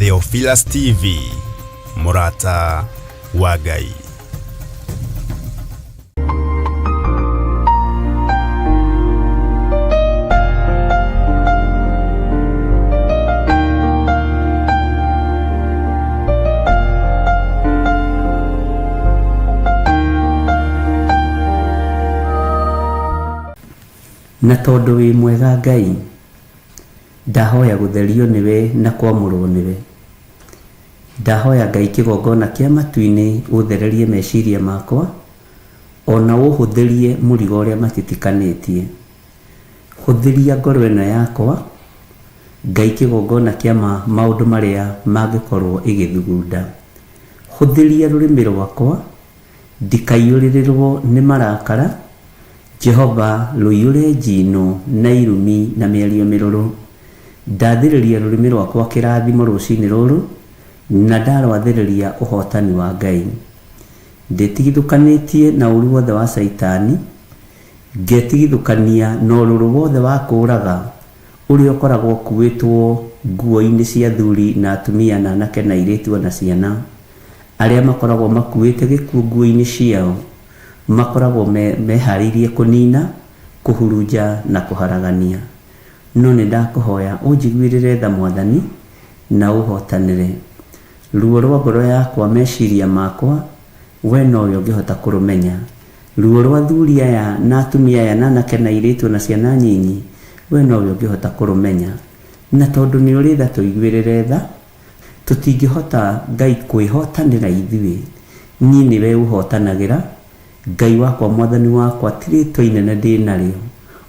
Theophilus TV, mũrata wa Ngai. Na tondũ wĩ mwega Ngai, ndahoya gũtherio nĩwe na kwamũrwo nĩwe. Ndahoya Ngai kĩgongona kĩa matu-inĩ ũthererie meciria makwa, ona ũhũthĩrie mũrigo ũrĩa matitikanĩtie. Hũthĩria ngoro ĩno yakwa, Ngai kĩgongona kĩa ma maũndũ marĩa mangĩkorwo ĩgĩthugunda. Hũthĩria rũrĩmĩ rwakwa, ndikaiyũrĩrĩrwo nĩ marakara, Jehova rũiyũre njino na irumi na mĩario mĩrũrũ. Ndathĩrĩria rũrĩmĩ rwakwa kĩrathimo rũcinĩ rũrũ, na ndarwathĩrĩria ũhotani wa Ngai. Ndĩtigithũkanĩtie na ũru wothe wa Caitani, ngetigithũkania na ũrũrũ wothe wa kũũraga ũrĩa ũkoragwo ũkuĩtwo nguo-inĩ cia athuri na atumia na anake na airĩtu o na ciana, arĩa makoragwo makuĩte gĩkuũ nguo-inĩ ciao, makoragwo meharĩirie kũnina, kũhurunja na kũharagania. No nĩ ndakũhoya ũnjiguĩrĩre tha Mwathani na ũhotanĩre. Ruo rwa ngoro yakwa, meciria makwa, we nowe ũngĩhota kũrũmenya. Ruo rwa athuri aya na atumia aya na anake na airĩtu o na ciana nyinyi, we nowe ũngĩhota kũrũmenya. Na tondũ nĩ ũrĩ tha tũiguĩrĩre tha. Tũtingĩhota Ngai kwĩhotanĩra ithuĩ, niĩ nĩwe ũhotanagĩra, Ngai wakwa Mwathani wakwa ti rĩtwa inene ndĩnarĩo,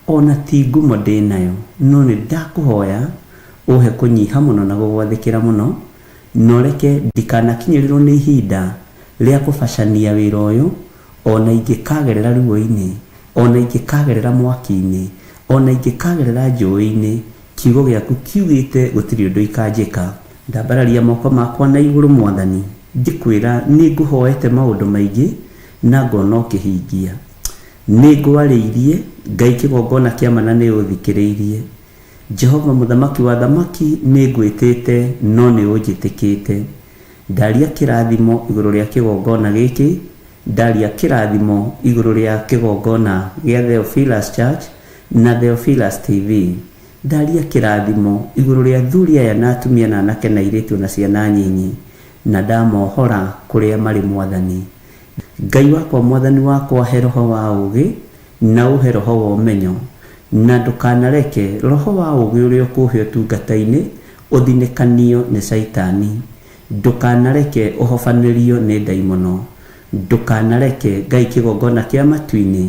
ona ti ngumo ndĩnayo, no nĩ ndakũhoya ũhe kũnyiha mũno na gũgwathĩkĩra mũno, na ũreke ndikanakinyĩrĩrwo nĩ ihinda rĩa kũbacania wĩra ũyũ, ona ingĩkagerera ruo-inĩ, ona ingĩkagerera mwaki-inĩ, ona ingĩkagerera njũĩ-inĩ, kiugo gĩaku kiugĩte gũtirĩ ũndũ ikanjĩka. Ndambararia moko makwa na igũrũ Mwathani, ngĩkwĩra nĩ ngũhoete maũndũ maingĩ na ngona ũkĩhingia. Nĩ ngwarĩirie, Ngai kĩgongona kĩa ma na nĩ ũthikĩrĩirie. Jehova Mũthamaki wa athamaki nĩ ngwĩtĩte no nĩ ũnjĩtĩkĩte. Ndaria kĩrathimo igũrũ rĩa kĩgongona gĩkĩ, ndaria kĩrathimo igũrũ rĩa kĩgongona gĩa Theophilus Church na Theophilus TV. Ndaria kĩrathimo igũrũ rĩa athuri aya na atumia na anake na airĩtu na ciana nyinyi, na ndamohora kũrĩa marĩ Mwathani. Ngai wakwa Mwathani wakwa he roho wa ũũgĩ na ũhe roho wa ũmenyo, na ndũkanareke roho wa ũũgĩ ũrĩa ũkũhe ũtungata-inĩ ũthinĩkanio nĩ Caitani. Ndũkanareke ũhobanĩrio nĩ ndaimono. Ndũkanareke, Ngai kĩgongona kĩa matu-inĩ,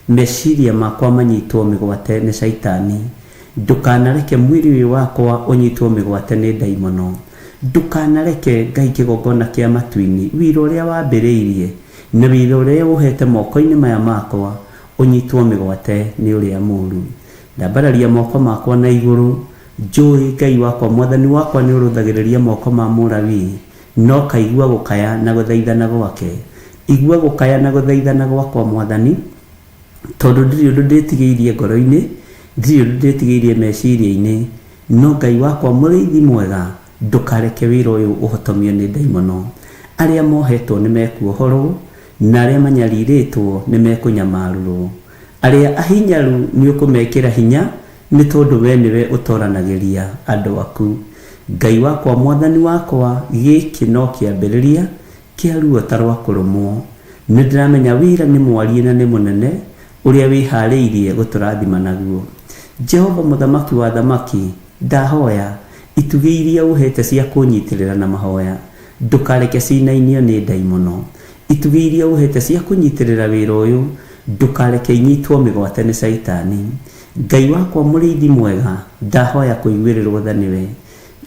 meciria makwa manyitwo mĩgwate nĩ Caitani. Ndũkanareke mwĩrĩ ũyũ wakwa ũnyitwo mĩgwate nĩ ndaimono. Ndũkanareke, Ngai kĩgongona kĩa matu-inĩ, wĩra ũrĩa wambĩrĩirie, na wĩra ũrĩa ũhete moko-inĩ maya makwa, ũnyitwo mĩgwate nĩ ũrĩa mũũru. Ndambararia moko makwa na igũrũ, njũĩ, Ngai wakwa, Mwathani wakwa nĩũrũthagĩrĩria moko ma Mũlawii, na ũkaigua gũkaya na gũthaithana gwake. Igua gũkaya na gũthaithana gwakwa, Mwathani, tondũ ndirĩ ũndũ ndĩtigĩirie ngoro-inĩ, ndirĩ ũndũ ndĩtigĩirie meciria-inĩ, no Ngai wakwa mũrĩithi mwega, ndũkareke wĩra ũyũ ũhotomio nĩ ndaimono. Arĩa mohetwo nĩmekuohorwo, na arĩa manyarirĩtwo nĩmekũnyamarũrwo. Arĩa ahinyaru nĩũkũmekĩra hinya, nĩ tondũ wee nĩwe ũtoranagĩria andũ aku. Ngai wakwa Mwathani wakwa, gĩkĩ no kĩambĩrĩria kĩa ruo ta rwa kũrũmwo. Nĩndĩramenya wĩra nĩ mwariĩ na nĩ mũnene ũrĩa wĩhaarĩirie gũtũrathima naguo. Jehova Mũthamaki wa athamaki, ndahoya, itugĩ iria ũheete cia kũnyitĩrĩra na mahoya, ndũkareke ciinainio nĩ ndaimono. Itugĩ iria ũheete cia kũnyitĩrĩra wĩra ũyũ, ndũkareke inyitwo mĩgwate nĩ Caitani. Ngai wakwa mũrĩithi mwega, ndahoya kũiguĩrĩrwo tha nĩwe.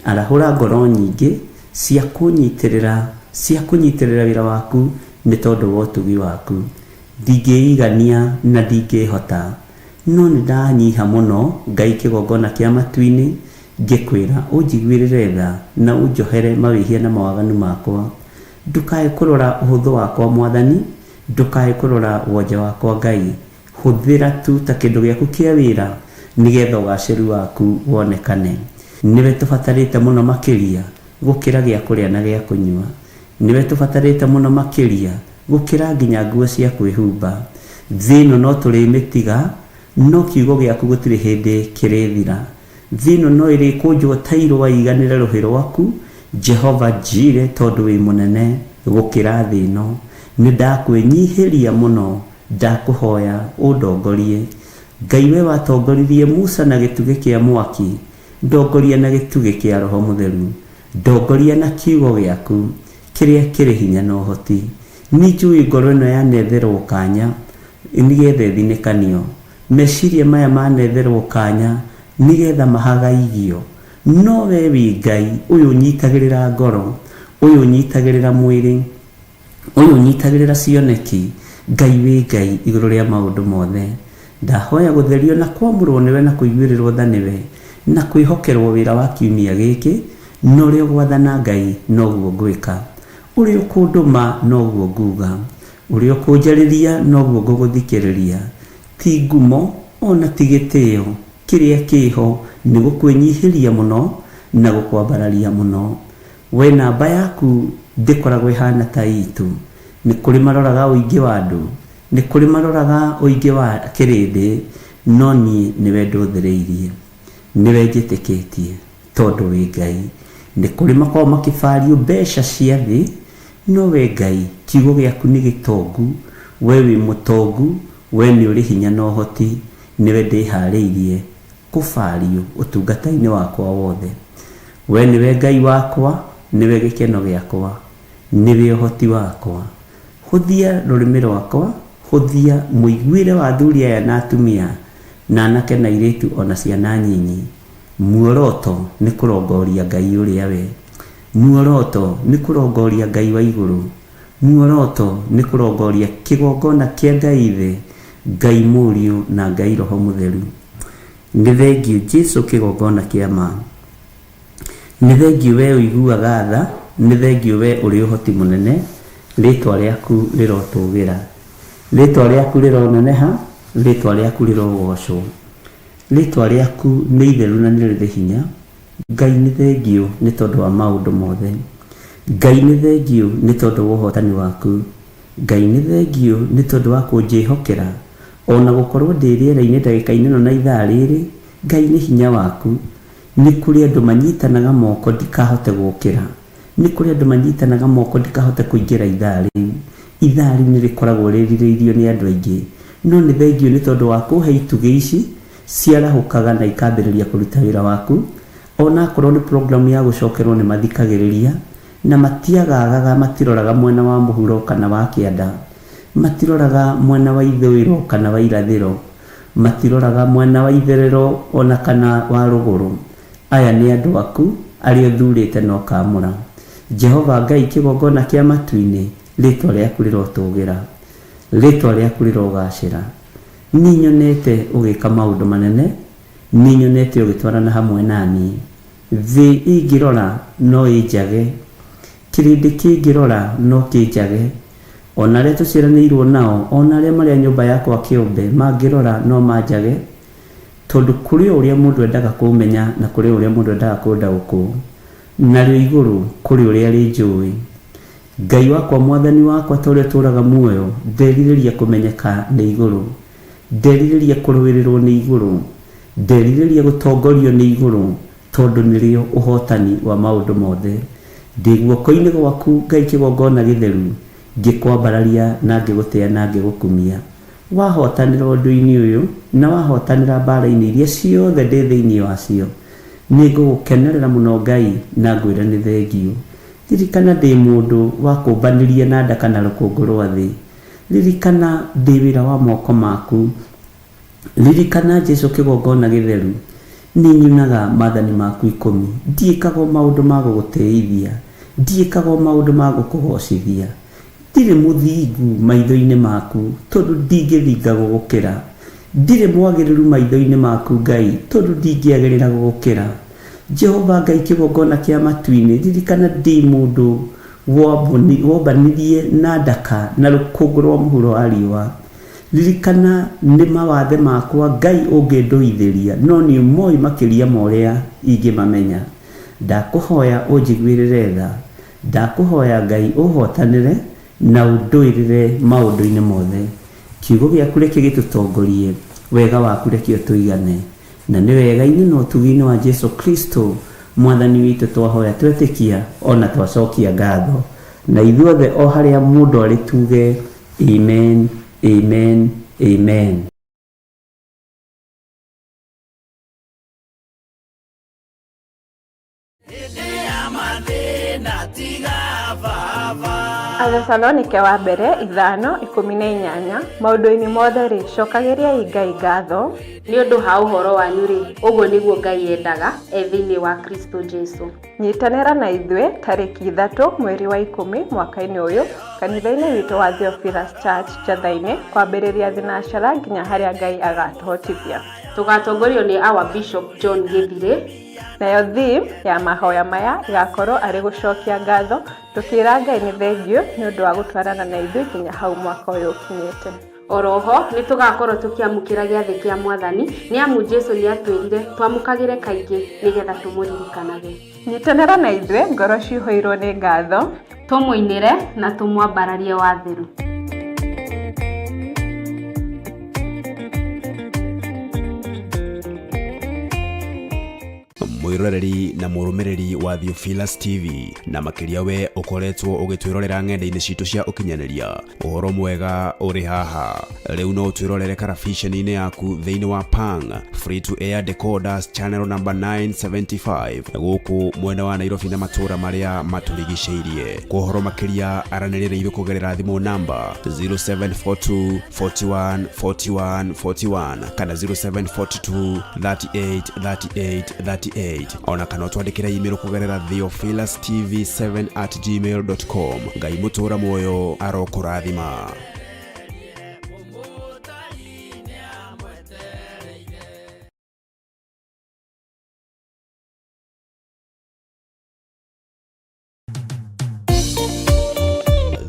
Arahũra ngoro nyingĩ cia kũnyitĩrĩra, cia kũnyitĩrĩra wĩra waku nĩ tondũ wa ũtugi waku. Ndingĩigania na ndingĩhota, no nĩ ndanyiha mũno Ngai kĩgongona kĩa matu-inĩ ngĩkwĩra ũnjiguĩrĩre tha na ũnjohere mawĩhia na mawaganu makwa. Ndũkae kũrora ũhũthũ wakwa Mwathani, ndũkae kũrora wonje wakwa Ngai. Hũthĩra tu ta kĩndũ gĩaku kĩa wĩra nĩgetha ũgacĩru waku wonekane. Nĩwe tũbatarĩte mũno makĩria. gũkĩra gĩa kũrĩa na gĩa kũnyua. Nĩwe tũbatarĩte mũno makĩria gũkĩra nginya nguo cia kwĩhumba. Thĩ ĩno no tũrĩmĩtiga, no kiugo gĩaku gũtirĩ hĩndĩ kĩrĩthira. Thĩ ĩno no ĩrĩkũnjwo ta irũa iganĩre rũhĩ rwaku, Jehova Jire, tondũ wĩ mũnene gũkĩra thĩ ĩno. Nĩ ndakwĩnyihĩria mũno, ndakũhoya ũndongorie. Ngai we watongoririe Musa na gĩtugĩ kĩa mwaki, ndongoria na gĩtugĩ kĩa Roho Mũtheru. Ndongoria na kiugo gĩaku kĩrĩa kĩrĩ hinya na ũhoti. Nĩ njũĩ ngoro ĩno yanetherwo kanya nĩgetha ĩthinĩkanio. Meciria maya manetherwo kanya nĩgetha mahagaigio. No we wĩ Ngai ũyũ ũnyitagĩrĩra ngoro, ũyũ ũnyitagĩrĩra mwĩrĩ, ũyũ ũnyitagĩrĩra cioneki. Ngai wĩ Ngai igũrũ rĩa maũndũ mothe. Ndahoya gũtherio na kwamũrwo nĩwe na kũiguĩrĩrwo tha nĩwe na kwĩhokerwo wĩra wa kiumia gĩkĩ, na ũrĩa ũgwathana Ngai noguo ngwĩka. Ũrĩa ũkũndũma noguo nguga. Ũrĩa ũkũnjarĩria noguo ngũgũthikĩrĩria. Ti ngumo ona ti gĩtĩo, kĩrĩa kĩho nĩ gũkwĩnyihĩria mũno na gũkwambararia mũno. We namba yaku ndĩkoragwo ĩhana ta itũ. Nĩ kũrĩ maroraga ũingĩ wa andũ, nĩ kũrĩ maroraga ũingĩ wa kĩrĩndĩ, no niĩ nĩwe ndũthĩrĩirie, nĩwe njĩtĩkĩtie tondũ wĩ Ngai. Nĩ kũrĩ makoragwo makĩbario mbeca cia thĩ, no we Ngai kiugo gĩaku nĩ gĩtongu, we wĩ mũtongu, we nĩ ũrĩ hinya na ũhoti, nĩwe ndĩharĩirie kũbario ũtungata-inĩ wakwa wothe. We nĩwe Ngai wakwa, nĩwe gĩkeno gĩakwa, nĩwe ũhoti wakwa. Hũthia rũrĩmĩ rwakwa, hũthia mũiguĩre wa athuri aya na atumia, na anake na airĩtu ona ciana nyinyi. Muoroto nĩ kũrongoria Ngai ũrĩa we. Muoroto nĩ kũrongoria Ngai wa igũrũ. Muoroto nĩ kũrongoria kĩgongona kĩa Ngai Ithe, Ngai Mũriũ na Ngai Roho Mũtheru. Nĩ thengiũ Jesu kĩgongona kĩa ma. Nĩ thengiũ we ũiguaga tha, nĩ thengiũ we ũrĩ ũhoti mũnene, rĩtwa rĩaku rĩrotũgĩra. Rĩtwa rĩaku rĩroneneha, rĩtwa rĩaku rĩrogocwo. Rĩtwa rĩaku nĩ itheru na nĩ rĩrĩ hinya. Ngai nĩ thengiũ nĩ tondũ wa maũndũ mothe. Ngai nĩ thengiũ nĩ tondũ wa ũhotani waku. Ngai nĩ thengiũ nĩ tondũ wa kũnjĩhokera. Ona gũkorwo ndĩ rĩera-inĩ ndagĩka-inĩ ĩno na ithaa rĩrĩ, Ngai nĩ hinya waku. Nĩ kũrĩ andũ manyitanaga moko ndikahote gũkĩra. Nĩ kũrĩ andũ manyitanaga moko ndikahote kũingĩra ithaa rĩu. Ithaa rĩu nĩ rĩkoragwo rĩrirĩirio nĩ andũ aingĩ. No nĩ thengiũ nĩ tondũ wa kũhe itugĩ ici ciarahũkaga na ikambĩrĩria kũruta wĩra waku. Ona akorwo nĩ programu ya gũcokerwo nĩ mathikagĩrĩria na matiagaagaga, matiroraga mwena wa mũhuro kana wa kĩanda, matiroraga mwena wa ithũĩro kana wa irathĩro, matiroraga mwena wa itherero ona kana wa rũgũrũ. Aya nĩ andũ aku arĩa ũthurĩte na ũkaamũra. Jehova Ngai kĩgongona kĩa matu-inĩ, rĩtwa rĩaku rĩrotũgĩra. Rĩtwa rĩaku rĩrogacĩra. Nĩ nyonete ũgĩka maũndũ manene, nĩ nyonete ũgĩtwarana hamwe na niĩ. Thĩ ĩngĩrora no ĩnjage, kĩrĩndĩ kĩngĩrora no kĩnjage. Ona arĩa tũciaranĩirwo nao, ona arĩa marĩ a nyũmba yakwa kĩũmbe mangĩrora no manjage, tondũ kũrĩ o ũrĩa mũndũ endaga kũmenya na kũrĩ o ũrĩa mũndũ endaga kũndaũkwo. Narĩo igũrũ kũrĩ ũrĩa rĩnjũĩ. Ngai wakwa mwathani wakwa ta ũrĩa ũtũũraga muoyo, nderirĩria kũmenyeka nĩ igũrũ. Nderirĩria kũrũĩrĩrwo nĩ igũrũ. Nderirĩria gũtongorio nĩ igũrũ, tondũ nĩrĩo ũhotani wa maũndũ mothe. Ndĩ guoko-inĩ gwaku Ngai kĩgongona gĩtheru, ngĩkwambararia na ngĩgũtĩa na ngĩgũkumia. Wahotanĩra ũndũ-inĩ ũyũ na wahotanĩra mbaara-inĩ iria ciothe ndĩ thĩinĩ wacio. Nĩngũgũkenerera mũno Ngai na ngwĩre nĩ thengiũ. Ririkana ndĩ mũndũ wakũmbanirie na nda kana rũkũngũ rwa thĩ. Ririkana ndĩ wĩra wa moko maku. Ririkana Jesu kĩgongona gĩtheru. Nĩ nyunaga maathani maku ikũmi. Ndiĩkaga o maũndũ ma gũgũtĩithia. Ndiĩkaga o maũndũ ma gũkũgocithia. Ndirĩ mũthingu maitho-inĩ maku, tondũ ndingĩthinga gũgũkĩra. Ndirĩ mwagĩrĩru maitho-inĩ maku Ngai, tondũ ndingĩagĩrĩra gũgũkĩra. Jehova Ngai kĩgongona kĩa matu-inĩ, ririkana ndĩ mũndũ wombanirie na ndaka na rũkũngũ rwa mũhuro wa riũa. Ririkana nĩ mawathe makwa Ngai ũngĩndũithĩria, no nĩ ũmoĩ makĩria ma ũrĩa ingĩmamenya. Ndakũhoya ũnjiguĩrĩre tha, ndakũhoya Ngai ũhotanĩre na ũndũĩrĩre maũndũ-inĩ mothe. Kiugo gĩaku reke gĩtũtongorie, wega waku reke ũtũigane, na nĩ wega-inĩ na ũtugi-inĩ wa Jesu Kristo mwathani witũ twahoya twetĩkia ona twacokia ngatho, na ithuothe o harĩa mũndũ arĩ tuge amen, amen, amen. Athesalonike wa mbere 5:18 maũndũ-inĩ mothe-rĩ, cokagĩriai Ngai ngatho. Nĩ ũndũ ha ũhoro wanyu-rĩ, ũguo nĩguo Ngai endaga e thĩinĩ wa Kristo Jesu. Nyitanĩra na ithuĩ tarĩki 3 mweri wa 10 mwaka-inĩ ũyũ kanitha-inĩ witũ wa Theophilus Church Njatha-inĩ kwambĩrĩria thinacara nginya harĩa Ngai agatũhotithia. Tũgatongorio nĩ our Bishop John Gĩthirĩ. Nayo theme ya mahoya maya ĩgakorwo arĩ gũcokia ngatho tũkĩra Ngai nĩ thengiũ nĩ ũndũ wa gũtwarana na ithuĩ nginya hau mwaka ũyũ ũkinyĩte. Oroho nĩ tũgakorwo tũkĩamũkĩra gĩathĩ kĩa mwathani nĩ amu Jesu nĩ atwĩrire twamũkagĩre kaingĩ nĩgetha tũmũririkanage. Nyitanĩra na ithuĩ ngoro cihũirwo nĩ ngatho, tũmũinĩre na tũmwambararie watheru. Mwiroreri na mũrũmĩrĩri wa Theophilus TV na makĩria we ũkoretwo ũgĩtwĩrorera ng'enda-inĩ citũ cia ũkinyanĩria, ũhoro mwega ũrĩ haha. Rĩu no ũtwĩrorere karabiceni-inĩ yaku thĩinĩ wa Pang Free to Air Decoders channel number 975 gũkũ mwena wa Nairobi na matũũra marĩa matũrigicĩirie. Kwa ũhoro makĩria aranĩria na ithuĩ kũgerera thimũ namba 0742 41 41 41 kana 0742 38 38 38 ona kana ũtwandĩkĩre email kũgerera theophilustv7@gmail.com. Ngai mũtũũra muoyo arokũrathima.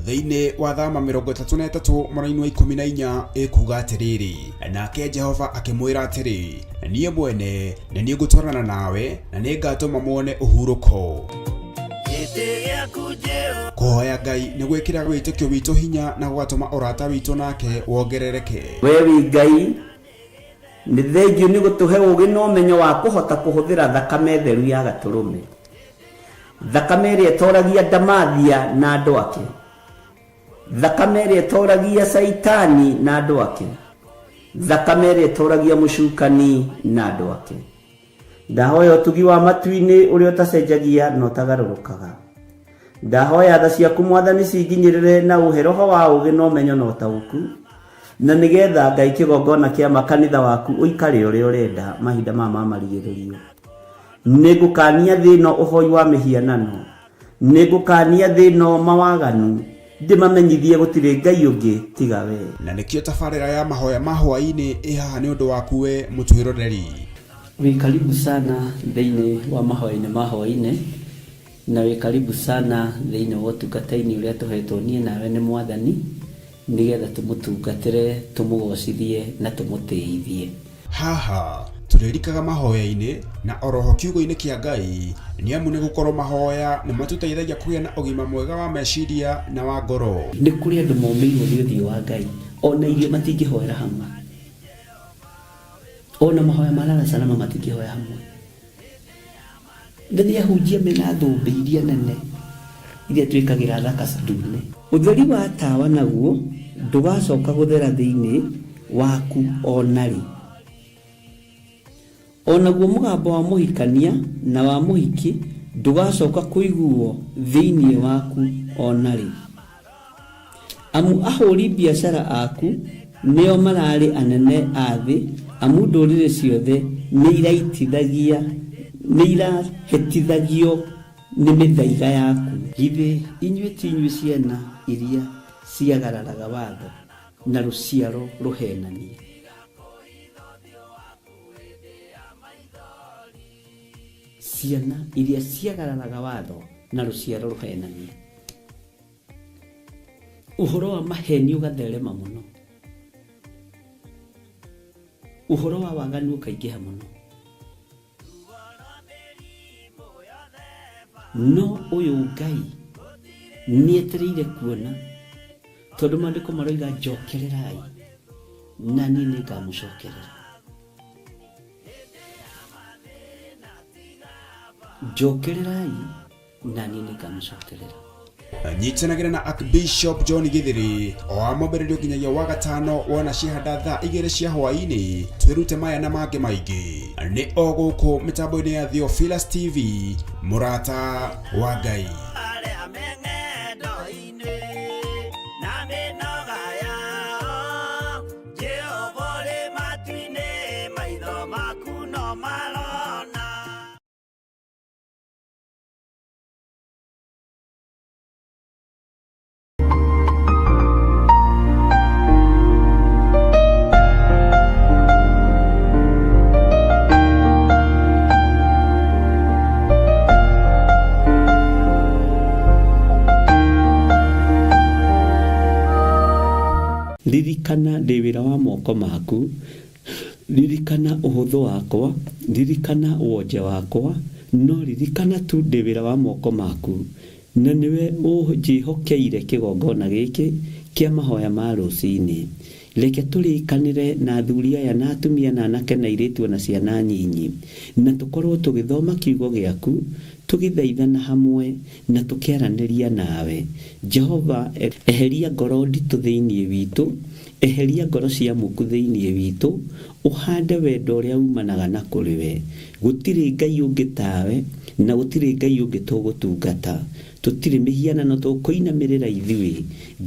Thĩinĩ wa thama 33 mũraini wa 14 ĩkuga atĩrĩrĩ, nake Jehova akĩmwĩra atĩrĩ, niĩ mwene nĩ niĩ ngũtwarana nawe na nĩ ngatũma muone ũhurũko. Kũhoya Ngai nĩ gwĩkĩra wĩtĩkio witũ hinya na gũgatũma ũrata witũ nake wongerereke. We wĩ Ngai nĩ thengiũ nĩ gũtũhe ũũgĩ na ũmenyo wa kũhota kũhũthĩra thakame theru ya gatũrũme, thakame ĩrĩa ĩtoragia ndamathia na andũ ake, thakame ĩrĩa ĩtoragia Caitani na andũ ake, thakame ĩrĩa ĩtoragia mũcukani na andũ ake. Ndahoya ũtugi wa matu-inĩ ũrĩa ũtacenjagia na ũtagarũrũkaga. Ndahoya tha ciaku mwathani cinginyĩrĩre na ũhe roho wa ũũgĩ na ũmenyo na ũtaũku, na nĩgetha Ngai kĩgongona kĩa makanitha waku ũikare ũrĩa ũrenda mahinda maya ma marigĩrĩrio. Nĩngũkania thĩ ĩno ũhoi wa mĩhianano, nĩngũkania thĩ ĩno mawaganu, ndĩmamenyithie gũtirĩ Ngai ũngĩ tiga we. Na nĩkĩo tabarĩra ya mahoya ma hwaĩ-inĩ ĩ haha nĩ ũndũ waku we mũtwĩroreri. Wĩ karibu sana thĩinĩ wa mahoya-inĩ ma hwaĩ-inĩ, na wĩ karibu sana thĩinĩ wa ũtungata-inĩ ũrĩa tũhetwo niĩ nawe nĩ mwathani, nĩgetha tũmũtungatĩre, tũmũgocithie na tũmũtĩithie. Haha tũrĩrikaga mahoya-inĩ na oroho kiugo-inĩ kĩa Ngai, nĩ amu nĩ gũkorwo mahoya nĩ matũteithagia kũgĩa na ũgima mwega wa meciria na wa ngoro. Nĩ kũrĩ andũ momĩirwo nĩ ũthiũ wa Ngai, ona irio matingĩhoera hamwe, ona mahoya ma lala salama matingĩhoya hamwe. Na nĩ ahunjia mena thũmbĩ iria nene iria twĩkagĩra thaka ndune. Ũtheri wa tawa naguo ndũgacoka gũthera thĩinĩ waku ona rĩ. Onaguo mũgambo wa mũhikania na wa mũhiki ndũgacoka kũiguo thĩinĩ waku ona rĩ. Amu ahũri biacara aku nĩo mararĩ anene a thĩ, amu ndũrĩrĩ ciothe nĩ irahĩtithagio nĩ mĩthaiga yaku. Githĩ inyuĩ ti inyuĩ ciana iria ciagararaga watho na rũciaro rũhenania? Ciana iria ciagararaga watho na rũciaro rũhenania. Ũhoro wa maheni ũgatherema mũno, ũhoro wa waganu ũkaingĩha mũno. No ũyũ Ngai nĩetereire kuona, tondũ maandĩko maroiga njokererai na niĩ nĩngamũcokerera. Njokererai na niĩ nĩngamũcokerera. Nyitanagĩra na Archbishop John Githiri o wa mwambĩrĩrio nginyagia wa gatano wona ciahanda thaa 2 cia hwaĩ-inĩ, twĩrute maya na mangĩ maingĩ nĩ o gũkũ mĩtambo-inĩ ya Theophilus TV, mũrata wa Ngai. Arĩa me ng'endo-inĩ na mĩnoga yao, Jehova ũrĩ matu-inĩ, maitho maku no marona. Ririkana ndĩ wĩra wa moko maku, ririkana ũhũthũ wakwa, ririkana wonje wakwa, no ririkana tu ndĩ wĩra wa moko maku, na nĩwe ũnjĩhokeire kĩgongona gĩkĩ kĩa mahoya ma rũcinĩ. Reke tũrĩkanĩre na athuri aya na atumia na anake na airĩtu na ciana nyinyi, na tũkorwo tũgĩthoma kiugo gĩaku, tũgĩthaithana hamwe na tũkĩaranĩria nawe. Jehova, eheria ngoro nditũ thĩinĩ witũ, eheria ngoro cia muku thĩinĩ witũ, ũhande wendo ũrĩa umanaga na kũrĩ we. Gũtirĩ Ngai ũngĩ tawe, na gũtirĩ Ngai ũngĩ tũgũtungata. Tũtirĩ mĩhianano tũkũinamĩrĩra ithuĩ.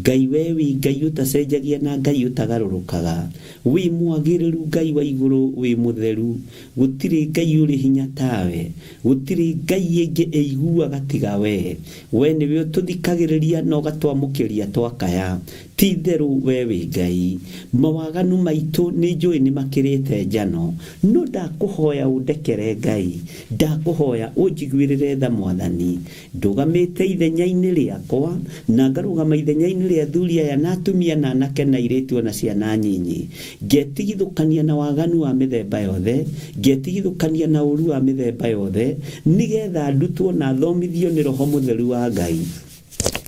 Ngai we wĩ Ngai ũtacenjagia na Ngai ũtagarũrũkaga. Wĩ mwagĩrĩru Ngai wa igũrũ, wĩ mũtheru. Gũtirĩ Ngai ũrĩ hinya tawe. Gũtirĩ Ngai ĩngĩ ĩiguaga tiga we. We nĩwe ũtũthikagĩrĩria na ũgatwamũkĩria twakaya. Ti itherũ we wĩ Ngai. Mawaganu maitũ nĩ njũĩ nĩ makĩrĩte njano, no ndakũhoya ũndekere Ngai, ndakũhoya ũnjiguĩrĩre tha Mwathani. Ndũgamĩte ithenya-inĩ rĩakwa na ngarũgama ithenya-inĩ rĩa athuri aya na atumia na anake na airĩtu ona ciana nyinyi. Ngetigithũkania na waganu wa mĩthemba yothe, ngetigithũkania na ũru wa mĩthemba yothe, nĩgetha ndutwo na thomithio nĩ Roho Mũtheru wa Ngai.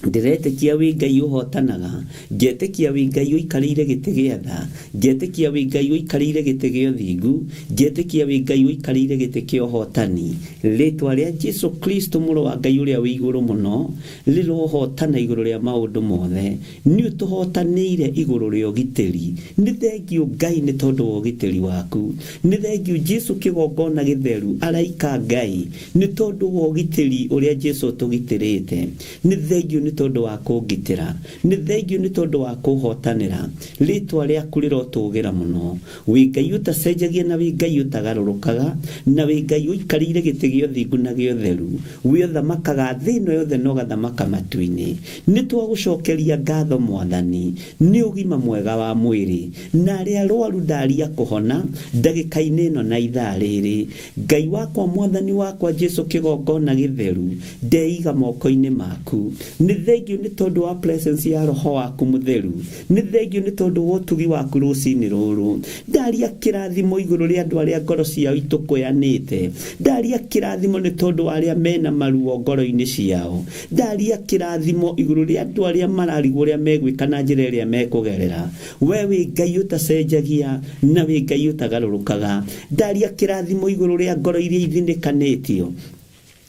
Ndĩretĩkia wĩ Ngai ũhotanaga, ngetĩkia wĩ Ngai ũikarĩire gĩtĩ gĩa tha, ngetĩkia wĩ Ngai ũikarĩire gĩtĩ gĩa ũthingu, ngetĩkia wĩ Ngai ũikarĩire gĩtĩ kĩa ũhotani. Rĩtwa rĩa Jesu Kristo mũrũ wa Ngai ũrĩa wĩ igũrũ mũno rĩrohotana igũrũ rĩa maũndũ mothe. Nĩ ũtũhotanĩire igũrũ rĩa ũgitĩri. Nĩ thengiũ Ngai nĩ tondũ wa ũgitĩri waku. Nĩ thengiũ Jesu kĩgongona gĩtheru, araika Ngai nĩ tondũ wa ũgitĩri ũrĩa Jesu ũtũgitĩrĩte. Nĩ thengiũ nĩ tondũ wa kũngitĩra. Nĩ thengiũ nĩ tondũ wa kũhotanĩra. Rĩtwa rĩaku rĩrotũgĩra mũno. Wĩ Ngai ũtacenjagia na wĩ Ngai ũtagarũrũkaga, na wĩ Ngai ũikarĩire gĩtĩ gĩa ũthingu na gĩa ũtheru. Wĩ ũthamakaga thĩ ĩno yothe na ũgathamaka matu-inĩ. Nĩ twagũcokeria ngatho Mwathani nĩ ũgima mwega wa mwĩrĩ, na arĩa arwaru ndaria kũhona ndagĩka-inĩ ĩno na ithaa rĩrĩ. Ngai wakwa, Mwathani wakwa Jesu kĩgongona gĩtheru, ndeiga moko-inĩ maku. Nĩ thengiũ nĩ tondũ wa presence ya Roho waku mũtheru. Nĩ thengiũ nĩ tondũ wa ũtugi waku rũcinĩ rũrũ. Ndaria kĩrathimo igũrũ rĩa andũ arĩa ngoro ciao itũkũyanĩte. Ndaria kĩrathimo nĩ tondũ wa arĩa mena maruo ngoro-inĩ ciao. Ndaria kĩrathimo igũrũ rĩa andũ arĩa mararigwo ũrĩa megwĩka na njĩra ĩrĩa mekũgerera. We wĩ Ngai ũtacenjagia na wĩ Ngai ũtagarũrũkaga. Ndaria kĩrathimo igũrũ rĩa ngoro iria ithinĩkanĩtio.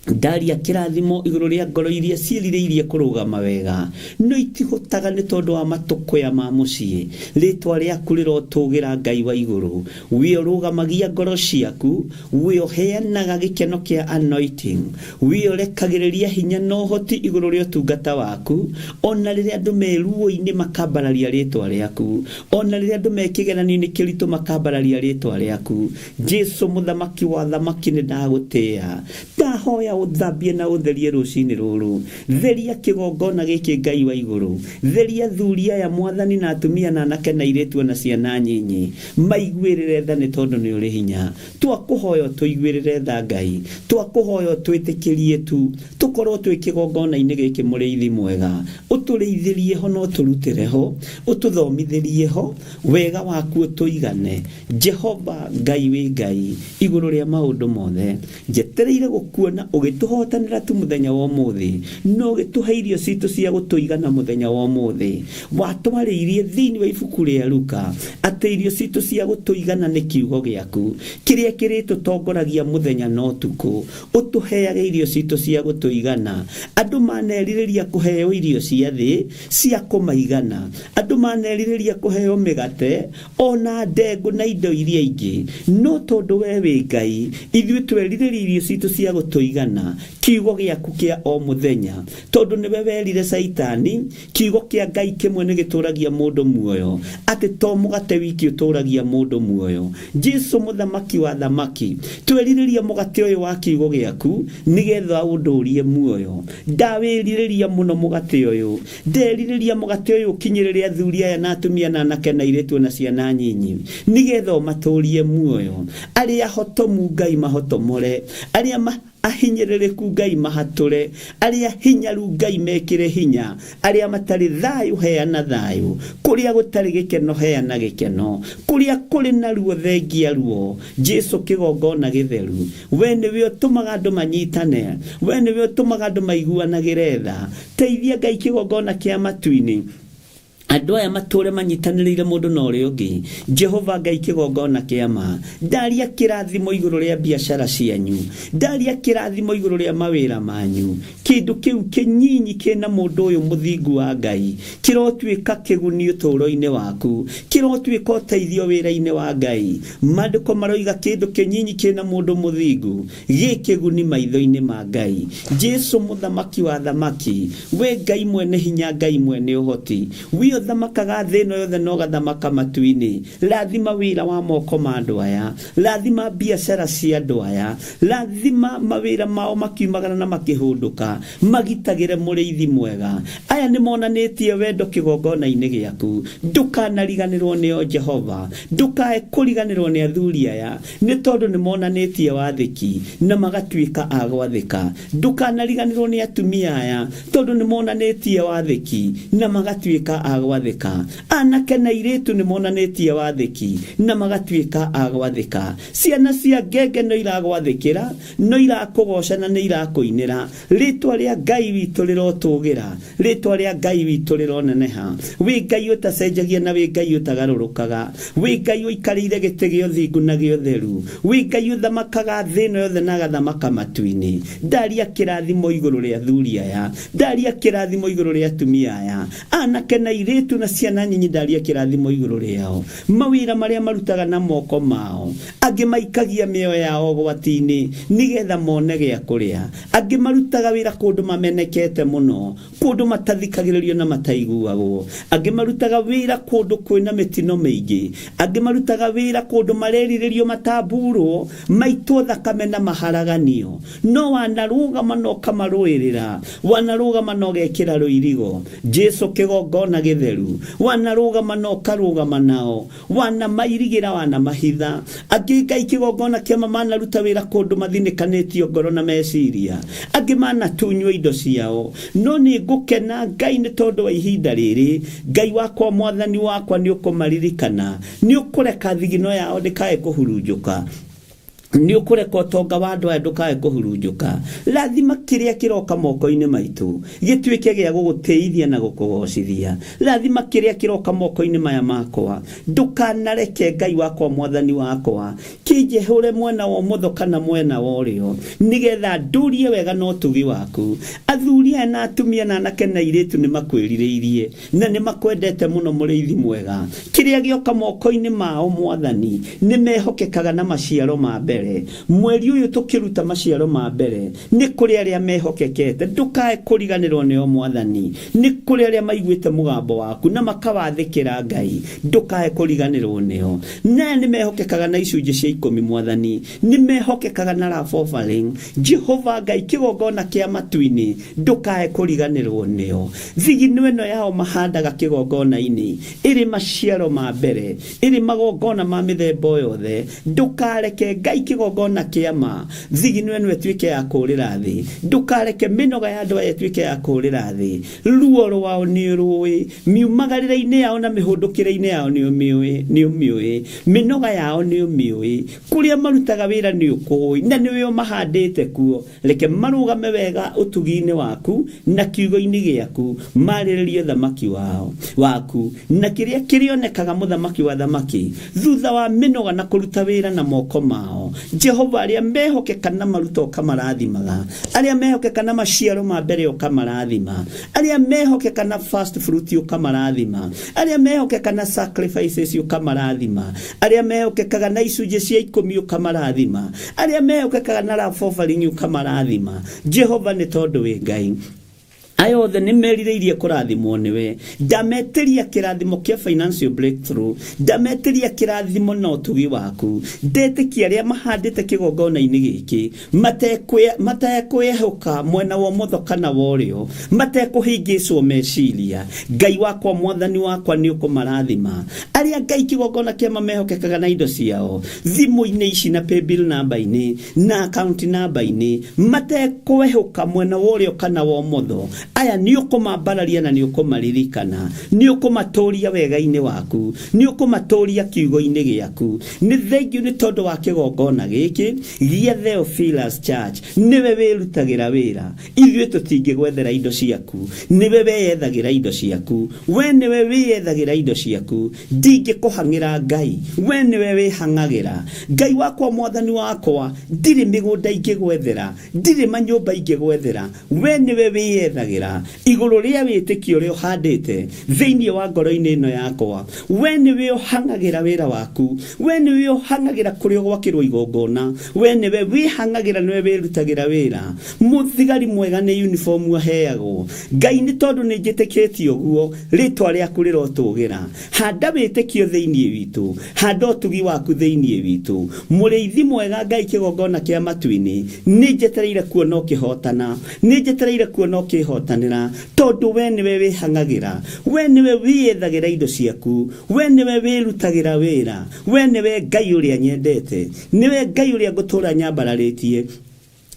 Ndaria kĩrathimo igũrũ rĩa ngoro iria ciĩrirĩirie kũrũgama wega, no itihotaga nĩ tondũ wa matũkũya ma mũciĩ. Rĩtwa rĩaku rĩrotũgĩra Ngai wa igũrũ. Wĩ ũrũgamagia ngoro ciaku, wĩ ũheanaga gĩkeno kĩa anointing, wĩ ũrekagĩrĩria hinya na ũhoti igũrũ rĩa ũtungata waku, ona rĩrĩa andũ me ruo-inĩ makambararia rĩtwa rĩaku, ona rĩrĩa andũ me kĩgeranio-inĩ kĩritũ makambararia rĩtwa rĩaku. Jesu mũthamaki wa thamaki nĩ ndagũtĩĩa. Ndahoya ũthambie na ũtherie rũcinĩ rũrũ. Theria kĩgongona gĩkĩ Ngai wa igũrũ. Theria athuri aya Mwathani na atumia na anake na airĩtu ona ciana nyinyi. Maiguĩrĩre tha nĩ tondũ nĩ ũrĩ hinya. Twakũhoya ũtũiguĩrĩre tha Ngai. Twakũhoya ũtwĩtĩkĩrie tu tũkorwo twĩ kĩgongona-inĩ gĩkĩ mũrĩithi mwega. Ũtũrĩithĩrie ho na ũtũrutĩre ho, ũtũthomithĩrie ho, wega waku ũtũigane. Jehova Ngai wĩ Ngai igũrũ rĩa maũndũ mothe. Njetereire gũkuona ũgĩ Ũgĩtũhotanĩra tu mũthenya wa ũmũthĩ, no ũgĩtũhe irio citũ cia gũtũigana mũthenya wa ũmũthĩ. Watwarĩirie thĩinĩ wa ibuku rĩa Luka atĩ irio citũ cia gũtũigana nĩ kiugo gĩaku kĩrĩa kĩrĩtũtongoragia mũthenya na ũtukũ. Ũtũheage irio citũ cia gũtũigana. Andũ manerirĩria kũheo irio cia thĩ cia kũmaigana, andũ manerirĩria kũheo mĩgate ona ndengũ na indo iria ingĩ, no tondũ we wĩ Ngai, ithuĩ twerirĩria irio citũ cia gũtũigana, kiugo gĩaku kĩa o mũthenya, tondũ nĩwe werire Caitani kiugo kĩa Ngai kĩmwe nĩ gĩtũragia mũndũ muoyo, atĩ to mũgate wiki ũtũragia mũndũ muoyo. Jesu mũthamaki wa thamaki, twerirĩria mũgate ũyũ wa kiugo gĩaku nĩgetha ũndũrie muoyo. Ndawĩrirĩria mũno mũgate ũyũ, nderirĩria mũgate ũyũ ũkinyĩrĩre athuri aya na atumia na anake na airĩtu na ciana nyinyi, nĩgetha ũmatũrie muoyo. Arĩa hotomu Ngai mahotomore, arĩa ahinyĩrĩrĩku Ngai mahatũre, arĩa hinyaru Ngai mekĩre hinya, arĩa matarĩ thayũ heana thayũ, kũrĩa gũtarĩ gĩkeno heana gĩkeno, kũrĩa kũrĩ na ruo thengia ruo. Jesu kĩgongona gĩtheru, we nĩwe ũtũmaga andũ manyitane, we nĩwe ũtũmaga andũ maiguanagĩre tha. Teithia Ngai kĩgongona kĩa matu-inĩ, andũ aya matũre manyitanĩrĩire mũndũ na ũrĩa ũngĩ. Jehova Ngai kĩgongona kĩa ma, ndaria kĩrathimo igũrũ rĩa biacara cianyu, ndaria kĩrathimo igũrũ rĩa mawĩra manyu. Kĩndũ kĩu kĩnyinyi kĩna mũndũ ũyũ mũthingu wa Ngai kĩrotuĩka kĩguni ũtũũro-inĩ waku, kĩrotuĩka ũteithio wĩra-inĩ wa Ngai. Maandĩko maroiga kĩndũ kĩnyinyi kĩna mũndũ mũthingu gĩ kĩguni maitho-inĩ ma Ngai. Jesu mũthamaki wa thamaki, we Ngai mwene hinya, Ngai mwene ũhoti, we ũthamakaga thĩ ĩno yothe na ũgathamaka matu-inĩ. Rathima wĩra wa moko ma andũ aya, rathima biacara cia andũ aya, rathima mawĩra mao makiumagara na makĩhũndũka, magitagĩre mũrĩithi mwega. Aya nĩ monanĩtie wendo kĩgongona-inĩ gĩaku. Ndũkanariganĩrwo nĩo Jehova, ndũkae kũriganĩrwo nĩ athuri aya, nĩ tondũ nĩ monanĩtie wathĩki na magatuĩka a gwathĩka. Ndũkanariganĩrwo nĩ atumia aya, tondũ nĩ monanĩtie wathĩki na magatuĩka a gwathĩka. Anake na airĩtu nĩ monanĩtie wathĩki na magatuĩka a gwathĩka. Ciana cia ngenge no iragwathĩkĩra, no irakũgoca na nĩ irakũinĩra. Rĩtwa rĩa Ngai witũ rĩrotũgĩra, rĩtwa rĩa Ngai witũ rĩroneneha. Wĩ Ngai ũtacenjagia na wĩ Ngai ũtagarũrũkaga, wĩ Ngai ũikarĩire gĩtĩ gĩa ũthingu na gĩa ũtheru, wĩ Ngai ũthamakaga thĩ ĩno yothe na agathamaka matu-inĩ. Ndaria kĩrathimo igũrũ rĩa athuri aya, ndaria kĩrathimo igũrũ rĩa atumia aya, anake na airĩtu na ciana nyinyi, ndaria kĩrathimo igũrũ rĩao. Mawĩra marĩa marutaga na moko mao, angĩ maikagia mĩoyo yao ũgwati-inĩ nĩgetha mone gĩa kũrĩa, angĩ marutaga wĩra kũndũ mamenekete mũno, kũndũ matathikagĩrĩrio na mataiguagwo, angĩ marutaga wĩra kũndũ kwĩna mĩtino mĩingĩ, angĩ marutaga wĩra kũndũ marerirĩrio matamburwo, maitwo thakame na maharaganio. No wanarũgama na ũkamarũĩrĩra, wanarũgama na ũgekĩra rũirigo. Jesu kĩgongona gĩtheru, wanarũgama na ũkarũgama nao, wanamairigĩra, wanamahitha. Angĩ Ngai kĩgongona kĩa ma manaruta wĩra kũndũ mathinĩkanĩtio ngoro na meciria, angĩ manatunywo indo ciao. No nĩ ngũkena Ngai nĩ tondũ wa ihinda rĩrĩ. Ngai wakwa, mwathani wakwa, nĩ ũkũmaririkana, nĩ ũkũreka thigino yao ndĩkae kũhurunjũka, nĩ ũkũreka ũtonga wa andũ aya ndũkae kũhurunjũka. Rathima kĩrĩa kĩroka moko-inĩ maitũ gĩtuĩke gĩa gũgũtĩithia na gũkũgocithia. Rathima kĩrĩa kĩroka moko-inĩ maya makwa, ndũkanareke Ngai wakwa mwathani wakwa kĩnjehũre mwena wa ũmotho kana mwena wa ũrĩo, nĩgetha ndũrie wega na ũtugi waku. Athuri aya na atumia na anake na airĩtu nĩ makwĩrirĩirie na nĩ makwendete mũno, mũrĩithi mwega. Kĩrĩa gĩoka moko-inĩ mao mwathani, nĩ mehokekaga na maciaro ma mbere. Mweri ũyũ tũkĩruta maciaro ma mbere, nĩ kũrĩ arĩa mehokekete, ndũkae kũriganĩrwo nĩo mwathani. Nĩ kũrĩ arĩa maiguĩte mũgambo waku na makawathĩkĩra Ngai, ndũkae kũriganĩrwo nĩo. Na nĩ mehokekaga na icunjĩ cia 10 mwathani, nĩ mehokekaga na love offering. Jehova Ngai kĩgongona kĩa matu-inĩ, ndũkae kũriganĩrwo nĩo. Thigino ĩno yao mahandaga kĩgongona-inĩ ĩrĩ maciaro ma mbere, ĩrĩ magongona ma mĩthemba yothe. Ndũkareke Ngai Kĩgongona kĩa ma thigino ĩno ĩtuĩke ya kũũrĩra thĩ. Ndũkareke mĩnoga ya andũ aya ĩtuĩke ya kũũrĩra thĩ. Ruo rwao nĩ ũrũĩ, miumagarĩre-inĩ yao na mĩhũndũkĩre-inĩ yao nĩ ũmĩũĩ, nĩ ũmĩũĩ, mĩnoga yao nĩ ũmĩũĩ, kũrĩa marutaga wĩra nĩ ũkũĩ, na nĩwe ũmahandĩte kuo. Reke marũgame wega ũtugi-inĩ waku na kiugo-inĩ gĩaku, marĩrĩrie ũthamaki wao waku na kĩrĩa kĩrĩonekaga mũthamaki wa thamaki thutha wa mĩnoga na kũruta wĩra na moko mao. Jehova, arĩa mehokeka na maruta ũkamarathimaga, arĩa mehokeka na maciaro ma mbere ũkamarathima, arĩa mehokeka na first fruit ũkamarathima, arĩa mehokeka na sacrifices ũkamarathima, arĩa mehokekaga na icunjĩ cia ikũmi ũkamarathima, arĩa mehokekaga na love offering ũkamarathima. Jehova, nĩ tondũ wĩ Ngai, aya othe nĩ merirĩirie kũrathimwo nĩwe. Ndametĩria kĩrathimo kĩa financial breakthrough, ndametĩria kĩrathimo na ũtugi waku. Ndetĩkia arĩa mahandĩte kĩgongona-inĩ gĩkĩ matekwĩhoka mwena wa ũmotho kana wa ũrĩo, matekũhĩngĩcwo meciria, Ngai wakwa, Mwathani wakwa, nĩ ũkũmarathima. Arĩa Ngai kĩgongona kĩa mamehokekaga na indo ciao thimũ-inĩ ici na paybill namba-inĩ na account namba-inĩ, matekwĩhoka mwena wa ũrĩo kana wa ũmotho, aya nĩ ũkũmambararia na nĩ ũkũmaririkana, nĩ ũkũmatũria wega-inĩ waku, nĩ ũkũmatũria kiugo-inĩ gĩaku. Nĩ thengiũ nĩ tondũ wa kĩgongona gĩkĩ gĩa Theophilus Church. Nĩwe wĩrutagĩra wĩra, ithuĩ tũtingĩgwethera indo ciaku, nĩwe weyethagĩra indo ciaku, we nĩwe wĩyethagĩra indo ciaku. Ndingĩkũhang'ĩra Ngai, we nĩwe wĩhang'agĩra. Ngai wakwa, Mwathani wakwa, ndirĩ mĩgũnda ingĩgwethera, ndirĩ manyũmba ingĩgwethera, we nĩwe wĩyethagĩra igũrũ rĩa wĩtĩkio ũrĩa ũhandĩte thĩinĩ wa ngoro-inĩ ĩno yakwa. We nĩwe ũhang'agĩra wĩra waku, we nĩwe ũhang'agĩra kũrĩa ũgwakĩrwo igongona, we nĩwe wĩhang'agĩra, nĩwe wĩrutagĩra wĩra. Mũthigari mwega nĩ uniform aheagwo. Ngai, nĩ tondũ nĩ njĩtĩkĩtie ũguo, rĩtwa rĩaku rĩrotũgĩra. Handa wĩtĩkio thĩinĩ witũ, handa ũtugi waku thĩinĩ witũ, mũrĩithi mwega Ngai kĩgongona kĩa matu-inĩ. Nĩ njetereire kuona ũkĩhotana, nĩ njetereire kuona ũkĩhotanĩra, tondũ we nĩwe wĩhang'agĩra, we nĩwe wĩyethagĩra indo ciaku, we nĩwe wĩrutagĩra wĩra, we nĩwe Ngai ũrĩa nyendete, nĩwe Ngai ũrĩa ngũtũra nyambararĩtie,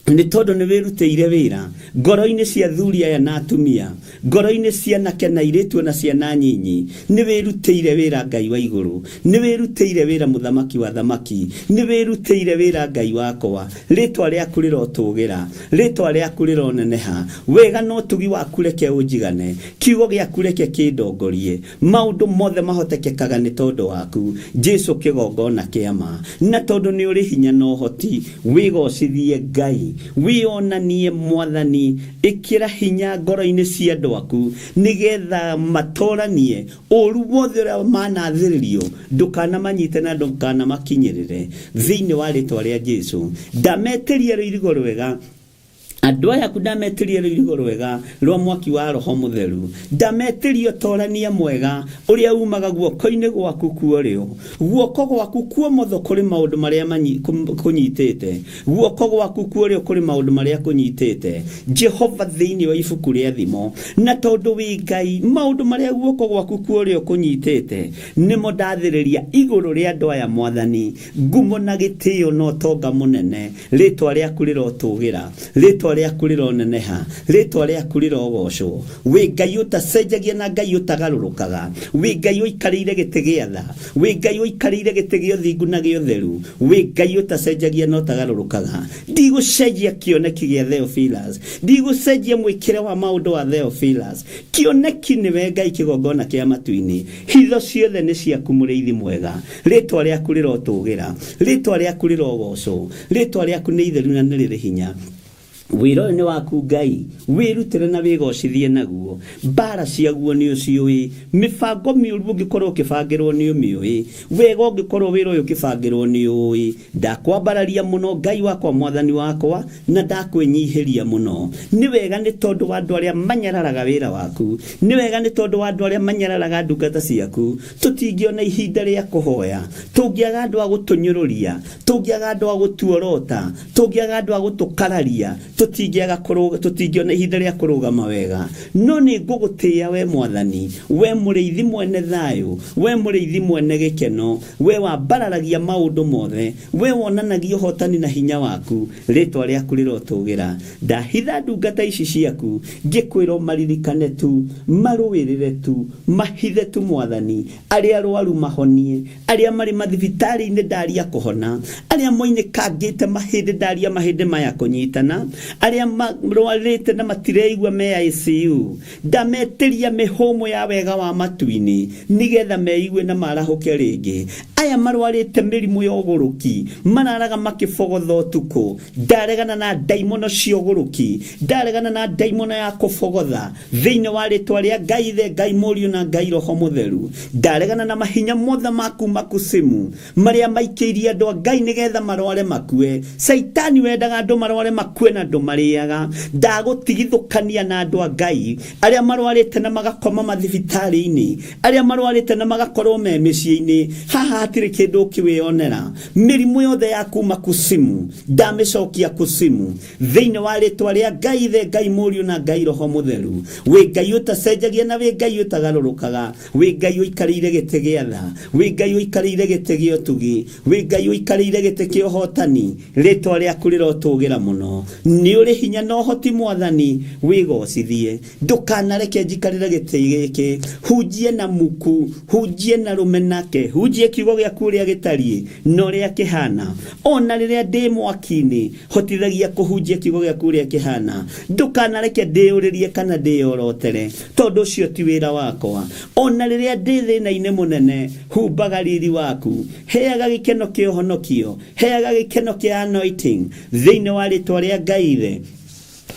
nĩ tondũ nĩ wĩrutĩire wĩra ngoro-inĩ cia thuri aya na atumia, ngoro-inĩ cia anake na airĩtu na ciana nyinyi. Nĩ wĩrutĩire wĩra, Ngai wa igũrũ, nĩ wĩrutĩire wĩra, mũthamaki wa thamaki, nĩ wĩrutĩire wĩra, Ngai wakwa. Rĩtwa rĩaku rĩrotũgĩra, rĩtwa rĩaku rĩroneneha. Wega na ũtugi waku reke ũnjigane, kiugo gĩaku reke kĩndongorie. Maũndũ mothe mahotekekaga nĩ tondũ waku, Jesu kĩgongona kĩa ma, na tondũ nĩ ũrĩ hinya na ũhoti. Wĩgocithie Ngai, wĩonanie Mwathani. Ĩkĩra hinya ngoro-inĩ cia andũ aku nĩgetha matoranie ũru wothe ũrĩa manathĩrĩrio. Ndũkanamanyite na ndũkanamakinyĩrĩre thĩinĩ wa rĩtwa rĩa Jesu. Ndametĩria rũirigo rwega andũ aya aku, ndametĩria rũirigo rwega rwa mwaki wa Roho Mũtheru, ndametĩria ũtorania mwega ũrĩa umaga guoko-inĩ gwaku kuorĩo. Guoko gwaku kuomotho kũrĩ maũndũ marĩa kũnyitĩte, guoko gwaku kuorĩo kũrĩ maũndũ marĩa kũnyitĩte, Jehova, thĩinĩ wa ibuku rĩa Thimo. Na tondũ wĩ Ngai, maũndũ marĩa guoko gwaku kuorĩo kũnyitĩte nĩmo ndathĩrĩria igũrũ rĩa andũ aya. Mwathani, ngumo na gĩtĩo na ũtonga mũnene, rĩtwa rĩaku rĩrotũgĩra, rĩtwa rĩaku rĩroneneha, rĩtwa rĩaku rĩrogocwo. Wĩ Ngai ũtacenjagia na Ngai ũtagarũrũkaga, wĩ Ngai ũikarĩire gĩtĩ gĩa tha, wĩ Ngai ũikarĩire gĩtĩ gĩa ũthingu na gĩa ũtheru, wĩ Ngai ũtacenjagia na ũtagarũrũkaga. Ndigũcenjia kĩoneki gĩa Theophilus, ndigũcenjia mwĩkĩre wa maũndũ wa Theophilus. Kĩoneki nĩwe Ngai kĩgongona kĩa matu-inĩ. Hitho ciothe nĩ ciaku, mũrĩithi mwega. Rĩtwa rĩaku rĩrotũgĩra, rĩtwa rĩaku rĩrogocwo. Rĩtwa rĩaku nĩ itheru na nĩ rĩrĩ hinya. Wĩra ũyũ nĩ waku, Ngai, wĩrutĩre na wĩgocithie naguo. Mbara ciaguo nĩ ũciũĩ, mĩbango mĩũru ũngĩkorwo ũkĩbangĩrwo nĩ ũmĩũĩ, wega ũngĩkorwo wĩra ũyũ ũkĩbangĩrwo nĩ ũĩ. Ndakwambararia mũno, Ngai wakwa, Mwathani wakwa, na ndakwĩnyihĩria mũno. Nĩ wega nĩ tondũ wa andũ arĩa manyararaga wĩra waku, nĩ wega nĩ tondũ wa andũ arĩa manyararaga ndungata ciaku. Tũtingĩona ihinda rĩa kũhoya tũngĩaga andũ a gũtũnyũrũria, tũngĩaga andũ a gũtuorota, tũngĩaga andũ a gũtũkararia. Tũtingĩaga kũrũga, tũtingĩona ihinda rĩa kũrũgama wega, no nĩ ngũgũtĩĩa we Mwathani, we mũrĩithi mwene thayũ, we mũrĩithi mwene gĩkeno, we wambararagia maũndũ mothe, we wonanagia ũhotani na hinya waku. Rĩtwa rĩaku rĩrotũgĩra. Ndahitha ndungata ici ciaku, ngĩkwĩra ũmaririkane tu, marũĩrĩre tu, mahithe tu Mwathani. Arĩa arwaru mahonie, arĩa marĩ mathibitarĩ-inĩ ndaria kũhona, arĩa moinĩkangĩte mahĩndĩ ndaria mahĩndĩ maya kũnyitana, arĩa marwarĩte na matireigua me ICU, ndametĩria mĩhũmũ ya wega wa matu-inĩ nĩgetha meigue na marahũke rĩngĩ. Aya marwarĩte mĩrimũ ya ũgũrũki, mararaga makĩbogotha ũtukũ, ndaregana na ndaimono cia ũgũrũki, ndaregana na ndaimono ya kũbogotha thĩinĩ wa rĩtwa rĩa Ngai Ithe, Ngai Mũriũ na Ngai Roho Mũtheru. Ndaregana na mahinya mothe ma kuma kusimu marĩa maikĩirie andũ a Ngai nĩgetha marware makue. Caitani wendaga andũ marware makue na ndũmarĩaga. Ndagũtigithũkania na andũ a Ngai arĩa marwarĩte na magakoma mathibitarĩ-inĩ, arĩa marwarĩte na magakorwo me mĩciĩ-inĩ. Haha hatirĩ kĩndũ ũkĩwĩonera. Mĩrimũ yothe ya kuma kusimu ndamĩcokia kusimu thĩinĩ wa rĩtwa rĩa Ngai Ithe, Ngai Mũriũ na Ngai Roho Mũtheru. Wĩ Ngai ũtacenjagia na wĩ Ngai ũtagarũrũkaga, wĩ Ngai ũikarĩire gĩtĩ gĩa tha, wĩ Ngai ũikarĩire gĩtĩ gĩa ũtugi, wĩ Ngai ũikarĩire gĩtĩ kĩa ũhotani. Rĩtwa rĩaku rĩrotũgĩra mũno. Nĩ ũrĩ hinya na ũhoti Mwathani, wĩgocithie. Ndũkanareke njikarĩre gĩtĩ gĩkĩ, hunjie na muku, hunjie na rũmenake, hunjie kiugo gĩaku ũrĩa gĩtariĩ na ũrĩa kĩhana. Ona rĩrĩa ndĩ mwaki-inĩ, hotithagia kũhunjia kiugo gĩaku ũrĩa kĩhana. Ndũkanareke ndĩyũrĩrie kana ndĩyorotere, tondũ ũcio ti wĩra wakwa. Ona rĩrĩa ndĩ thĩna-inĩ mũnene, humbaga riri waku, heaga gĩkeno kĩa ũhonokio, heaga gĩkeno kĩa anointing thĩinĩ wa rĩtwa rĩa Ngai Ithe,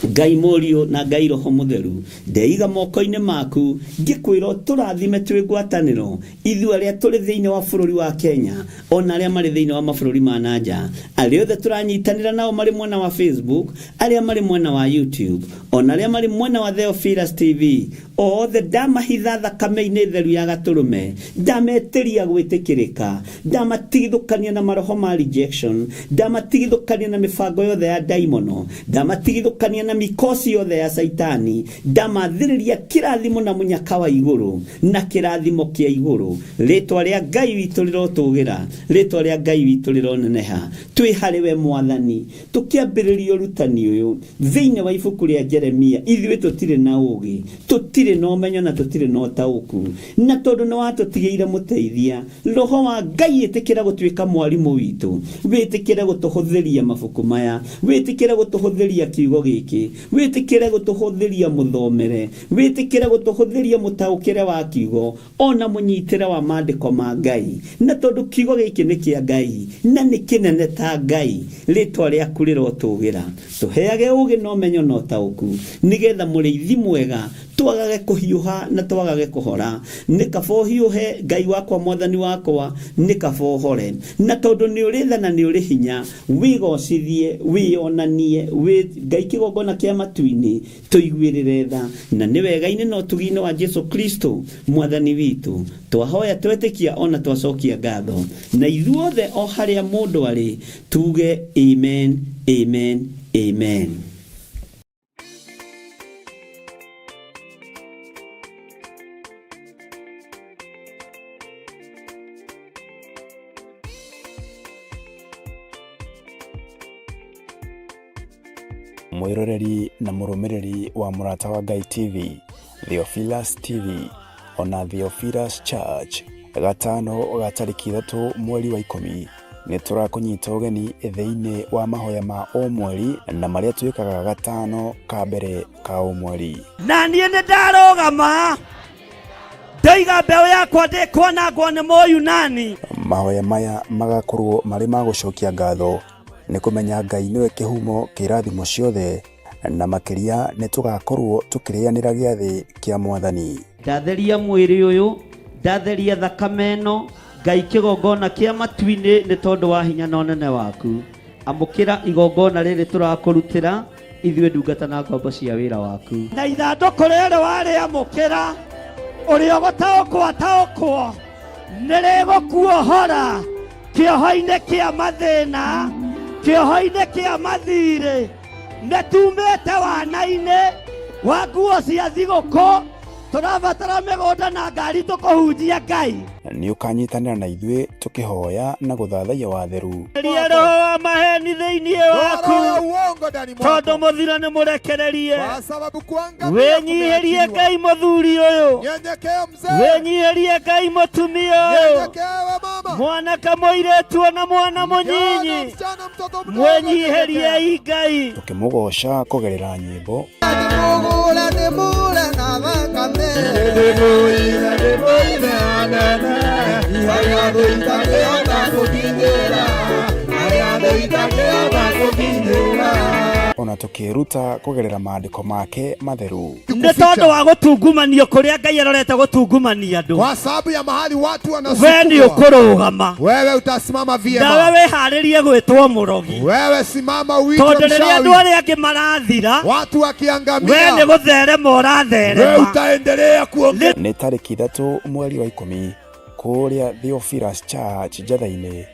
Ngai Mũriũ na Ngai Roho Mũtheru. Ndeiga moko-inĩ maku ngĩkwĩra ũtũrathime twĩ ngwatanĩro, ithuĩ arĩa tũrĩ thĩinĩ wa bũrũri wa Kenya, ona arĩa marĩ thĩinĩ wa mabũrũri ma na nja, arĩa othe tũranyitanĩra nao marĩ mwena wa Facebook, arĩa marĩ mwena wa YouTube, ona arĩa marĩ mwena wa Theophilus TV, othe ndamahitha thakame-inĩ theru ya gatũrũme, ndametĩria gwĩtĩkĩrĩka, ndamatigithũkania na maroho ma rejection, ndamatigithũkania na mĩbango yothe ya ndaimono, ndamatigithũkania na mikosi yothe ya Caitani, ndamathĩrĩria kĩrathimo na mũnyaka wa igũrũ na kĩrathimo kĩa igũrũ. Rĩtwa rĩa Ngai witũ rĩrotũgĩra, rĩtwa rĩa Ngai witũ rĩroneneha. Twĩ harĩ we Mwathani, tũkĩambĩrĩria ũrutani ũyũ thĩinĩ wa ibuku rĩa Jeremia. Ithuĩ tũtirĩ na ũũgĩ, tũtirĩ na ũmenyo na tũtirĩ na ũtaũku, na tondũ nĩ watũtigĩire mũteithia, Roho wa Ngai, ĩtĩkĩra gũtuĩka mwarimũ witũ, wĩtĩkĩre gũtũhũthĩria mabuku maya, wĩtĩkĩre gũtũhũthĩria kiugo gĩkĩ, wĩtĩkĩre gũtũhũthĩria mũthomere, wĩtĩkĩre gũtũhũthĩria mũtaũkĩre wa kiugo, ona mũnyitĩre wa maandĩko ma Ngai. Na tondũ kiugo gĩkĩ nĩ kĩa Ngai na nĩ kĩnene ta Ngai, rĩtwa rĩaku rĩrotũgĩra. Tũheage ũũgĩ na ũmenyo na ũtaũku, nĩgetha mũrĩithi mwega twagage kũhiũha na twagage kũhora. Nĩ kaba ũhiũhe, Ngai wakwa, Mwathani wakwa, nĩ kaba ũhore. Na tondũ nĩ ũrĩ tha na nĩ ũrĩ hinya, wĩgocithie, wĩyonanie, wĩ Ngai kĩgongona kĩa matu-inĩ, tũiguĩrĩre tha. Na nĩ wega-inĩ na ũtugi-inĩ wa Jesu Kristo Mwathani witũ, twahoya twetĩkia ona twacokia ngatho. Na ithuothe o harĩa mũndũ arĩ, tuge amen, amen, amen. Mwĩroreri na mũrũmĩrĩri wa Mũrata wa Ngai TV, Theophilus TV, ona Theophilus Church, gatano ga tarĩki 3 mweri wa 10 nĩ tũrakũnyita ũgeni thĩinĩ wa mahoya ma o mweri na marĩa twĩkaga gatano ka mbere ka o mweri. Na niĩ nĩ ndarũgama ndoiga mbeũ yakwa ndĩkwanangwo nĩ Mũyunani. Mahoya maya magakorwo marĩ ma gũcokia ngatho nĩ kũmenya Ngai nĩwe kĩhumo kĩa irathimo ciothe, na makĩria nĩ tũgakorwo tũkĩrĩanĩra gĩathĩ kĩa Mwathani. Ndatheria mwĩrĩ ũyũ, ndatheria thakame ĩno, Ngai kĩgongona kĩa matu-inĩ nĩ tondũ wa hinya na ũnene waku. Amũkĩra igongona rĩrĩ tũrakũrutĩra ithuĩ ndungata na ngombo cia wĩra waku. Na ithandũkũ rĩrĩ warĩamũkĩra, ũrĩa ũgũtaũkwo ataũkwo, nĩ rĩgũkuohora kĩoho-inĩ kĩa mathĩna, kĩoho-inĩ kĩa mathirĩ. Nĩ tumĩte wana-inĩ wa nguo cia thigũkũ, tũrabatara mĩgũnda na ngari tũkũhunjia Ngai. Nĩ ũkanyitanĩra na ithuĩ tũkĩhoya na gũthathaiya watheru. Ria roho wa maheni thĩinĩ waku, Roho ya uongo ndani tondũ mwako, mũthiro nĩ mũrekererie. kwa sababu kuangamia Wĩnyihĩrie kumeachiliwa. Ngai mũthuri ũyũ, Nyenyekea mzee, wĩnyihĩrie Ngai mũtumia ũyũ, nyenyekea we mama, mwanake mũirĩtu ona mwana kijana, mũnyinyi, msichana, mtoto mdogo, mwĩnyihĩriei Ngai. Tũkĩmũgooca kũgerera nyĩmbo Ndimugure ndimure na thakame ona tũkĩĩruta kũgerera maandĩko make matheru. Nĩ tondũ wa gũtungumanio kũrĩa Ngai arorete gũtungumania andũ, kwa sababu ya mahali watu we nĩ wanasukumwa, ũkũrũgama wewe utasimama nawe vyema. wĩharĩrie gwĩtwo mũrogi, Wewe simama uitwe tondũ rĩrĩa andũ mchawi. arĩa angĩ marathira, Watu we nĩ wakiangamia, gũtherema wewe ũratherema. utaendelea kuongea. Nĩ tarĩki 3 mweri wa 10 kũrĩa Theophilus Church Njatha-inĩ,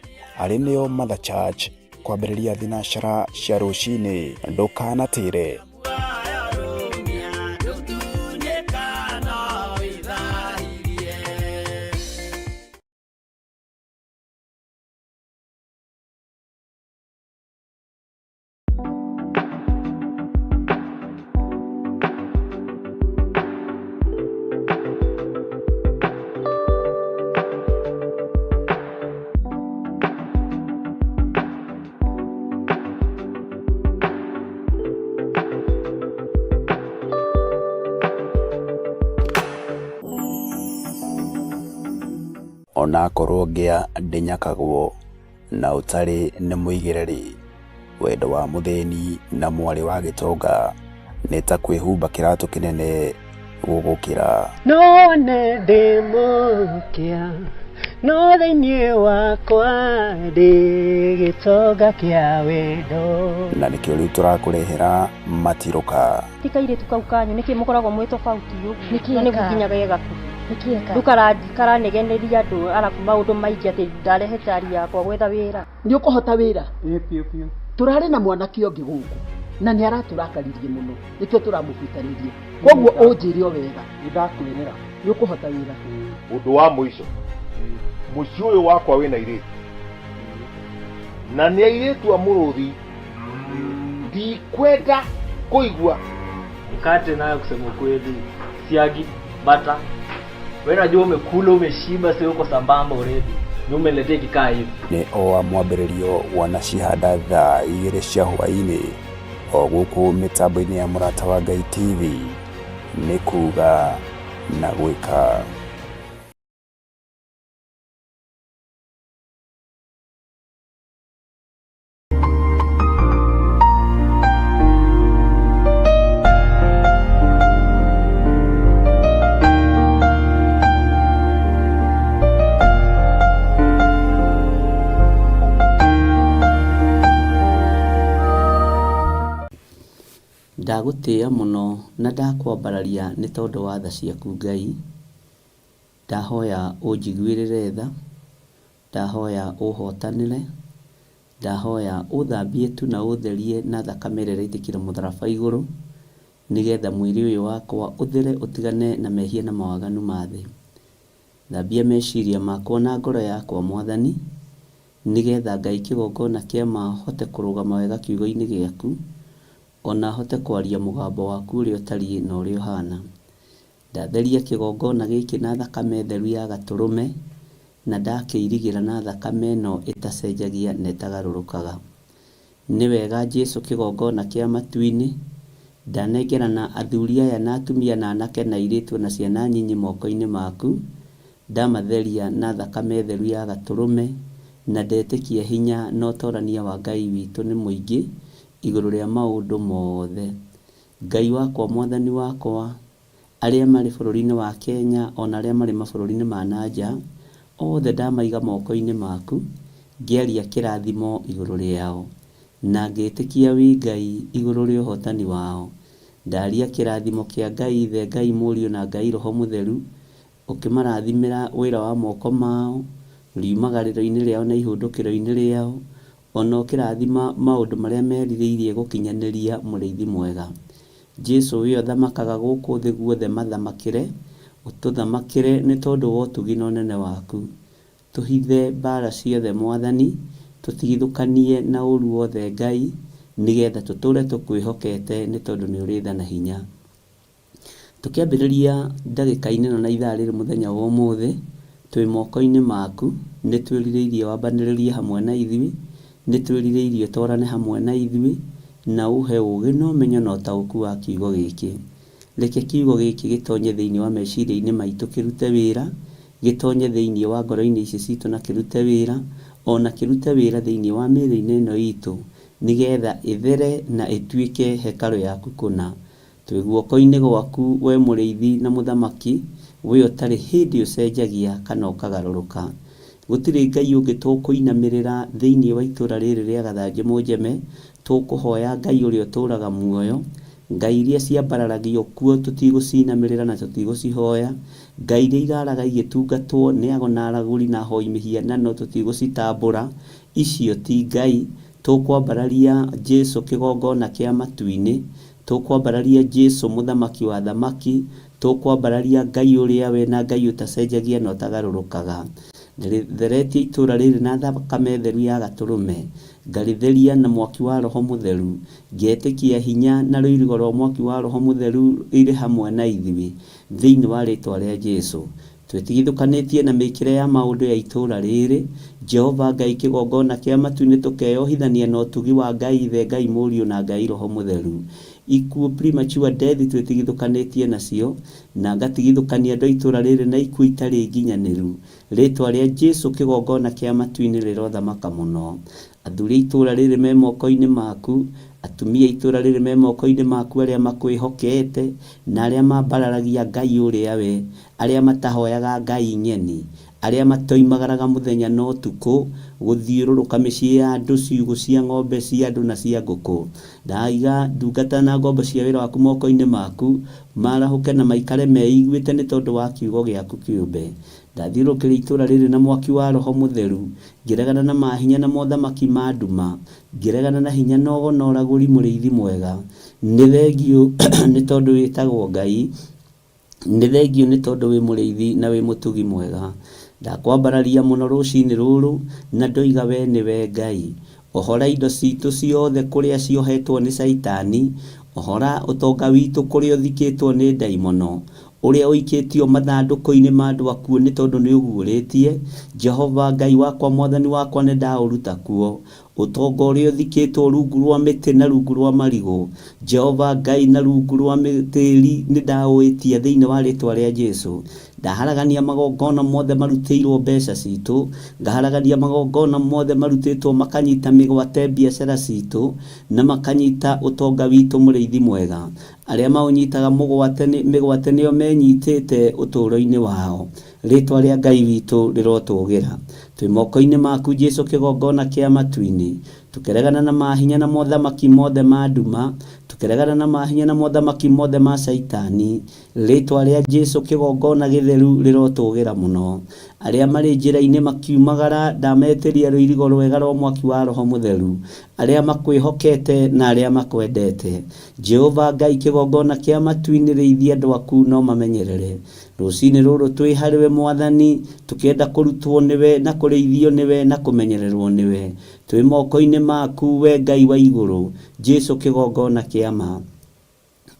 arĩ nĩo Mother Church, kwambĩrĩria thinacara cia rũcinĩ. Ndũkanatĩre. Onakorwo ngĩa ndĩnyakagwo na ũtarĩ nĩ mũigĩre-rĩ, wendo wa mũthĩni na mwarĩ wa gĩtonga nĩ ta kwĩhumba kĩratũ kĩnene gũgũkĩra. No nĩ ndĩ mũkĩa, no thĩinĩ wakwa ndĩ gĩtonga kĩa wendo. Na nĩkĩo rĩu tũrakũrehera matirũka. Ti kairĩtu kau kanyu nĩkĩ mũkoragwo mwĩ tofauti ũguo? Nĩkĩ No nĩguo ka? nginya ge gakuhĩ. Nĩkĩ ka? Rĩu karanegeneria andũ arabu maũndũ maingĩ atĩ ndarehe cari yakwa gwetha wĩra. Nĩ ũkũhota wĩra? Tũrarĩ na mwanake ũngĩ gũkũ na nĩ aratũrakaririe mũno, nĩkĩo tũramũbutanirie. Koguo ũnjĩre o wega, Nĩndakwĩrĩra. Nĩ ũkũhota wĩra? Ũndũ wa mũico, mũciĩ ũyũ wakwa wĩna airĩtu na nĩ airĩtu a mũrũthi, ndikwenda kũigua. Mkate nayo kusema ukweli, siagi, bata. Wewe unajua umekula umeshiba, sio uko sambamba already. Ni umeniletea ikikaa hivi. Nĩ o wa mwambĩrĩrio wanacihanda thaa 2 cia hwaĩ-inĩ o gũkũ mĩtambo-inĩ ya Mũrata wa Ngai TV, nĩ kuga na gwĩka. Ndagũtĩĩa mũno na ndakwambararia nĩ tondũ wa tha ciaku Ngai. Ndahoya ũnjiguĩrĩre tha, ndahoya ũhotanĩre, ndahoya ũthambie tu na ũtherie na thakame ĩrĩa ĩraitĩkire mũtharaba igũrũ, nĩgetha mwĩrĩ ũyũ wakwa ũthere ũtigane na mehia na mawaganu ma thĩ. Thambia meciria makwa na ngoro yakwa Mwathani, nĩgetha Ngai kĩgongona kĩa ma hote kũrũgama wega kiugo-inĩ gĩaku, ona hote kwaria mũgambo waku ũrĩa ũtariĩ na ũrĩa ũhana. Ndatheria kĩgongona gĩkĩ na thakame theru ya gatũrũme, na ndakĩirigĩra na thakame ĩno ĩtacenjagia na ĩtagarũrũkaga. Nĩ wega Jesũ kĩgongona kĩa matu-inĩ, ndanengerana athuri aya na atumia na anake na airĩtu na ciana nyinyi moko-inĩ maku, ndamatheria na thakame theru ya gatũrũme, na ndetĩkia hinya na ũtorania wa Ngai witũ nĩ mũingĩ igũrũ rĩa maũndũ mothe. Ngai wakwa, Mwathani wakwa, arĩa marĩ bũrũri-inĩ wa Kenya ona arĩa marĩ mabũrũri-inĩ ma nanja, othe ndamaiga moko-inĩ maku, ngĩaria kĩrathimo igũrũ rĩao, na ngĩtĩkia wĩ Ngai igũrũ rĩa ũhotani wao. Ndaria kĩrathimo kĩa Ngai Ithe, Ngai Mũriũ na Ngai Roho Mũtheru, ũkĩmarathimĩra wĩra wa moko mao, riumagarĩro-inĩ rĩao na ihũndũkĩro-inĩ rĩao, Ona ũkĩrathima maũndũ marĩa merirĩirie gũkinyanĩria mũrĩithi mwega. Jesu we ũthamakaga gũkũ thĩ guothe mathamakĩre, ũtũthamakĩre nĩ tondũ wa ũtugi na ũnene waku. Tũhithe mbara ciothe Mwathani, tũtigithũkanie na ũru wothe Ngai, nĩgetha tũtũre tũkwĩhokete nĩ tondũ nĩ ũrĩ tha na hinya. Tũkĩambĩrĩria ndagĩka-inĩ ĩno na ithaa rĩrĩ mũthenya wa ũmũthĩ, twĩ moko-inĩ maku, nĩ twĩrirĩirie wambanĩrĩrie hamwe na ithuĩ, nĩ twĩrirĩirie ũtwarane hamwe na ithuĩ, na ũhe ũũgĩ na ũmenyo na ũtaũku wa kiugo gĩkĩ. Reke kiugo gĩkĩ gĩtonye thĩinĩ wa meciria-inĩ maitũ kĩrute wĩra, gĩtonye thĩinĩ wa ngoro-inĩ ici citũ na kĩrute wĩra, o na kĩrute wĩra thĩinĩ wa mĩĩrĩ-inĩ ĩno itũ, nĩgetha ĩthere na ĩtuĩke hekarũ yaku kũna. Twĩ guoko-inĩ gwaku, wee Mũrĩithi na Mũthamaki, wee ũtarĩ hĩndĩ ũcenjagia kana ũkagarũrũka. Gũtirĩ Ngai ũngĩ tũkũinamĩrĩra thĩinĩ wa itũũra rĩrĩ rĩa Gathanjĩ Mũnjeme, tũkũhoya Ngai ũrĩa ũtũũraga muoyo. Ngai iria ciambararagio kuo tũtigũcinamĩrĩra na tũtigũcihoya. Ngai iria iraraga igĩtungatwo nĩ ago na aragũri na ahoi mĩhianano tũtigũcitambũra. Icio ti Ngai. Tũkwambararia Jesu kĩgongona kĩa matu-inĩ. Tũkwambararia Jesu mũthamaki wa athamaki, tũkwambararia Ngai ũrĩa we na Ngai ũtacenjagia na ũtagarũrũkaga. Ndĩrĩtheretie itũũra rĩrĩ na thakame theru ya gatũrũme, ngarĩtheria na mwaki wa Roho Mũtheru, ngetĩkia hinya na rũirigo rwa mwaki wa Roho Mũtheru irĩ hamwe na ithuĩ, thĩinĩ wa rĩtwa rĩa Jesu. Twĩtigithũkanĩtie na mĩkĩre ya maũndũ ya itũũra rĩrĩ, Jehova Ngai kĩgongona kĩa matu-inĩ tũkeyohithania na ũtugi wa Ngai Ithe, Ngai Mũriũ na Ngai Roho Mũtheru. Ikuũ premature death twĩtigithũkanĩtie nacio, na ngatigithũkania andũ a itũũra rĩrĩ na ikuũ itarĩ nginyanĩru. Rĩtwa rĩa Jesu kĩgongona kĩa matu-inĩ rĩrothamaka mũno. Athuri a itũũra rĩrĩ me moko-inĩ maku, atumia a itũũra rĩrĩ me moko-inĩ maku arĩa makwĩhokete, na arĩa mambararagia Ngai ũrĩa we, arĩa matahoyaga ngai ng'eni, arĩa matoimagaraga mũthenya na ũtukũ gũthiũrũrũka mĩciĩ ya andũ, ciugũ cia ng'ombe cia andũ na cia ngũkũ. Ndaiga ndungata na ngombo cia wĩra waku moko-inĩ maku, maarahũke na maikare meiguĩte nĩ tondũ wa kiugo gĩaku kĩũmbe. Ndathiũrũrũkĩria itũũra rĩrĩ na mwaki wa Roho Mũtheru, ngĩregana na mahinya na mothamaki ma nduma, ngĩregana na hinya na ũgo na ũragũri mũrĩithi mwega. Nĩ thengiũ nĩ tondũ wĩtagwo Ngai, nĩ thengiũ nĩ tondũ wĩ mũrĩithi na wĩ mũtugi mwega. Ndakwambararia mũno rũcinĩ rũrũ na ndoiga we nĩwe Ngai. Ohora indo citũ ciothe kũrĩa ciohetwo nĩ Caitani, ohora ũtonga witũ kũrĩa ũthikĩtwo nĩ ndaimono, ũrĩa ũikĩtio mathandũkũ-inĩ ma andũ akuũ nĩ tondũ nĩũguũrĩtie, Jehova Ngai wakwa Mwathani wakwa nĩndaũruta kuo. Ũtonga ũrĩa ũthikĩtwo rungu rwa mĩtĩ na rungu rwa marigũ, Jehova Ngai na rungu rwa tĩri nĩndaũĩtia thĩinĩ wa rĩtwa rĩa Jesu. Ndaharagania magongona mothe marutĩirwo mbeca citũ, ngaharagania magongona mothe marutĩtwo makanyita mĩgwate biacara citũ na makanyita ũtonga witũ mũrĩithi mwega. Arĩa maũnyitaga mũgwate mĩgwate nĩo menyitĩte ũtũũro-inĩ wao. Rĩtwa rĩa Ngai witũ rĩrotũgĩra. Twĩ moko-inĩ maku Jesu kĩgongona kĩa matu-inĩ, tũkĩregana na mahinya na mothamaki mothe ma nduma, tũkĩregana na mahinya na mothamaki mothe ma Caitani. Rĩtwa rĩa Jesu kĩgongona gĩtheru rĩrotũgĩra mũno. Arĩa marĩ njĩra-inĩ makiumagara ndametĩria rũirigo rwega rwa mwaki wa Roho Mũtheru, arĩa makwĩhokete na arĩa makwendete. Jehova Ngai kĩgongona kĩa matu-inĩ rĩithia andũ aku no mamenyerere. Rũcinĩ rũrũ twĩ harĩwe Mwathani, tũkĩenda kũrutwo nĩwe na kũrĩithio nĩwe na kũmenyererwo nĩwe. Twĩ moko-inĩ maku we Ngai wa igũrũ, Jesu kĩgongona kĩa ma.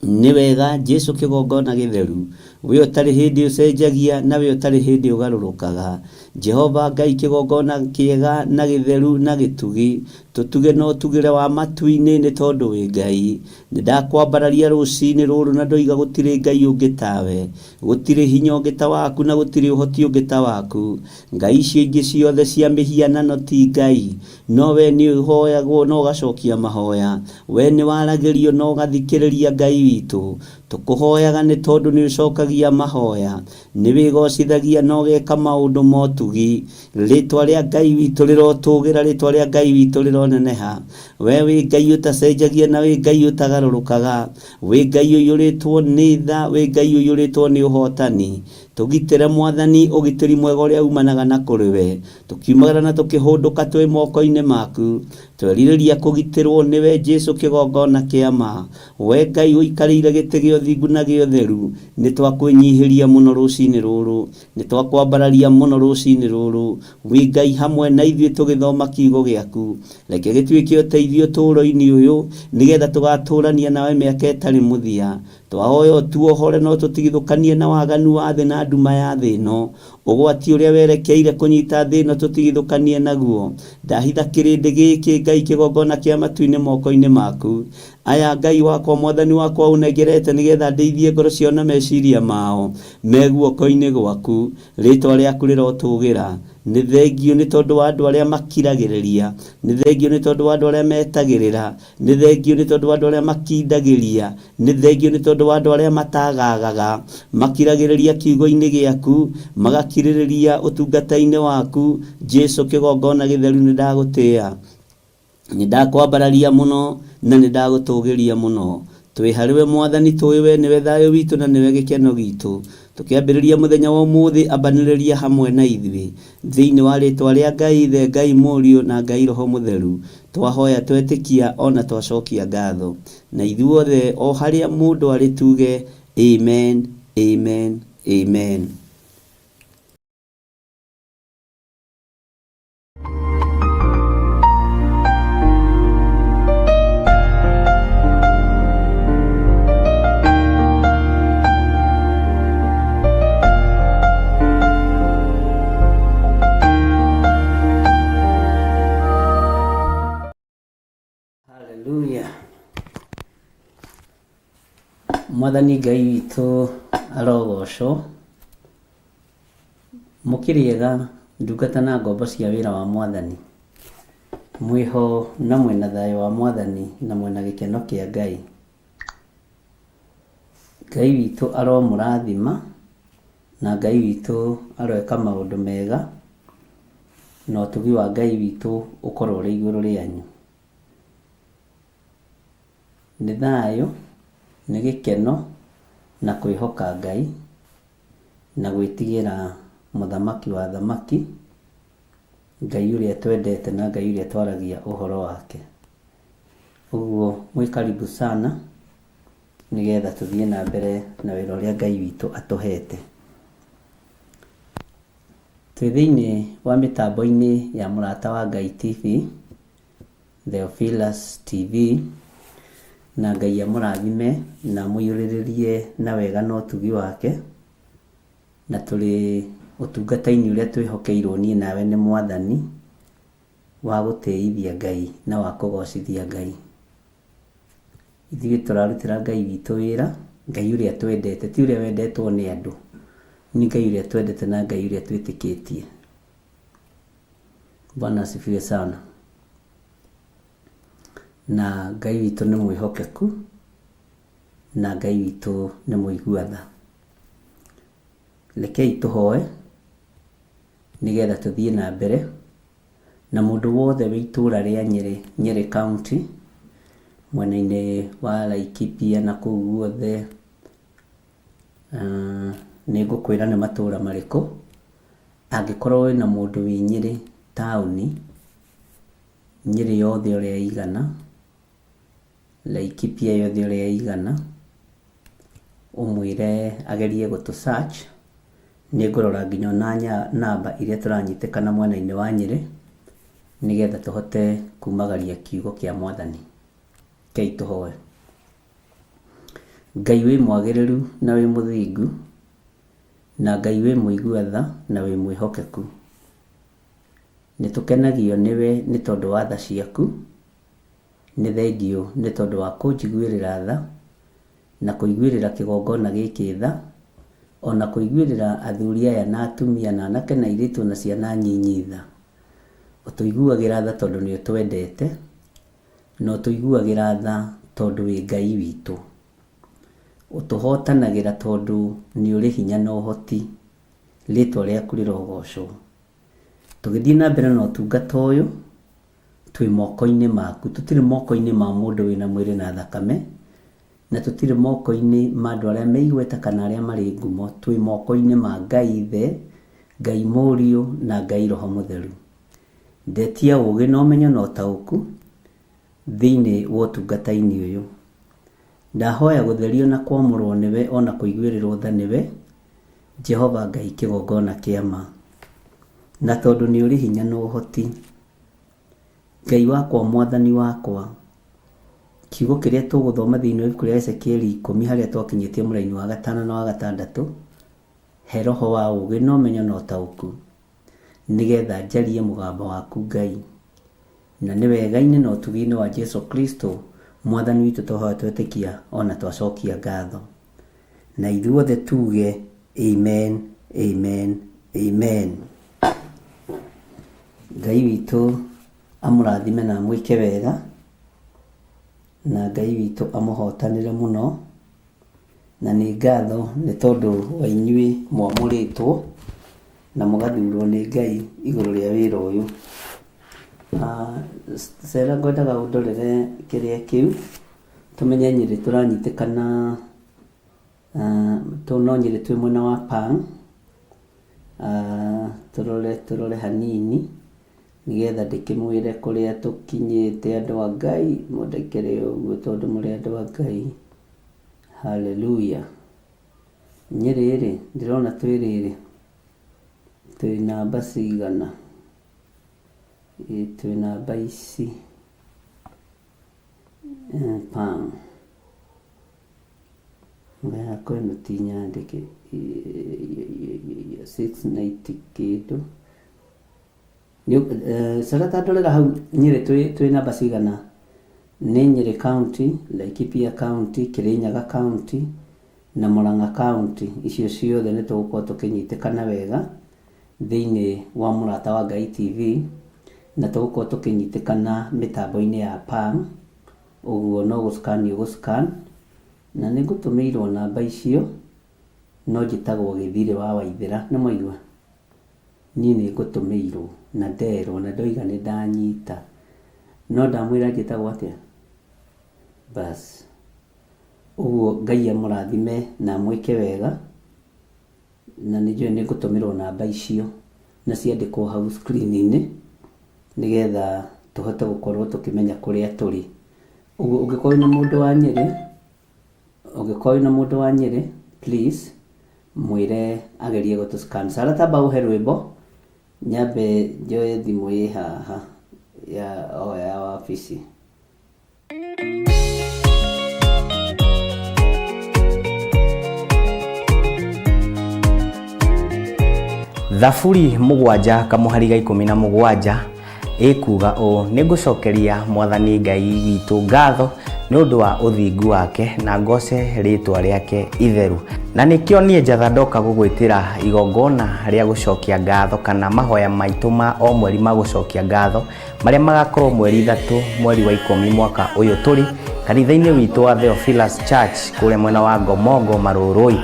Nĩ wega Jesu kĩgongona gĩtheru, we ũtarĩ hĩndĩ ũcenjagia na we ũtarĩ hĩndĩ ũgarũrũkaga. Jehova Ngai kĩgongona kĩega na gĩtheru na gĩtugi, tũtuge na ũtugĩre wa matu-inĩ nĩ tondũ wĩ Ngai. Nĩ ndakwambararia rũcinĩ rũrũ na ndoiga gũtirĩ Ngai ũngĩ tawe, gũtirĩ hinya ũngĩ ta waku na gũtirĩ ũhoti ũngĩ ta waku. Ngai icio ingĩ ciothe cia mĩhianano ti Ngai, no we nĩ ũhoyagwo na ũgacokia mahoya. We nĩ waragĩrio na ũgathikĩrĩria Ngai witũ. Tũkũhoyaga nĩ tondũ nĩ ũcokagia mahoya. Nĩ wĩgocithagia na ũgeka maũndũ ma ũtugi. Rĩtwa rĩa Ngai witũ rĩrotũgĩra, rĩtwa rĩa Ngai witũ rĩroneneha. We wĩ Ngai ũtacenjagia na wĩ Ngai ũtagarũrũkaga. Wĩ Ngai ũiyũrĩtwo nĩ tha, wĩ Ngai ũiyũrĩtwo nĩ ũhotani. Tũgitĩre Mwathani ũgitĩri mwega ũrĩa umanaga na kũrĩ we. Tũkiumagara na tũkĩhũndũka twĩ moko-inĩ maku. Twerirĩria kũgitĩrwo nĩwe Jesu kĩgongona kĩa ma. We Ngai ũikarĩire gĩtĩ gĩa ũthingu na gĩa ũtheru, nĩ twakwĩnyihĩria mũno rũcinĩ rũrũ, nĩ twakwambararia mũno rũcinĩ rũrũ. Wĩ Ngai hamwe na ithuĩ tũgĩthoma kiugo gĩaku. Reke gĩtuĩke ũteithio ũtũũro-inĩ ũyũ, nĩgetha tũgatũũrania nawe mĩaka ĩtarĩ mũthia. Twahoya ũtuohore na ũtũtigithũkanie na waganu wa thĩ na nduma ya thĩ ĩno. Ũgwati ũrĩa werekeire kũnyita thĩ ĩno tũtigithũkanie naguo. Ndahitha kĩrĩndĩ gĩkĩ Ngai kĩgongona kĩa matu-inĩ moko-inĩ maku. Aya Ngai wakwa Mwathani wakwa ũnengerete nĩgetha ndĩithie ngoro ciao na meciria mao me guoko-inĩ gwaku. Rĩtwa rĩaku rĩrotũgĩra. Nĩ thengio nĩ tondũ wa andũ arĩa makiragĩrĩria. Nĩ thengio nĩ tondũ wa andũ arĩa metagĩrĩra. Nĩ thengio nĩ tondũ wa andũ arĩa makindagĩria. Nĩ thengio nĩ tondũ wa andũ arĩa matagagaga. Makiragĩrĩria kiugo-inĩ gĩaku, magakirĩrĩria ũtungata-inĩ waku. Jesu kĩgongona gĩtheru nĩ ndagũtĩa. Nĩ ndakwambararia mũno na nĩ ndagũtũgĩria mũno. Twĩ harĩ we Mwathani, tũĩ we nĩwe thayũ witũ na nĩwe gĩkeno gitũ. Tũkĩambĩrĩria mũthenya wa ũmũthĩ, ambanĩrĩria hamwe na ithuĩ. Thĩinĩ wa rĩtwa rĩa Ngai Ithe, Ngai Mũriũ na Ngai Roho Mũtheru, twahoya twetĩkia ona twacokia ngatho. Na ithuothe o harĩa mũndũ arĩ tuge amen, amen, amen. Hallelujah. Mwathani Ngai witũ arogocwo. Mũkĩrĩega ndungata na ngombo cia wĩra wa Mwathani. Mwĩho na mwĩna thayũ wa Mwathani na mwĩna gĩkeno kĩa Ngai. Ngai witũ aromũrathima na Ngai witũ aroeka maũndũ mega na ũtugi wa Ngai witũ ũkorwo ũrĩ igũrũ rĩanyu. Nĩ thayũ, nĩ gĩkeno na kwĩhoka Ngai na gwĩtigĩra mũthamaki wa athamaki, Ngai ũrĩa twendete na Ngai ũrĩa twaragia ũhoro wake. Ũguo mwĩ karibu sana nĩgetha tũthiĩ na mbere na wĩra ũrĩa Ngai witũ atũhete. Twĩ thĩinĩ wa mĩtambo-inĩ ya Mũrata wa Ngai TV, Theophilus TV, na Ngai amũrathime na amũiyũrĩrĩrie na wega na ũtugi wake. Na tũrĩ ũtungata-inĩ ũrĩa twĩhokeirwo niĩ nawe nĩ Mwathani wa gũtĩithia Ngai na wa kũgocithia Ngai. Ithuĩ tũrarutĩra Ngai witũ wĩra, Ngai ũrĩa twendete, ti ũrĩa wendetwo nĩ andũ, nĩ Ngai ũrĩa twendete na Ngai ũrĩa twĩtĩkĩtie. Bwana asifiwe sana. Na Ngai witũ nĩ mwĩhokeku, na Ngai witũ nĩ mũigua tha. Rekei tũhoe nĩgetha tũthiĩ na mbere na mũndũ wothe wĩ itũra rĩa Nyĩrĩ, Nyĩrĩ County, mwena-inĩ wa Laikipia na kũu guothe, nĩ ngũkwĩra nĩ matũra marĩkũ. Angĩkorwo wĩna mũndũ wĩ Nyĩrĩ taũni, Nyĩrĩ yothe ũrĩa ĩigana, Laikipia yothe ũrĩa ĩigana, ũmwĩre agerie gũtũ search. Nĩ ngũrora nginya ona namba iria tũranyitĩkana mwena-inĩ wa Nyĩrĩ, nĩgetha tũhote kumagaria kiugo kĩa Mwathani. Rekei tũhoe. Ngai wĩ mwagĩrĩru na wĩ mũthingu, na Ngai wĩ mũigua tha na wĩ mwĩhokeku. Nĩ tũkenagio nĩwe nĩ tondũ wa tha ciaku. Nĩ thengio nĩ tondũ wa kũnjiguĩrĩra tha, na kũiguĩrĩra kĩgongona gĩkĩ tha, ona kũiguĩrĩra athuri aya na atumia na anake na airĩtu na ciana nyinyi tha. Ũtũiguagĩra tha tondũ nĩ ũtwendete, na ũtũiguagĩra tha tondũ wĩ Ngai witũ. Ũtũhotanagĩra tondũ nĩ ũrĩ hinya na ũhoti. Rĩtwa rĩaku rĩrogocwo. Tũgĩthiĩ na mbere na ũtungata ũyũ, twĩ moko-inĩ maku. Tũtirĩ moko-inĩ ma mũndũ wĩna mwĩrĩ na thakame, Na tũtirĩ moko-inĩ ma andũ arĩa me igweta kana arĩa marĩ ngumo, twĩ moko-inĩ ma Ngai Ithe, Ngai Mũriũ na Ngai Roho Mũtheru. Ndetia ũgĩ na ũmenyo na ũtaũku thĩinĩ wa ũtungata-inĩ ũyũ. Ndahoya gũtherio na kwamũrwo nĩwe ona kũiguĩrĩrwo tha nĩwe, Jehova Ngai kĩgongona kĩa ma. Na tondũ nĩ ũrĩ hinya na ũhoti, Ngai wakwa Mwathani wakwa, kiugo kĩrĩa tũgũthoma thĩinĩ wa ibuku rĩa Ezekieli ikũmi harĩa twakinyĩtie mũraini wa gatano na wa gatandatũ, he roho wa ũgĩ na ũmenyo na ũtaũku, nĩgetha njarie mũgambo waku Ngai. Na nĩ wega-inĩ na ũtugi-inĩ wa Jesu Kristo Mwathani witũ twahoya twetĩkia ona twacokia ngatho. Na ithuothe tuge amen, amen, amen. Ngai witũ amũrathime na amwĩke wega, na Ngai witũ amũhotanĩre mũno, na nĩ ngatho nĩ tondũ wa inyuĩ mwamũrĩtwo na mũgathurwo nĩ Ngai igũrũ rĩa wĩra ũyũ. Cera ngwendaga ũndorere kĩrĩa kĩu tũmenye Nyĩrĩ tũranyitĩkana no Nyĩrĩ twĩ mwena wa Pang, tũrore tũrore hanini nĩgetha ndĩkĩmwĩre kũrĩa tũkinyĩte andũ a Ngai, mũndekere ũguo tondũ mũrĩ andũ a Ngai. Hallelujah. Nyĩrĩ rĩ, ndĩrona twĩ rĩrĩ, twĩ namba cigana? Ĩ twĩ namba ici. Pang. Namba yakwa ĩno ti nyandĩke, 690 kĩndũ. Cora ta ndorera hau Nyĩrĩ twĩ namba cigana? Nĩ Nyĩrĩ County, Laikipia County, Kĩrĩnyaga County na Murang'a County. Icio ciothe nĩ tũgũkorwo tũkĩnyitĩkana wega thĩinĩ wa Mũrata wa Ngai TV, na tũgũkorwo tũkĩnyitĩkana mĩtambo-inĩ ya Pang, ũguo no gũ scan ũgũ scan, na nĩ ngũtũmĩirwo namba icio, no njĩtagwo Gĩthirĩ wa Waithĩra, nĩ mwaigua? Niĩ nĩ ngũtũmĩirwo na nderwo na ndoiga nĩ ndanyita, no ndamwĩra njĩtagwo atĩa? Bas, ũguo Ngai amũrathime na amwĩke wega, na nĩ njũĩ nĩ ngũtũmĩrwo namba icio na ciandĩkwo hau screen -inĩ, nĩgetha tũhote gũkorwo tũkĩmenya kũrĩa tũrĩ. Ũguo ũngĩkorwo wĩna mũndũ wa Nyĩrĩ, Ũngĩkorwo wĩna mũndũ wa Nyĩrĩ please mwĩre agerie gũtũ scan. Sarah tamba ũhe rwĩmbo nyambe njoe thimũ ĩ haha ya o ya wabici. Thaburi mũgwanja kamũhari ga 17 ĩkuuga ũũ, Nĩngũcokeria Mwathani Ngai witũ ngatho nĩ ũndũ wa ũthingu wake, na ngooce rĩĩtwa rĩake itheru. Na nĩkĩo niĩ Njatha ndoka gũgwĩtĩra igongona rĩa gũcokia ngatho kana mahoya maitũ ma o mweri ma gũcokia ngatho marĩa magakorwo mweri 3 mweri wa 10 mwaka ũyũ tũrĩ kanitha-inĩ witũ wa Theophilus Church kũrĩa mwena wa Ngomongo Marũrũi.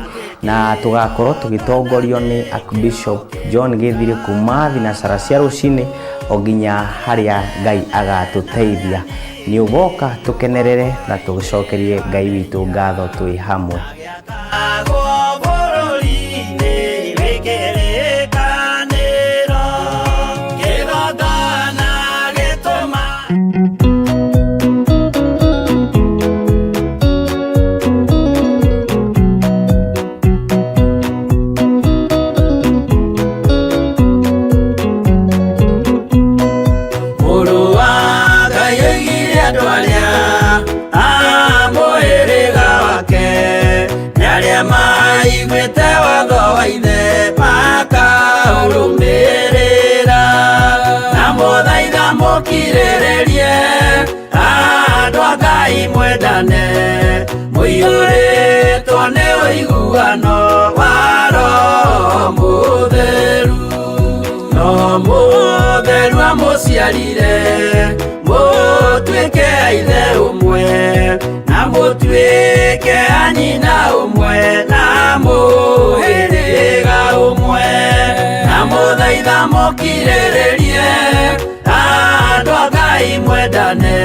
Na tũgakorwo tũgĩtongorio nĩ Archbishop John Gĩthirĩ kuma thinacara cia rũcinĩ o nginya harĩa Ngai agatũteithia. Nĩ ũgoka tũkenerere na tũcokerie Ngai witũ ngatho twĩ hamwe. Mũrũ wa Ngai oigire andũ arĩa a mũhĩrĩga wake nĩ arĩa maiguĩte watho wa ithe makaũrũmĩrĩra na mũthaitha mũkirĩrĩrie andũ a Ngai mwendane mũiyũrĩtwo nĩ ũiguano wa Roho Mũtheru. No Mũtheru amũciarire mũtuĩke a ithe ũmwe na mũtuĩke a nyina ũmwe na mũhĩrĩga ũmwe na mũthaitha mũkirĩrĩrie andũ a Ngai mwendane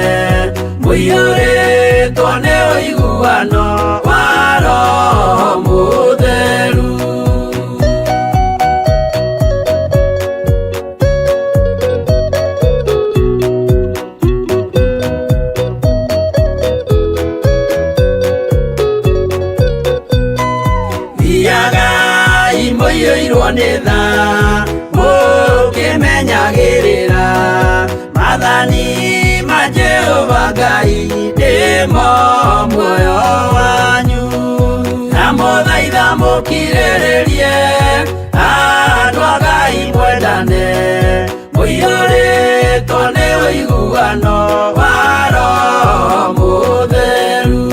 mũiyũrĩtwo nĩ ũiguano. ũiguano wa Roho Mũtheru. Thiagai mũiyũirwo nĩ tha, mũkĩmenyagĩrĩra maathani ma Jehova Ngai nĩmo muoyo wanyu. Na mũthaitha mũkirĩrĩrie, andũ a Ngai mwendane, mũiyũrĩtwo nĩ ũiguano wa Roho Mũtheru.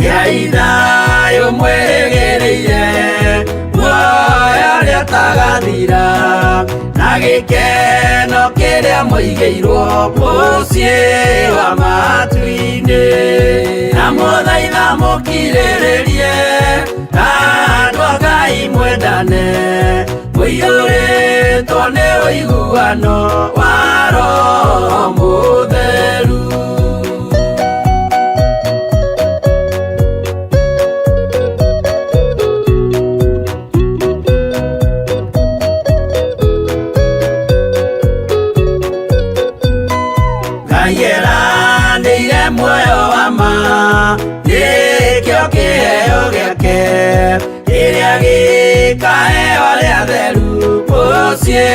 Gĩai thayũ mwĩrĩgĩrĩire muoyo ũrĩa ũtagathira, na gĩkeno kĩrĩa mũigĩirwo mũciĩ wa matu-inĩ. Na mũthaitha mũkirĩrĩrie, andũ a Ngai mwendane, mũiyũrĩtwo nĩ ũiguano wa Roho Mũtheru. Ngai eranĩire muoyo wa ma, nĩkĩo kĩheo gĩake kĩrĩa gĩkaheo arĩa atheru mũciĩ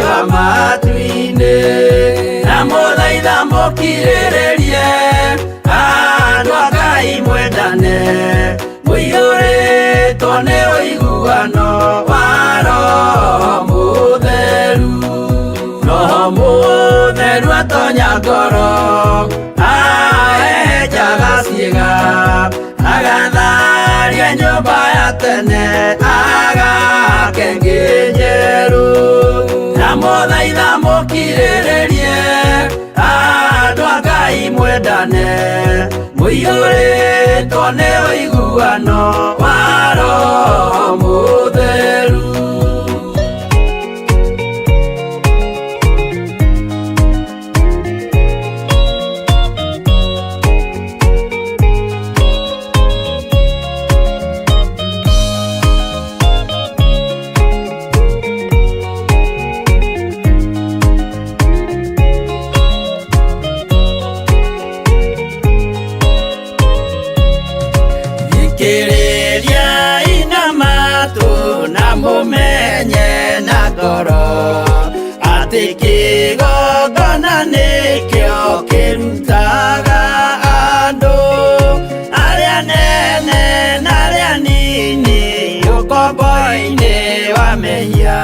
wa matu-inĩ. Na mũthaitha mũkirĩrĩrie, andũ a Ngai mwendane, mũiyũrĩtwo nĩ ũiguano wa Roho Mũtheru. Roho Mũtheru atonya ngoro, ahehenjaga ciĩga, agatharia nyũmba ya tene, agake ĩngĩ njerũ. Na mũthaitha mũkirĩrĩrie, andũ a Ngai mwendane, mũiyũrĩtwo nĩ ũiguano wa Roho Mũtheru. Thikĩrĩria ina matũ na mũmenye na ngoro atĩ kĩgongona nĩkĩo kĩrutaga andũ arĩa nene na arĩa nini ũkombo-inĩ wa mehia,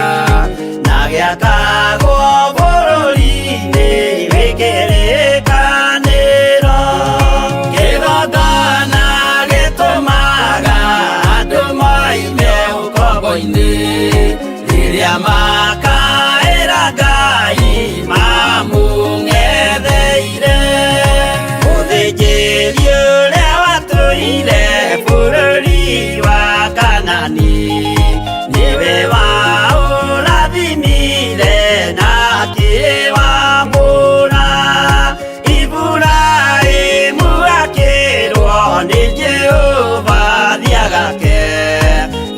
na gĩakagwo bũrũri-inĩ wĩ kĩrĩkanĩro. Kĩgongona gĩtũmaga andũ moime ũkombo-inĩ, rĩrĩa makaĩra Ngai mamũng'etheire. Mũthĩnjĩri ũrĩa watũire bũrũri wa Kanani, nĩwe waũrathimire na akĩwamũra. Iburahĩmu akĩrwo nĩ Jehova thiagake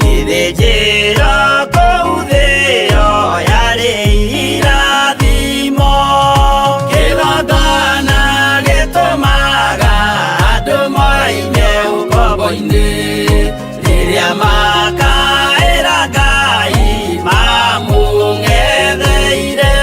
gĩthĩnjĩro kũu thĩo yarĩ irathimo. Kĩgongona gĩtũmaga andũ moime ũkombo-inĩ, rĩrĩa makaĩra Ngai mamũng'etheire.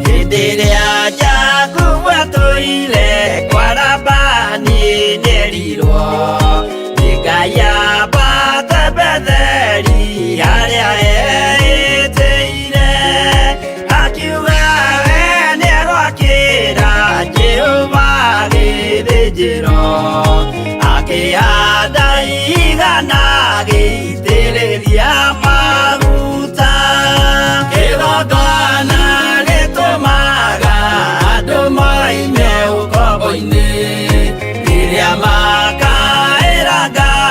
Hĩndĩ ĩrĩa Jakubu atũire kwa Labani nĩerirwo nĩ Ngai ambate Betheli harĩa eĩtĩire, akiuga we nĩegwakĩra Jehova gĩthĩnjĩro, akĩhanda ihiga na agĩitĩrĩria maguta. Kĩgongona gĩtũmaga andũ moime ũkombo-inĩ, rĩrĩa makaĩra Ngai.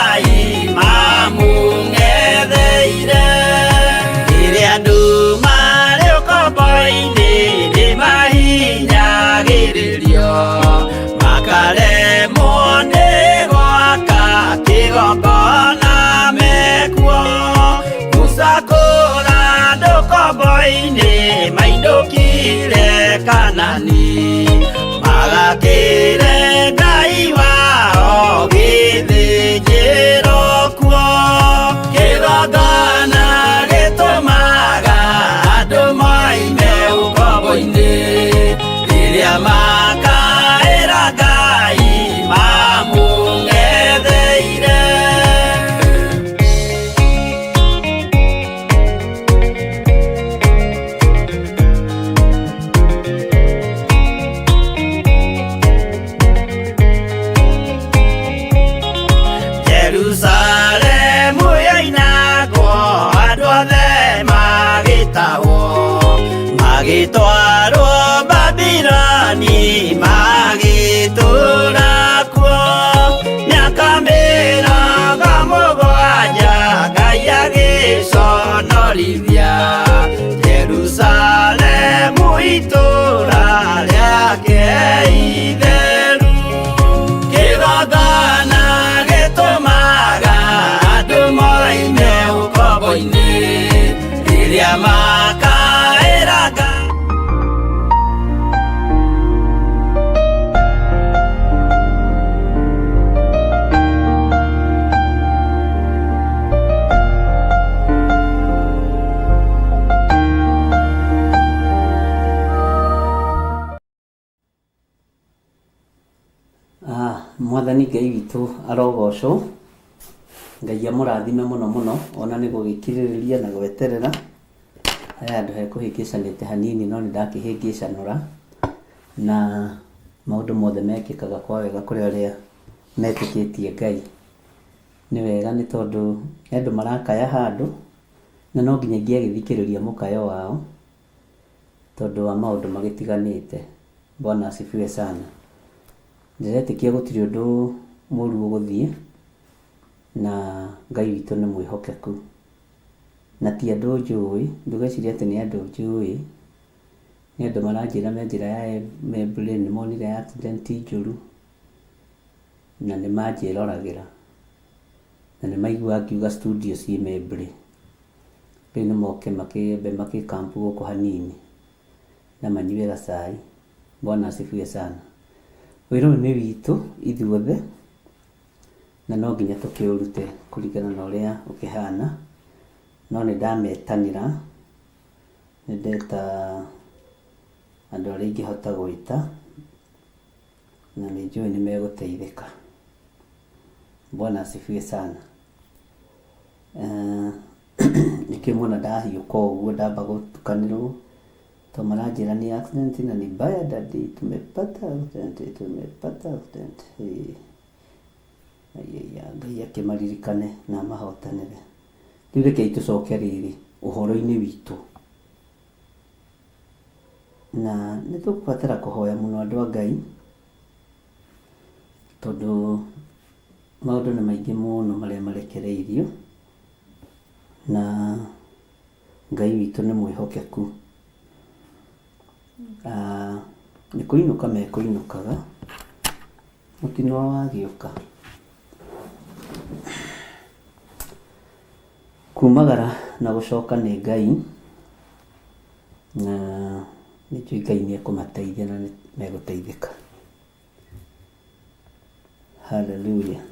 makinyire Kanani magakĩre Ngai wao gĩthĩnjĩro kuo kĩgongona gĩtũmaga andũ moime ũkombo-inĩ rĩrĩa makaĩra Ngai mamũng'etheire. Jerusalemu yoinagwo andũ othe magĩtahwo magĩtwarwo Babiloni magĩtũũra kuo mĩaka 70 Ngai agĩconorithia Jerusalemu itũũra rĩake itheru kĩgongona gĩtũmaga andũ moime ũkombo-inĩ rĩrĩa makaĩra Ngai. Mwathani Ngai witũ arogocwo, Ngai amũrathime mũno mũno ona nĩ gũgĩkirĩrĩria na gweterera. He handũ hekũhĩngĩcanĩte hanini no nĩ ndakĩhĩngĩcanũra, na maũndũ mothe mekĩkaga kwa wega kũrĩ arĩa metĩkĩtie Ngai. Nĩ wega nĩ tondũ he andũ marakaya handũ na no nginya ingĩagĩthikĩrĩria mũkayo wao tondũ wa maũndũ magĩtiganĩte. Bwana asifiwe sana. Ndĩretĩkia gũtirĩ ũndũ mũru ũgũthiĩ na Ngai witũ nĩ mwĩhokeku. Na ti andũ njũĩ, ndũgecirie atĩ nĩ andũ njũĩ, nĩ andũ maranjĩra me njĩra ya Embley nĩ monire accident njũru na nĩ manjĩroragĩra na nĩ maiguaga ngiuga studio ciĩ Membley. Rĩu nĩ moke makĩambe makĩ camp gũkũ hanini na manyue gacai. Bwana asifiwe sana. Wĩra ũyũ nĩ witũ ithuothe na no nginya tũkĩũrute kũringana na ũrĩa ũkĩhana, no nĩ ndametanĩra, nĩ ndeta andũ arĩa ingĩhota gwĩta na nĩ njũĩ nĩ megũteithĩka. Bwana asifiwe sana. Nĩkĩo muona ndahiũka ũguo ndamba gũtukanĩrwo to maranjĩra nĩ accident na ni mbaya daddy, tumepata accident, tumepata accident. Aiya, Ngai akĩmaririkane na amahotanĩre. Rĩu rekei tũcoke rĩrĩ ũhoro-inĩ witũ, na nĩ tũkũbatara kũhoya mũno andũ a Ngai tondũ maũndũ nĩ maingĩ mũno marĩa marekereirio na Ngai witũ nĩ mwĩhokeku. Nĩ kũinũka mekũinũkaga mũtino wagĩũka kumagara na gũcoka nĩ Ngai, na nĩ njũĩ Ngai nĩ ekũmateithia na nĩ megũteithĩka. Hallelujah.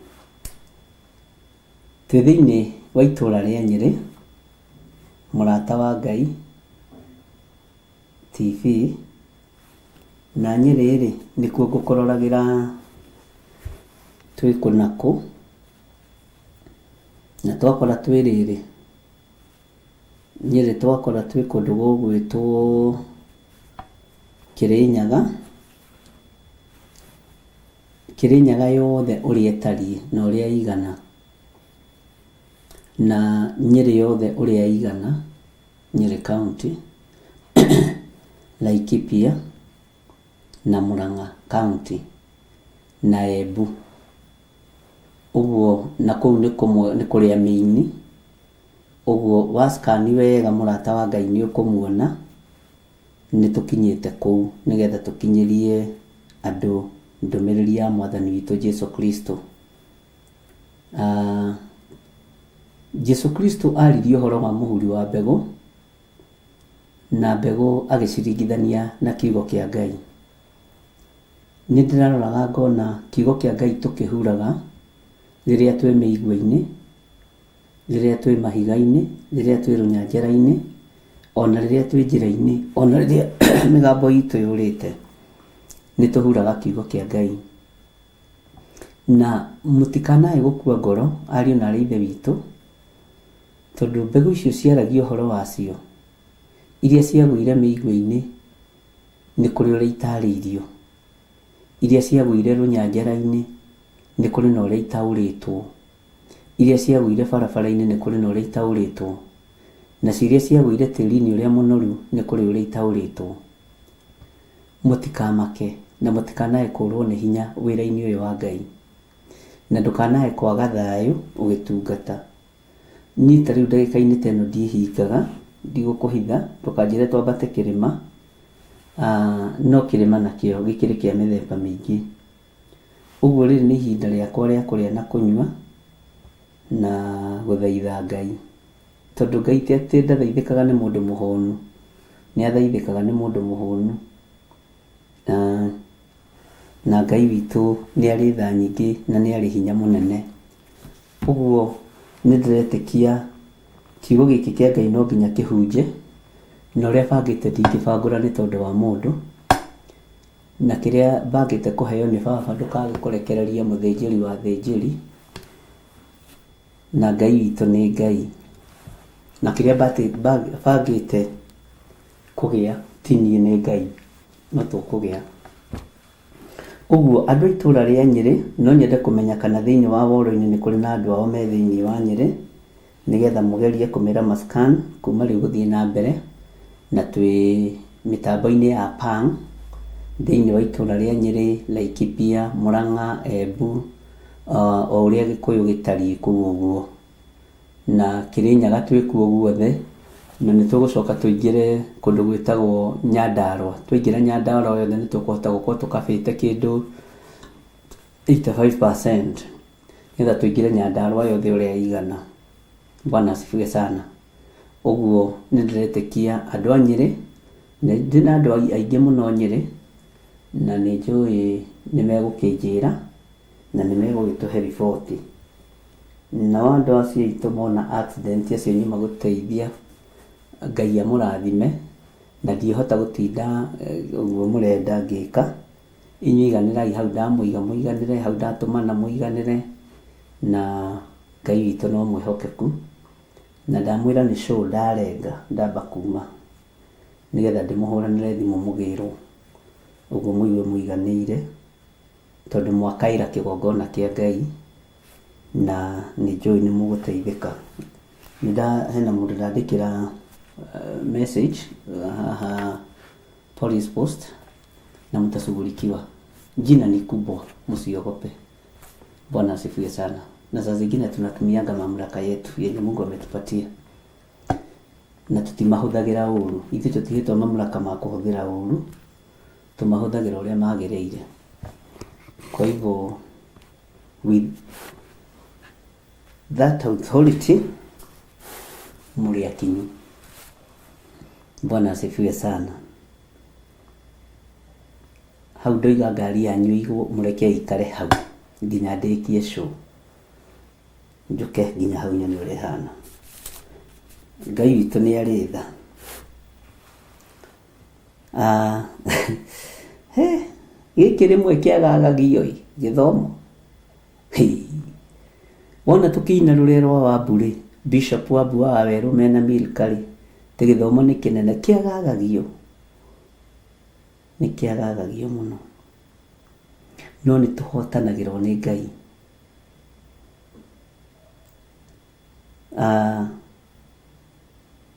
Twĩ thĩinĩ wa itũũra rĩa Nyĩrĩ, mũrata wa Ngai TV, na Nyĩrĩ rĩ nĩkuo ngũkũroragĩra twĩ kũ na kũ, na twakora twĩ rĩrĩ Nyĩrĩ twakora twĩ kũndũ gũgwĩtwo Kĩrĩnyaga. Kĩrĩnyaga yothe ũrĩa ĩtariĩ na ũrĩa ĩigana, na Nyĩrĩ yothe ũrĩa ĩigana, Nyĩrĩ County, Laikipia na Murang'a County na Embu. Ũguo na kũu nĩ kũmwe nĩ kũrĩa mĩini. Ũguo wa scan wega mũrata wa Ngai nĩ ũkũmuona nĩ tũkinyĩte kũu nĩgetha tũkinyĩrie andũ ndũmĩrĩri ya mwathani witũ Jesu Kristo. Jesu Kristo aririe ũhoro wa mũhuri wa mbegũ Na mbegũ agĩciringithania na kiugo kĩa Ngai. Nĩ ndĩraroraga ngona kiugo kĩa Ngai tũkĩhuraga rĩrĩa twĩ mĩigua-inĩ, rĩrĩa twĩ mahiga-inĩ, rĩrĩa twĩ rũnyanjara-inĩ, ona rĩrĩa twĩ njĩra-inĩ, ona rĩrĩa mĩgambo itũ yũrĩte, nĩ tũhuraga kiugo kĩa Ngai. Na mũtikanae gũkua ngoro ariũ na aarĩ a Ithe witũ, tondũ mbegũ icio ciaragia ũhoro wacio, iria ciagũire mĩigua-inĩ nĩ kũrĩ ũrĩa itarĩirio, iria ciagũire rũnyanjara-inĩ nĩ kũrĩ na ũrĩa itaũrĩtwo, iria ciagũire barabara-inĩ nĩ kũrĩ na ũrĩa itaũrĩtwo, nacio iria ciagũire tĩri-inĩ ũrĩa mũnoru nĩ kũrĩ ũrĩa itaũrĩtwo. Mũtikamake na mũtikanae kũrwo nĩ hinya wĩra-inĩ ũyũ wa Ngai, na ndũkanae kwaga thayũ ũgĩtungata. Niĩ ta rĩu ndagĩka-inĩ ta ĩno ndiĩhingaga, ndigũkũhitha, ndũkanjĩre twambate kĩrĩma, no kĩrĩma nakĩo gĩkĩrĩ kĩa mĩthemba mĩingĩ. Ũguo rĩrĩ nĩ ihinda rĩakwa rĩa kũrĩa na kũnyua na gũthaitha Ngai. Tondũ Ngai ti atĩ ndathaithĩkaga nĩ mũndũ mũhũnu, nĩ athaithĩkaga nĩ mũndũ mũhũnu. Na Ngai witũ nĩ arĩ tha nyingĩ na nĩ arĩ hinya mũnene. Ũguo nĩ ndĩretĩkia kiugo gĩkĩ kĩa Ngai no nginya kĩhunje, na ũrĩa bangĩte ndingĩbangũra nĩ tondũ wa mũndũ, na kĩrĩa bangĩte kũheo nĩ baba ndũkage kũrekereria mũthĩnjĩri wa athĩnjĩri, na Ngai witũ nĩ Ngai. Na kĩrĩa bangĩte kũgĩa ti niĩ nĩ Ngai, no tũkũgĩa. Ũguo andũ a itũra rĩa Nyĩrĩ no nyende kũmenya kana thĩinĩ wa woro-inĩ nĩ kũrĩ na andũ ao me thĩinĩ wa Nyĩrĩ nĩgetha mũgerie kũmera ma scan kuma rĩu gũthiĩ na mbere na twĩ mĩtambo-inĩ ya Pang thĩinĩ wa itũra rĩa Nyĩrĩ, Laikipia, Mũrang'a, Embu o ũrĩa Gĩkũyũ gĩtariĩ kũu ũguo. Na Kĩrĩnyaga twĩ kuo guothe, na nĩ tũgũcoka tũingĩre kũndũ gwĩtagwo Nyandarũa. Twaingĩra Nyandarũa yothe nĩ tũkũhota gũkorwo tũkabĩte kĩndũ 85% nĩgetha tũingĩre Nyandarũa yothe ũrĩa ĩigana. Bwana asifiwe sana. Ũguo nĩ ndĩretĩkia andũ a Nyĩrĩ, ndĩna andũ aingĩ mũno Nyĩrĩ, na nĩ njũĩ nĩ megũkĩnjĩra na nĩ megũgĩtũhe riboti. Nao andũ acio aitũ mona accident acio nyuma gũteithia, Ngai amũrathime, na ndihota gũtinda ũguo mũrenda ngĩka. Inyuĩ iganĩrai hau ndamũiga mũiganĩre, hau ndatũmana mũiganĩre, na Ngai witũ no mwĩhokeku. Na ndamwĩra nĩ show ndarenga ndamba kuma, nĩgetha ndĩmũhũranĩre thimũ mũgĩrwo, ũguo mũigue mũiganĩire. Tondũ mwakaĩra kĩgongona kĩa Ngai na nĩ njũĩ nĩ mũgũteithĩka. Hena mũndũ ndandĩkĩra message haha police post na mtashughulikiwa. Jina ni kubwa, msiogope. Bwana asifiwe sana. Na saa zingine tunatumianga mamlaka yetu yenye Mungu ametupatia na tutimahũthagĩra ũru. Ithuĩ tũtihetwo mamlaka ma kũhũthĩra ũru, tũmahũthagĩra ũrĩa magĩrĩire. Kwa hivyo with that authority mũrĩ akinyu. Bwana asifiwe sana. Hau ndoiga ngari yanyu ĩigwo mũreke ĩikare hau nginya ndĩkie show. Njũke nginya hau nyone ũrĩa ĩhana. Ngai witũ nĩ arĩ tha. He, gĩkĩ rĩmwe kĩagagagio ĩ, gĩthomo. Hĩ. Wona tũkĩina rũrĩa rwa Wambu rĩ, Bishop Wambu wa Wawerũ mena Milka rĩ, atĩ gĩthomo nĩ kĩnene, kĩagagagio. Nĩ kĩagagagio mũno. No nĩ tũhotanagĩrwo nĩ Ngai.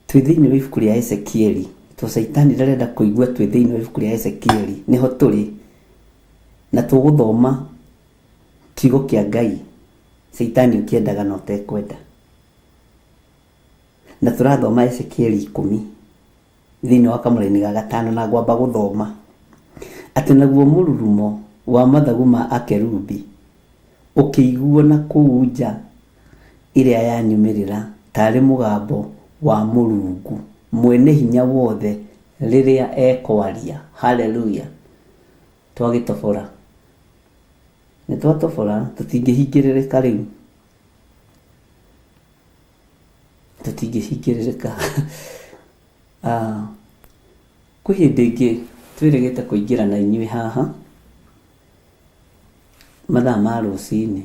Twĩ thĩinĩ wa ibuku rĩa Ezekieli, to Caitani ndarenda kũigua twĩ thĩinĩ wa ibuku rĩa Ezekieli, nĩho tũrĩ, na tũgũthoma kiugo kĩa Ngai, Caitani ũkĩendaga na ũtekwenda. Na tũrathoma Ezekieli 10 thĩinĩ wa kamũraini ga gatano na ngwamba gũthoma atĩ naguo mũrurumo wa mathagu ma akerubi ũkĩiguo na kũu nja ĩrĩa ya nyumĩrĩra taarĩ mũgambo wa Mũrungu Mwene-Hinya-Wothe Rĩrĩa ekwaria. Haleluya. Twagĩtobora. Nĩ twatobora, tũtingĩhingĩrĩrĩka rĩu. Tũtingĩhingĩrĩrĩka. Ah, kwĩ hĩndĩ ĩngĩ twĩrĩgĩte kũingĩra na inyuĩ haha mathaa ma rũcinĩ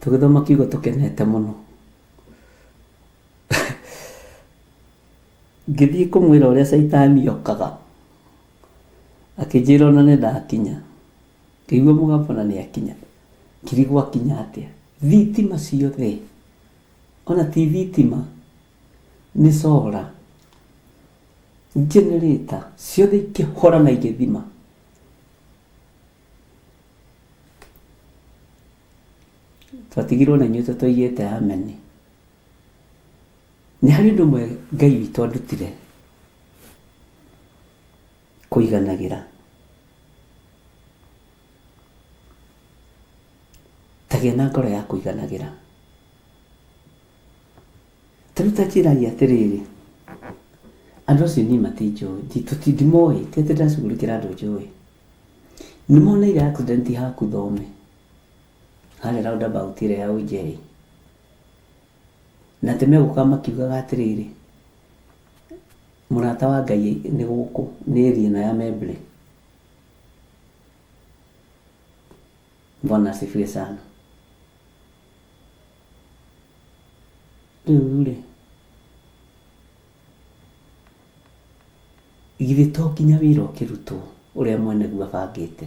tũgĩthoma kiugo tũkenete mũno. Ngĩthiĩ kũmwĩra ũrĩa caitani okaga, akĩnjĩra ona nĩ ndakinya. Ngĩigua mũgambo na nĩ akinya. Ngĩrigwo akinya atĩa. Thitima ciothe, ona ti thitima, nĩ solar, generator, ciothe ikĩhora na igĩthima. Twatigirwo na inyuĩ tũtoigĩte ameni. Nĩ harĩ ũndũ ũmwe Ngai witũ andutire kũiganagĩra. Tagĩa na ngoro ya kũiganagĩra. Ta rĩu ta njĩrai atĩrĩrĩ, andũ acio niĩ matinjũĩ, ndimoĩ, ti atĩ ndĩracugurikĩra andũ njũĩ. Nĩ moneire accident haku thome, harĩa roundabout ĩrĩa ya Ũnjeri. Na atĩ megũka makiugaga atĩrĩrĩ, mũrata wa Ngai nĩ gũkũ, nĩ area ĩno ya Membley. Bwana asifiwe sana. Rĩu rĩ, githĩ to nginya wĩra ũkĩrutwo ũrĩa mwene guo abangĩte?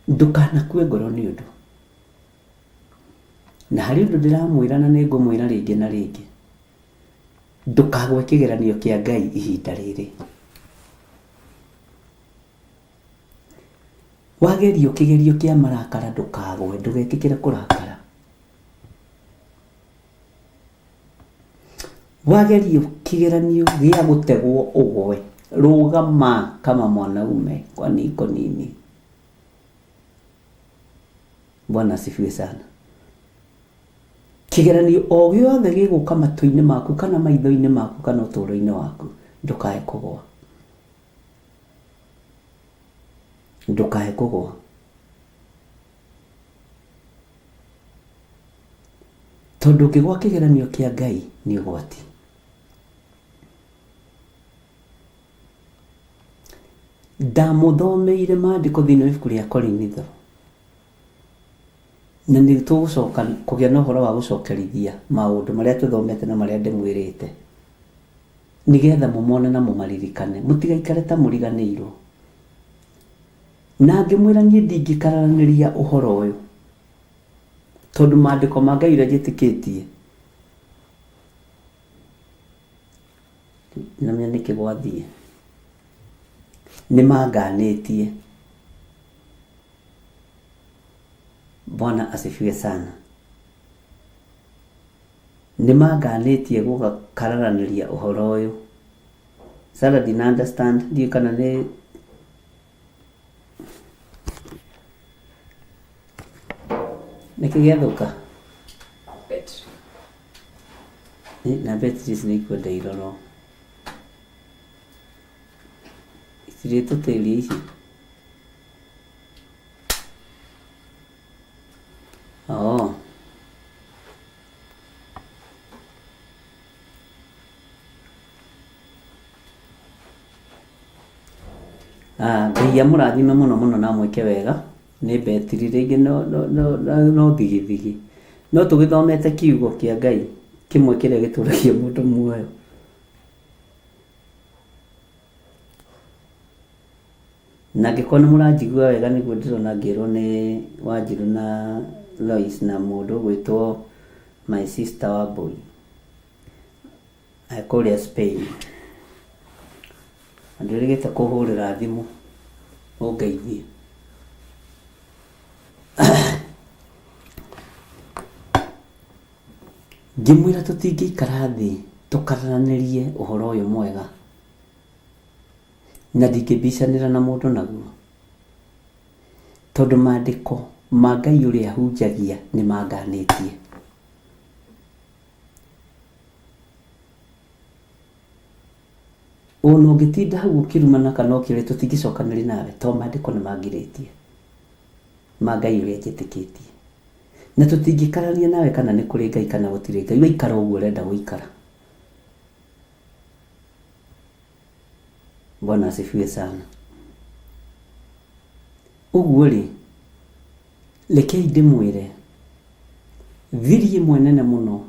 Ndũkanakue ngoro nĩ ũndũ. Na harĩ ũndũ ndĩramwĩra na nĩ ngũmwĩra rĩngĩ na rĩngĩ, ndũkagwe kĩgeranio kĩa Ngai ihinda rĩrĩ. Wagerio kĩgerio kĩa marakara ndũkagwe, ndũgetĩkĩre kũrakara. Wagerio kĩgeranio gĩa gũtegwo ũgwe, rũgama kama mwanaume kwani iko nini? Bwana asifiwe sana. Kĩgeranio o gĩothe gĩgũka matũ-inĩ maku kana maitho-inĩ maku kana ũtũũro-inĩ waku, ndũkae kũgwa. Ndũkae kũgwa. Tondũ ũngĩgwa kĩgeranio kĩa Ngai nĩ ũgwati. Ndamũthomeire maandĩko thĩinĩ wa ibuku rĩa Korinitho. Na nĩ tũgũcoka kũgĩa na ũhoro wa gũcokerithia maũndũ marĩa tũthomete na marĩa ndĩmwĩrĩte. Nĩgetha mũmone na mũmaririkane. Mũtigaikare ta mũriganĩirwo. Na ngĩmwĩra niĩ ndingĩkararanĩria ũhoro ũyũ. Tondũ maandĩko ma Ngai ũrĩa njĩtĩkĩtie. Ndinamenya nĩkĩ gwathiĩ. Nĩ manganĩtie. Bwana asifiwe sana. Nĩ manganĩtie gũkararanĩria ũhoro ũyũ. Sarah didn't understand ndiũĩ kana nĩ nĩkĩ gĩathũka? Na battery ici nĩ ikwenda irorwo. Itirĩtũtĩria ici. Oh. Ah, Ngai amũrathime mũno mũno na amwĩke wega. Nĩ betiri rĩngĩ no, no, no, no, no thigithigi. No tũgĩthomete kiugo kĩa Ngai kĩmwe kĩrĩa gĩtũragia mũndũ muoyo. Na angĩkorwo nĩ mũranjigua wega nĩguo ndĩrona ngĩrwo nĩ Wanjirũ na Lois na mũndũ ũgwĩtwo my sister Wambũi kũrĩa Spain. Na ndwĩrĩgĩte kũhũrĩra thimũ ũngeithie. Ngĩmwĩra tũtingĩikara thĩ tũkararanĩrie ũhoro ũyũ mwega na ndingĩbicanĩra na mũndũ naguo tondũ maandĩko ma Ngai ũrĩa hunjagia nĩ manganĩtie. Ona ũngĩtinda hau ũkĩrumana kana ũkĩrĩ tũtingĩcokanĩria nawe to maandĩko nĩ mangirĩtie ma Ngai ũrĩa njĩtĩkĩtie. Na tũtingĩkarania nawe kana nĩ kũrĩ Ngai kana gũtirĩ Ngai, waikara ũguo ũrenda gũikara. Bwana asifiwe sana. Ũguo rĩ, rekei ndĩmwĩre thiri ĩmwe nene mũno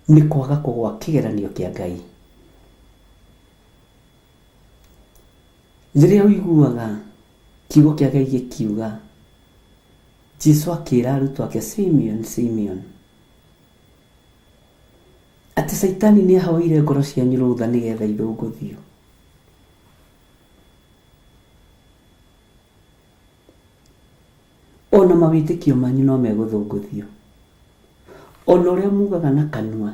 nĩ kwaga kũgwa kĩgeranio kĩa Ngai. Rĩrĩa ũiguaga kiugo kĩa Ngai gĩkiuga, Jesu akĩra arutwo ake, Simeon, Simeon, atĩ Caitani nĩ ahoire ngoro cianyu rũtha nĩgetha ithũngũthio. Ona mawĩtĩkio manyu no megũthũngũthio. Ona ũrĩa mugaga na kanua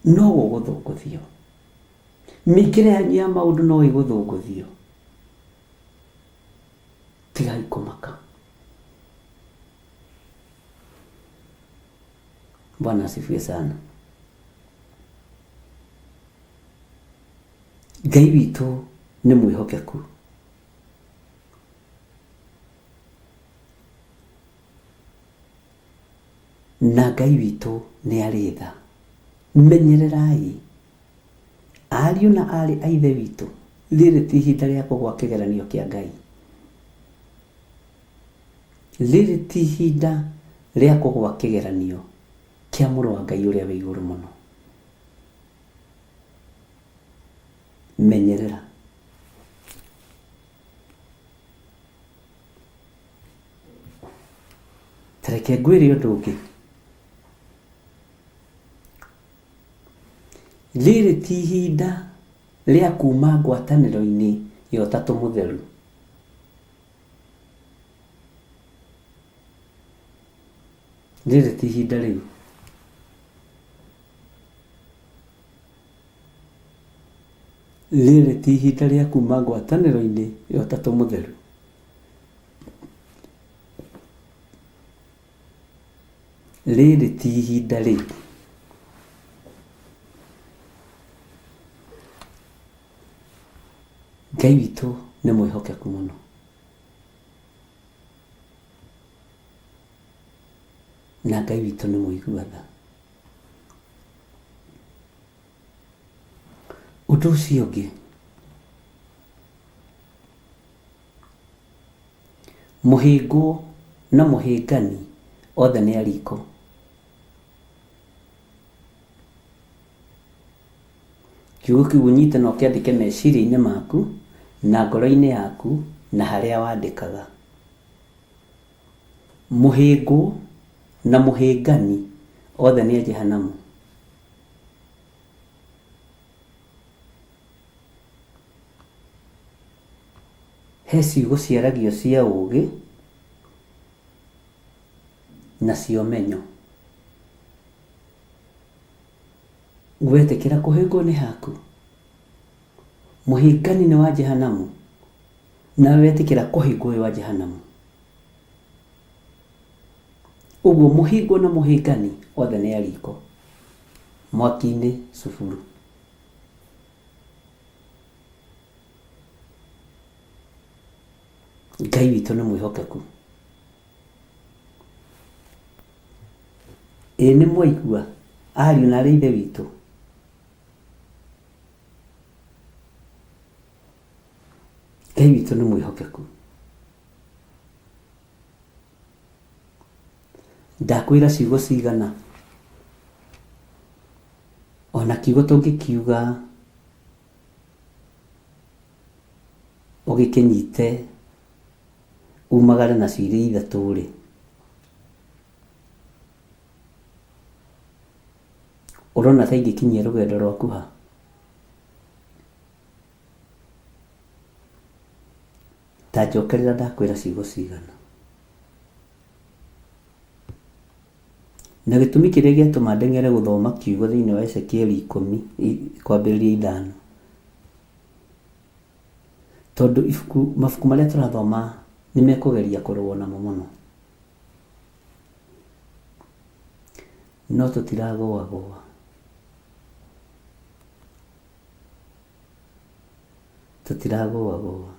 no gũgũthũngũthio. Mĩkĩre yanyu ya maũndũ no ĩgũthũngũthio. Tigai kũmaka. Bwana asifiwe sana. Ngai witũ nĩ mwĩhokeku. Na Ngai witũ nĩ arĩ tha. Menyererai ariũ na aarĩ a Ithe witũ, rĩrĩ ti ihinda rĩa kũgwa kĩgeranio kĩa Ngai. Rĩrĩ ti ihinda rĩa kũgwa kĩgeranio kĩa Mũrũ wa Ngai ũrĩa wĩ igũrũ mũno. Menyerera. Ta reke ngwĩre ũndũ ũngĩ. Rĩrĩ ti ihinda rĩa kuma ngwatanĩro-inĩ ya Ũtatũ Mũtheru. Rĩrĩ ti ihinda rĩu. Rĩrĩ ti ihinda rĩa kuma ngwatanĩro-inĩ ya Ũtatũ Mũtheru. Rĩrĩ ti ihinda rĩu. Ngai witũ nĩ mwĩhokeku mũno. Na Ngai witũ nĩ mũigua tha. Ũndũ ũcio ũngĩ, mũhĩngwo na mũhĩngani othe nĩ a riko. Kiugo kĩu ũnyite na ũkĩandĩke meciria-inĩ maku na ngoro-inĩ yaku na harĩa wandĩkaga. Mũhĩngwo na mũhĩngani othe nĩ a Jehanamu. He ciugo ciaragio cia ũũgĩ na cia ũmenyo. Wetĩkĩra kũhĩngwo nĩ haku? Mũhĩngani nĩ wa Jehanamu, nawe wetĩkĩra kũhĩngwo wĩ wa Jehanamu. Ũguo mũhĩngwo na mũhĩngani othe nĩ a riko, mwaki-inĩ cuburu. Ngai witũ nĩ mwĩhokeku. Ĩĩ nĩ mwaigua ariũ na aarĩ a Ithe witũ? Ngai witũ nĩ mwĩhokeku. Ndakwĩra ciugo cigana? Ona kiugo tũngĩkiuga ũgĩkĩnyite umagare nacio irĩ ithatũ-rĩ, ũrona ta ingĩkinyia rũgendo rwaku ha? Ta njokerera ndakwĩra ciugo cigana. Na gĩtũmi kĩrĩa gĩatũma ndeng'ere gũthoma kiugo thĩinĩ wa Ezekieli ikũmi kwambĩrĩria ithano, tondũ ibuku, mabuku marĩa tũrathoma nĩ mekũgeria kũrũo namo mũno. No tũtiragũagũa. Tũtiragũagũa.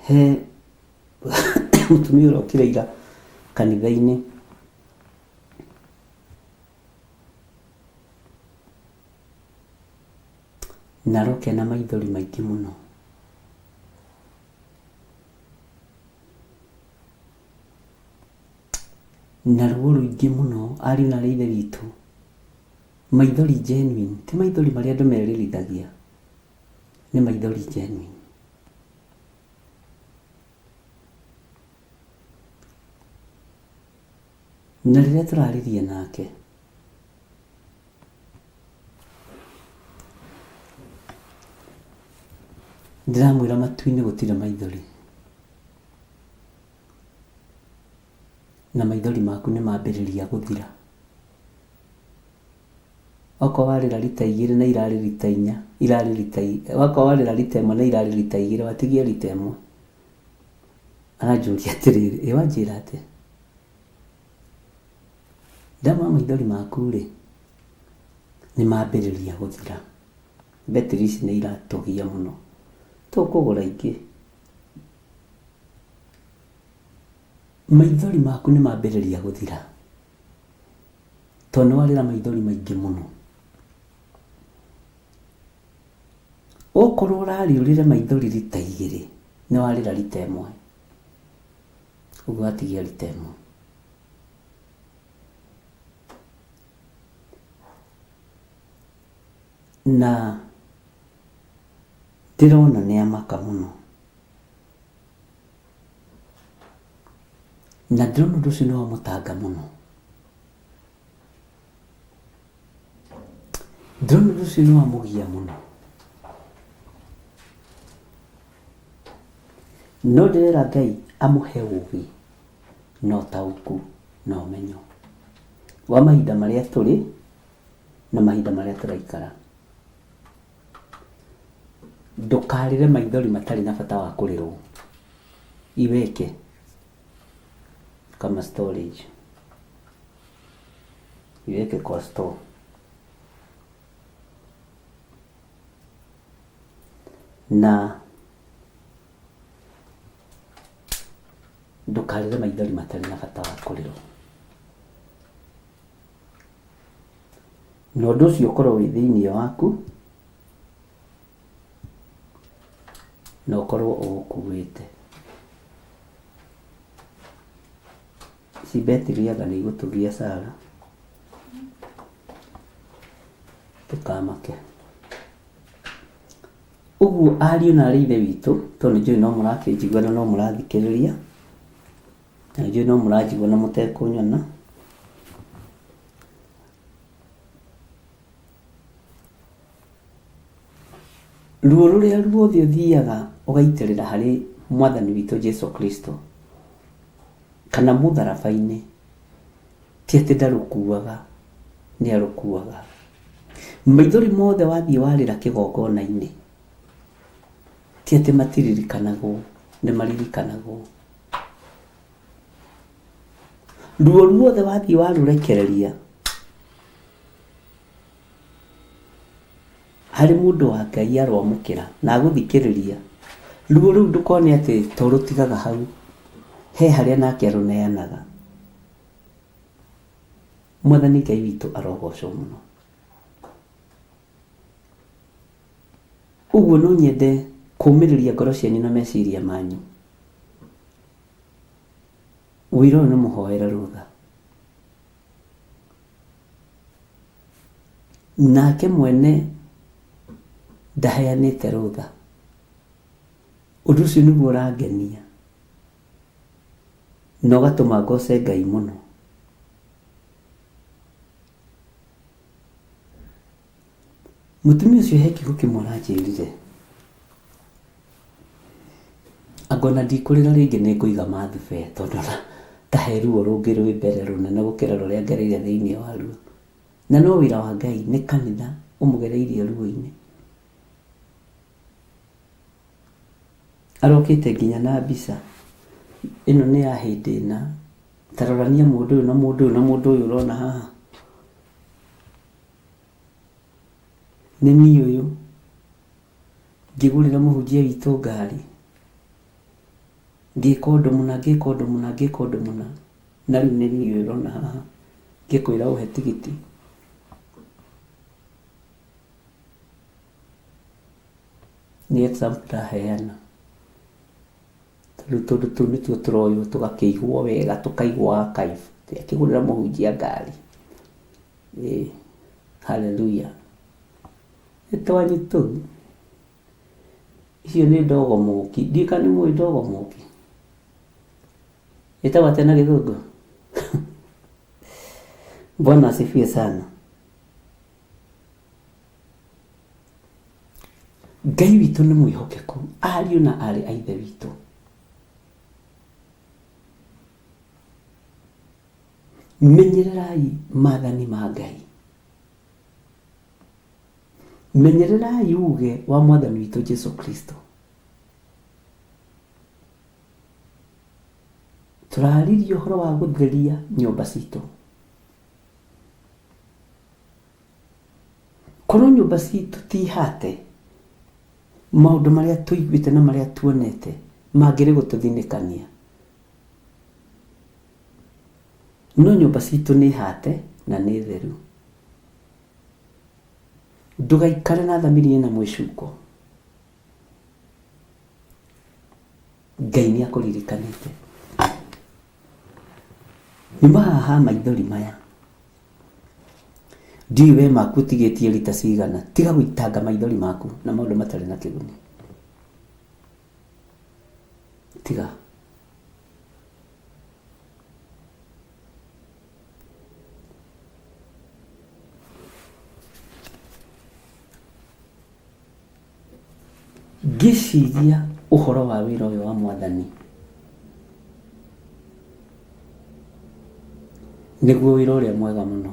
He mũtumia ũrokire ira kanitha-inĩ na aroka ena maithori maingĩ mũno. Na ruo rũingĩ mũno ariũ na aarĩ a Ithe witũ, maithori genuine, ti maithori marĩa andũ merĩrithagia, nĩ maithori genuine. Na rĩrĩa tũraririe nake, ndĩramwĩra matu-inĩ gũtirĩ maithori. Na maithori maku nĩ mambĩrĩria gũthira. Okorwo warĩra rita igĩrĩ na irarĩ rita inya, irarĩ rita, okorwo warĩra rita ĩmwe na irarĩ rita igĩrĩ, watigia rita ĩmwe. Aranjũria atĩrĩrĩ, ĩ wanjĩra atĩa? Ndamwĩra maithori maku rĩ, nĩ mambĩrĩria gũthira. Betiri ici nĩ iratũgia mũno. Tũkũgũra ingĩ. Maithori maku nĩ mambĩrĩria gũthira. Tondũ nĩ warĩra maithori maingĩ mũno. Okorwo ũrarĩ ũrĩre maithori rita igĩrĩ, nĩ warĩra rita ĩmwe. Ũguo watigia rita ĩmwe. Na ndĩrona nĩ amaka mũno. Na ndĩrona ũndũ ũcio nĩ wamũtanga mũno. Ndĩrona ũndũ ũcio nĩ wamũgia mũno. No ndĩrera Ngai amũhe ũgĩ na ũtaũku na ũmenyo wa mahinda marĩa tũrĩ na mahinda marĩa tũraikara. Ndũkarĩre maithori matarĩ na bata wa kũrĩrwo. Iweke kama storage. Iweke kwa store. Na ndũkarĩre maithori matarĩ na bata wa kũrĩrwo. Na ũndũ ũcio ũkorwo wĩ thĩinĩ waku na ũkorwo ũũkuĩte. Ici betiri anga nĩ igũtũgia Sara, ndũkamake. Ũguo ariũ na aarĩ a Ithe witũ, tondũ nĩ njũĩ no mũrakĩnjigua na no mũrathikĩrĩria, na nĩ njũĩ no mũranjigua na mũtekũnyona, ruo rũrĩa ruothe ũthiaga ũgaitĩrĩra harĩ mwathani witũ Jesu Kristo, kana mũtharaba-inĩ, ti atĩ ndarũkuaga, nĩ arũkuaga. Maithori mothe wathiĩ warĩra kĩgongona-inĩ, ti atĩ matiririkanagwo, nĩ maririkanagwo. Ruo ruothe wathiĩ warũrekereria harĩ mũndũ wa Ngai arwamũkĩra na agũthikĩrĩria, ruo rũu ndũkone atĩ to rũtigaga hau, he harĩa nake arũneanaga. Mwathani Ngai witũ arogocwo mũno. Ũguo no nyende kũmĩrĩria ngoro cianyu na meciria manyu. Wĩra ũyũ nĩ mũhoere rũtha. Nake mwene ndaheanĩte rũtha. Ũndũ ũcio nĩguo ũrangenia na ũgatũma ngoce Ngai mũno. Mũtumia ũcio he kiugo kĩmwe aranjĩrire, anga ona ndikũrĩra rĩngĩ nĩ ngũiga mathube tondũ ona ta he ruo rũngĩ rwĩ mbere rũnene gũkĩra rũrĩa ngereire thĩinĩ waruo. Na no wĩra wa Ngai nĩ kanitha ũmũgereirie ruo-inĩ. Arokĩte nginya na mbica, ĩno nĩ ya hĩndĩ ĩna, ta rorania mũndũ ũyũ na mũndũ ũyũ na mũndũ ũyũ ũrona haha. Nĩ niĩ ũyũ ngĩgũrĩra mũhunjia witũ ngari, ngĩka ũndũ mũna, ngĩka ũndũ mũna, ngĩka ũndũ mũna, na rĩu nĩ niĩ ũyũ ũrona haha ngĩkwĩra ũhe tigiti. Nĩ example ndaheana. Tondũ tũndũ tũu nĩtuo tũroywo tũgakĩigwo wega tũkaigwo archive. Akĩgũrĩra mũhunjia ngari. Ĩĩ, hallelujah. Nĩ twanyu tũu. Icio nĩ ndogo mũki. Ndiũĩ kana nĩ mũĩ ndogo mũki. Ĩtagwo atĩa na gĩthũngũ? Bwana asifiwe sana. Ngai witũ nĩ mwĩhokeku, ariũ na aarĩ a Ithe witũ. Menyererai maathani ma Ngai. Menyererai uuge wa Mwathani witũ Jesu Kristo. Tũraririe ũhoro wa gũtheria nyũmba citũ. Korwo nyũmba citũ ti hate, maũndũ marĩa tũiguĩte na marĩa tuonete mangĩrĩ gũtũthinĩkania. No nyũmba citũ nĩ hate na nĩ theru. Ndũgaikare na thamiri ĩna mwĩcuko. Ngai nĩ akũririkanĩte. Nyuma haha maithori maya. Ndiũĩ we maku ũtigĩtie rita cigana. Tiga gũitanga maithori maku na maũndũ matarĩ na kĩguni. Tiga. Ngĩciria ũhoro wa wĩra ũyũ wa Mwathani, nĩguo wĩra ũrĩa mwega mũno,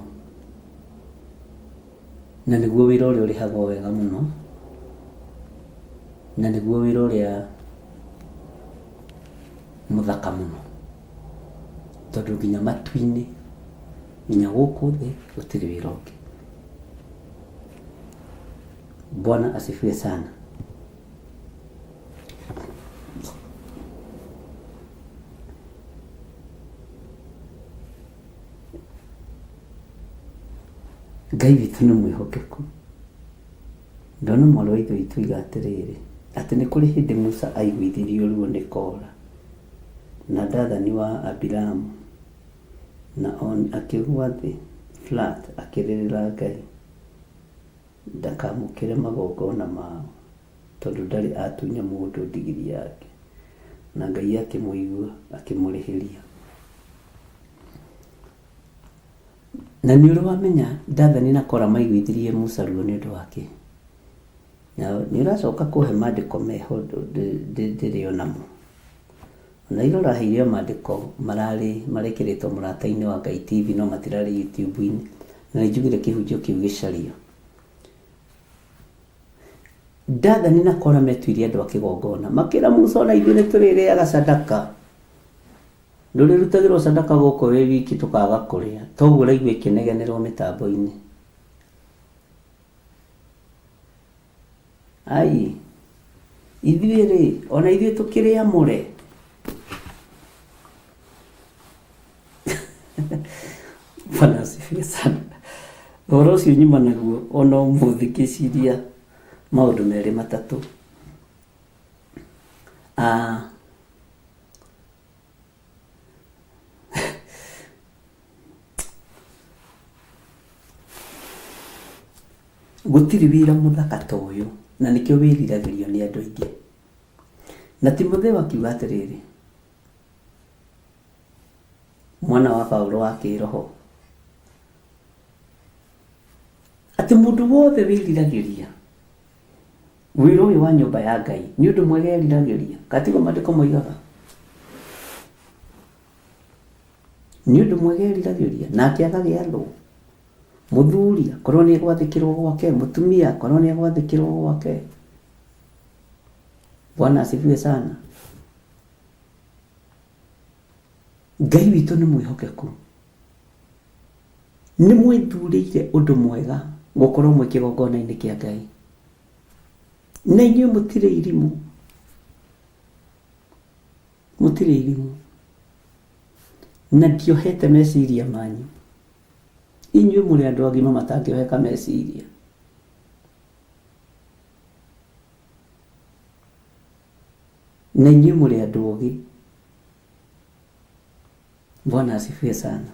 na nĩguo wĩra ũrĩa ũrĩhagwo wega mũno, na nĩguo wĩra ũrĩa mũthaka mũno, tondũ nginya matu-inĩ, nginya gũkũ thĩ gũtirĩ wĩra ũngĩ. Bwana asifiwe sana. Ngai witũ nĩ mwĩhokeku. Ndona mwarĩ wa ithe witũ oiga atĩrĩrĩ, atĩ nĩ kũrĩ hĩndĩ Musa aiguithirio ruo nĩ Kora na Dathani wa Abiramu, na On akĩgũa thĩ flat akĩrĩrĩra Ngai. Ndakamũkĩre magongona mao, tondũ ndarĩ atunya mũndũ ndigiri yake. Na Ngai akĩmũigua, akĩmũrĩhĩria. Na nĩ ũrĩ wamenya Dathani na Kora maiguithirie Musa ruo nĩ ũndũ wa kĩ? Na nĩ ũracoka kũhe maandĩko meho ndĩrĩ o namo. Ona ira ũraheire o maandĩko mararĩ marekĩrĩtwo Mũrata-inĩ wa Ngai TV no matirarĩ YouTube-inĩ. Na nĩ njugire kĩhunjio kĩu gĩcario. Dathani na Kora metuire andũ a kĩgongona. Makĩra Musa ona ithuĩ nĩ tũrĩrĩaga sadaka. Ndũrĩrutagĩrwo sadaka gũkũ wĩ wiki tũkaga kũrĩa. Toguo ũraigua ĩkĩnegenerwo mĩtambo-inĩ. Ai, ithuĩ-rĩ, o na ithuĩ tũkĩrĩ amũre? Bwana asifiwe sana. Ũhoro ũcio nyuma naguo ona ũmũthĩ ngĩciria maũndũ merĩ matatũ. Ah, Gũtirĩ wĩra mũthaka ta ũyũ, na nĩkĩo wĩriragĩrio nĩ andũ aingĩ. Na Timotheo akiuga atĩrĩrĩ, mwana wa Paulo wa kĩĩroho, atĩ mũndũ wothe wĩriragĩria wĩra ũyũ wa nyũmba ya Ngai nĩ ũndũ mwega eriragĩria. Kana tiguo maandĩko moigaga? Nĩ ũndũ mwega eriragĩria, nake agagĩathwo. Mũthuri akorwo nĩ egwathĩkĩrwo gwake, mũtumia akorwo nĩ egwathĩkĩrwo gwake. Bwana asifiwe sana. Ngai witũ nĩ mwĩhokeku. Nĩ mwĩthurĩire ũndũ mwega. Gũkorwo mwĩ kĩgongona-inĩ kĩa Ngai. Na inyuĩ mũtirĩ irimũ. Mũtirĩ irimũ. Na ndiohete meciria manyu. Inyuĩ mũrĩ andũ agima matangĩoheka meciria. Na inyuĩ mũrĩ andũ ogĩ. Bwana asifiwe sana.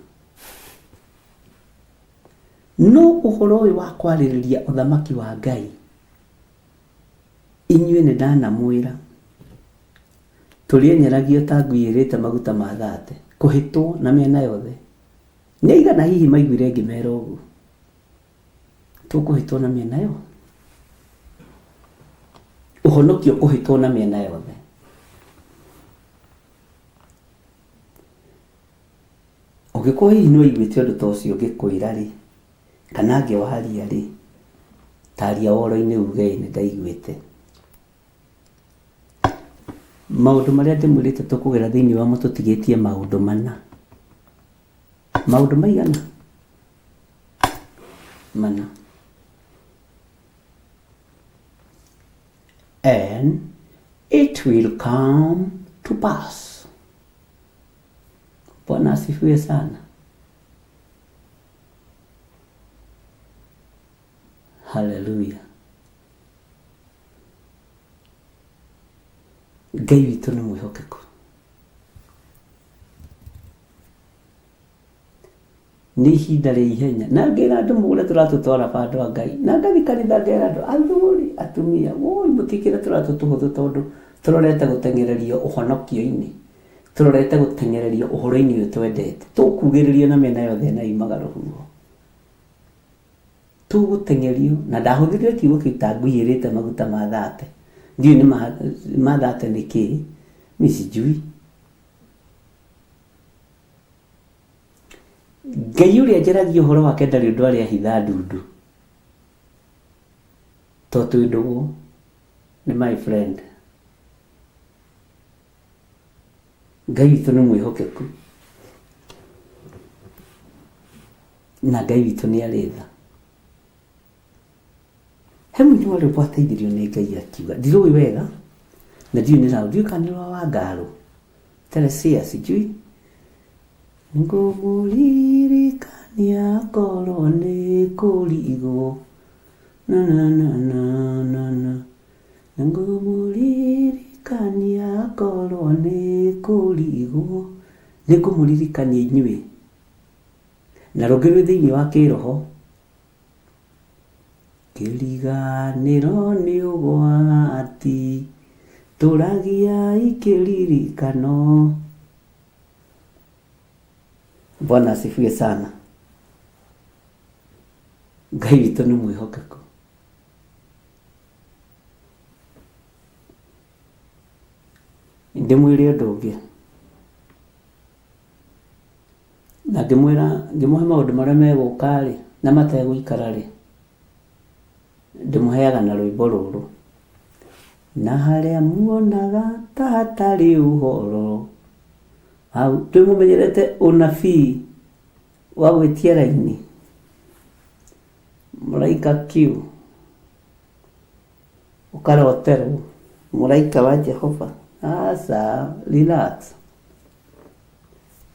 No ũhoro ũyũ wa kwarĩrĩria ũthamaki wa Ngai, inyuĩ nĩ ndanamwĩra, tũrĩenyeragio ta ngui ĩrĩte maguta ma thate, kũhĩtwo na mĩena yothe. Nĩ aigana hihi maiguire ngĩmera ũguo? Tũkũhĩtwo na mĩena yothe. Ũhonokio kũhĩtwo na mĩena yothe. Ũngĩkorwo hihi nĩ waiguĩte ũndũ ta ũcio ngĩkwĩra rĩ, kana ngĩwaria rĩ, taria woro-inĩ uge ĩ nĩ ndaiguĩte. Maũndũ marĩa ndĩmwĩrĩte tũkũgera thĩinĩ wamo tũtigĩtie maũndũ mana. Maũndũ maigana? Mana. And it will come to pass. Bwana asifiwe sana. Haleluya. Ngai witũ nĩ mwĩhokeku. Nĩ ihinda rĩa ihenya. Na ngera andũ mũgũre tũratũ twa raba andũ a Ngai. Na ngathi kanitha ngera andũ athuri atumia woi mũtikĩre tũratũ tũhũthũ tondũ tũrorete gũteng'ererio ũhonokio-inĩ. Tũrorete gũteng'ererio ũhoro-inĩ ũyũ twendete. Tũkugĩrĩrio na mĩena yothe na yumaga rũhuho. Tũgũteng'erio na ndahũthĩrire kiugo kĩu ta ngui ĩrĩte maguta ma thate. Ndiũĩ nĩ ma thate nĩ kĩĩ, mi sijui. Ngai ũrĩa njaragia ũhoro wake ndarĩ ũndũ arĩ ahitha ndundu. To twĩ ndũgũ nĩ my friend. Ngai witũ nĩ mwĩhokeku. Na Ngai witũ nĩ arĩ tha. He mũini wa rwĩmbo ateithirio nĩ Ngai akiuga, ndirũĩ wega na ndiũĩ nĩ raũ, ndiũĩ kana nĩ rwa Wangarũ, Teresia sijui. Ngũmũririkania korwo nĩ kũrigwo na na na na na na ngũmũririkania korwo nĩ kũrigwo. Nĩ ngũmũririkania inyuĩ. Na rũngĩ rwĩ thĩinĩ wa kĩroho. Kĩriganĩro nĩ ũgwati, tũragiai kĩririkano. Bwana asifiwe sana. Ngai witũ nĩ mwĩhokeku. Ndĩmwĩre ũndũ ũngĩ. Na ngĩmwĩra ngĩmũhe maũndũ marĩa megũka rĩ, na mategũikara rĩ, ndĩmũheaga na rwĩmbo rũrũ. Na harĩa muonaga ta hatarĩ ũhoro, hau twĩmũmenyerete ũnabii wa gwĩtia raini, mũraika Q, ũkaroterwo, mũraika wa Jehova, aca, relax.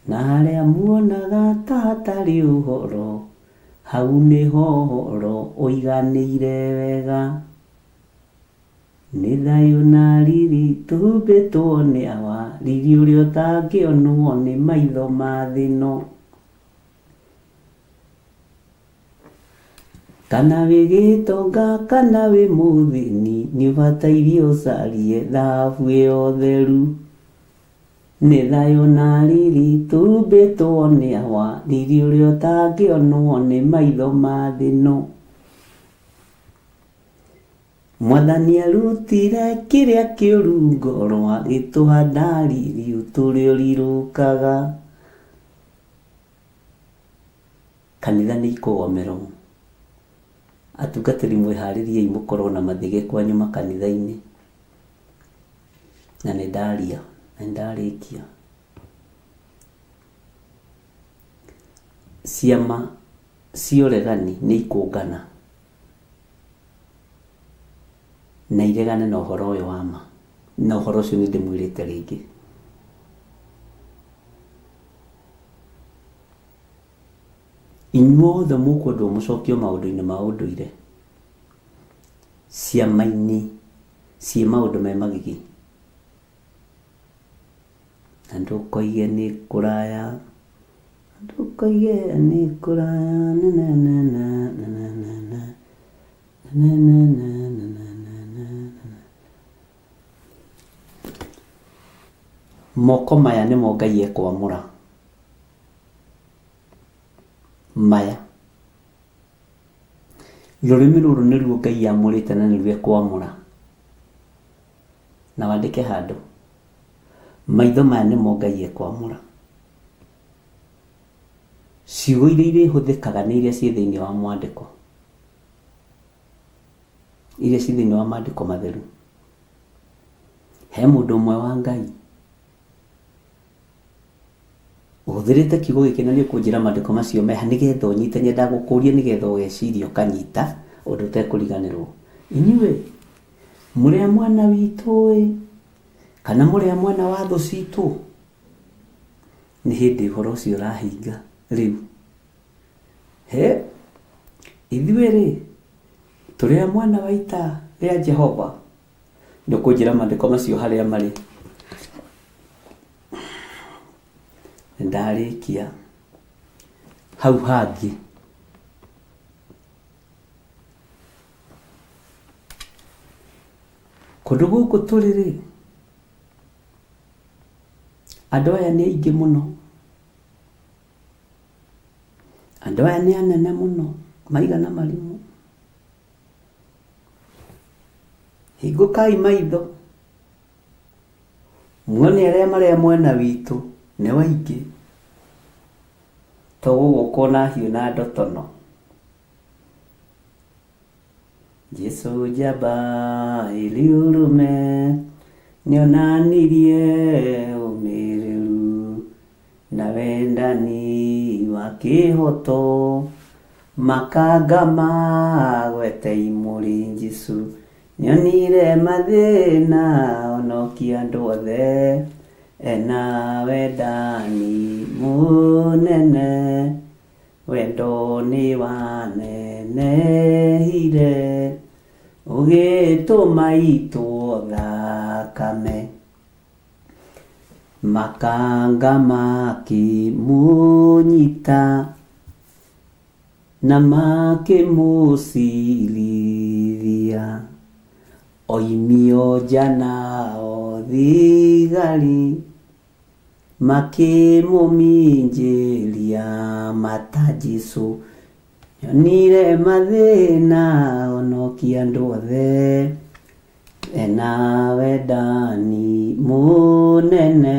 Na harĩa muonaga ta hatarĩ ũhoro, hau nĩho ũhoro ũiganĩire wega. Nĩ thayũ na riri tũhumbĩtwo nĩ awa, riri ũrĩa ũtangĩonwo nĩ maitho ma thĩ ĩno. Kana wĩ gĩtonga kana wĩ mũthĩni, nĩ ũbataire ũcarie thahabu ĩyo theru. Nĩ thayũ na riri tũhumbĩtwo nĩ awa, riri ũrĩa ũtangĩonwo nĩ maitho ma thĩ ĩno. Mwathani arutire kĩrĩa kĩũru ngoro, agĩtũhanda riri ũtũre ũrirũkaga. Kanitha nĩ ikũgomerwo. Atungatĩri mwĩharĩriei mũkorwo na mathĩgĩ kwanyu makanitha-inĩ. Na nĩ ndaria, na nĩ ndarĩkia. Ciama cia ũregani nĩ ikũngana. Na iregane na ũhoro ũyũ wa ma. Na ũhoro ũcio nĩ ndĩmwĩrĩte rĩngĩ. Inyuothe mũkwendwo mũcokio maũndũ-inĩ ma ũndũire. Ciama-inĩ ciĩ maũndũ me magigi. Na ndũkoige nĩ kũraya, ndũkoige nĩ kũraya na na na na na na na na na na na na na na na na. Moko maya nĩmo Ngai ekwamũra. Maya. Rũrĩmĩ rũrũ nĩruo Ngai amũrĩte na nĩruo ekwamũra. Na wandĩke handũ. Maitho maya nĩmo Ngai ekwamũra. Ciugo iria irĩhũthĩkaga nĩ iria ciĩ thĩinĩ wa mwandĩko. Iria ciĩ thĩinĩ wa maandĩko matheru. He mũndũ ũmwe wa Ngai ũhũthĩrĩte kiugo gĩkĩ na nĩ ũkũnjĩra maandĩko macio meha nĩgetha ũnyite. Nyendaga gũkũria nĩgetha ũgeciria ũkanyita ũndũ ũtekũriganĩrwo. Inyuĩ mũrĩ a mwena witũ ĩ kana mũrĩ a mwena wa thũ citũ? Nĩ hĩndĩ ũhoro ũcio ũrahinga rĩu. He, ithuĩ rĩ, tũrĩ a mwena wa ita rĩa Jehova. Nĩ ũkũnjĩra maandĩko macio harĩa marĩ. Nĩ ndarĩkia hau hangĩ. Kũndũ gũkũ tũrĩ rĩ, andũ aya nĩ aingĩ mũno. Andũ aya nĩ anene mũno, maigana marimũ. Hingũkai maitho, muone arĩa marĩ a mwena witũ nĩ waingĩ, to gũgũkwo na hiũ na ndotono. Jesu njamba ĩrĩ ũrũme nĩonanirie ũmĩrĩru na wendani wa kĩhoto makanga magwete imũrĩ Jesu nĩonire mathĩna onokia andũ othe ena wendani mũnene wendo nĩ wanenehire ũgĩtũma itwo thakame makanga makĩmũnyita na makĩmũcirithia oimio nja nao thigari makĩmũminjĩria mata Jesũ nyonire mathĩna honokia andũ othe ena wendani mũnene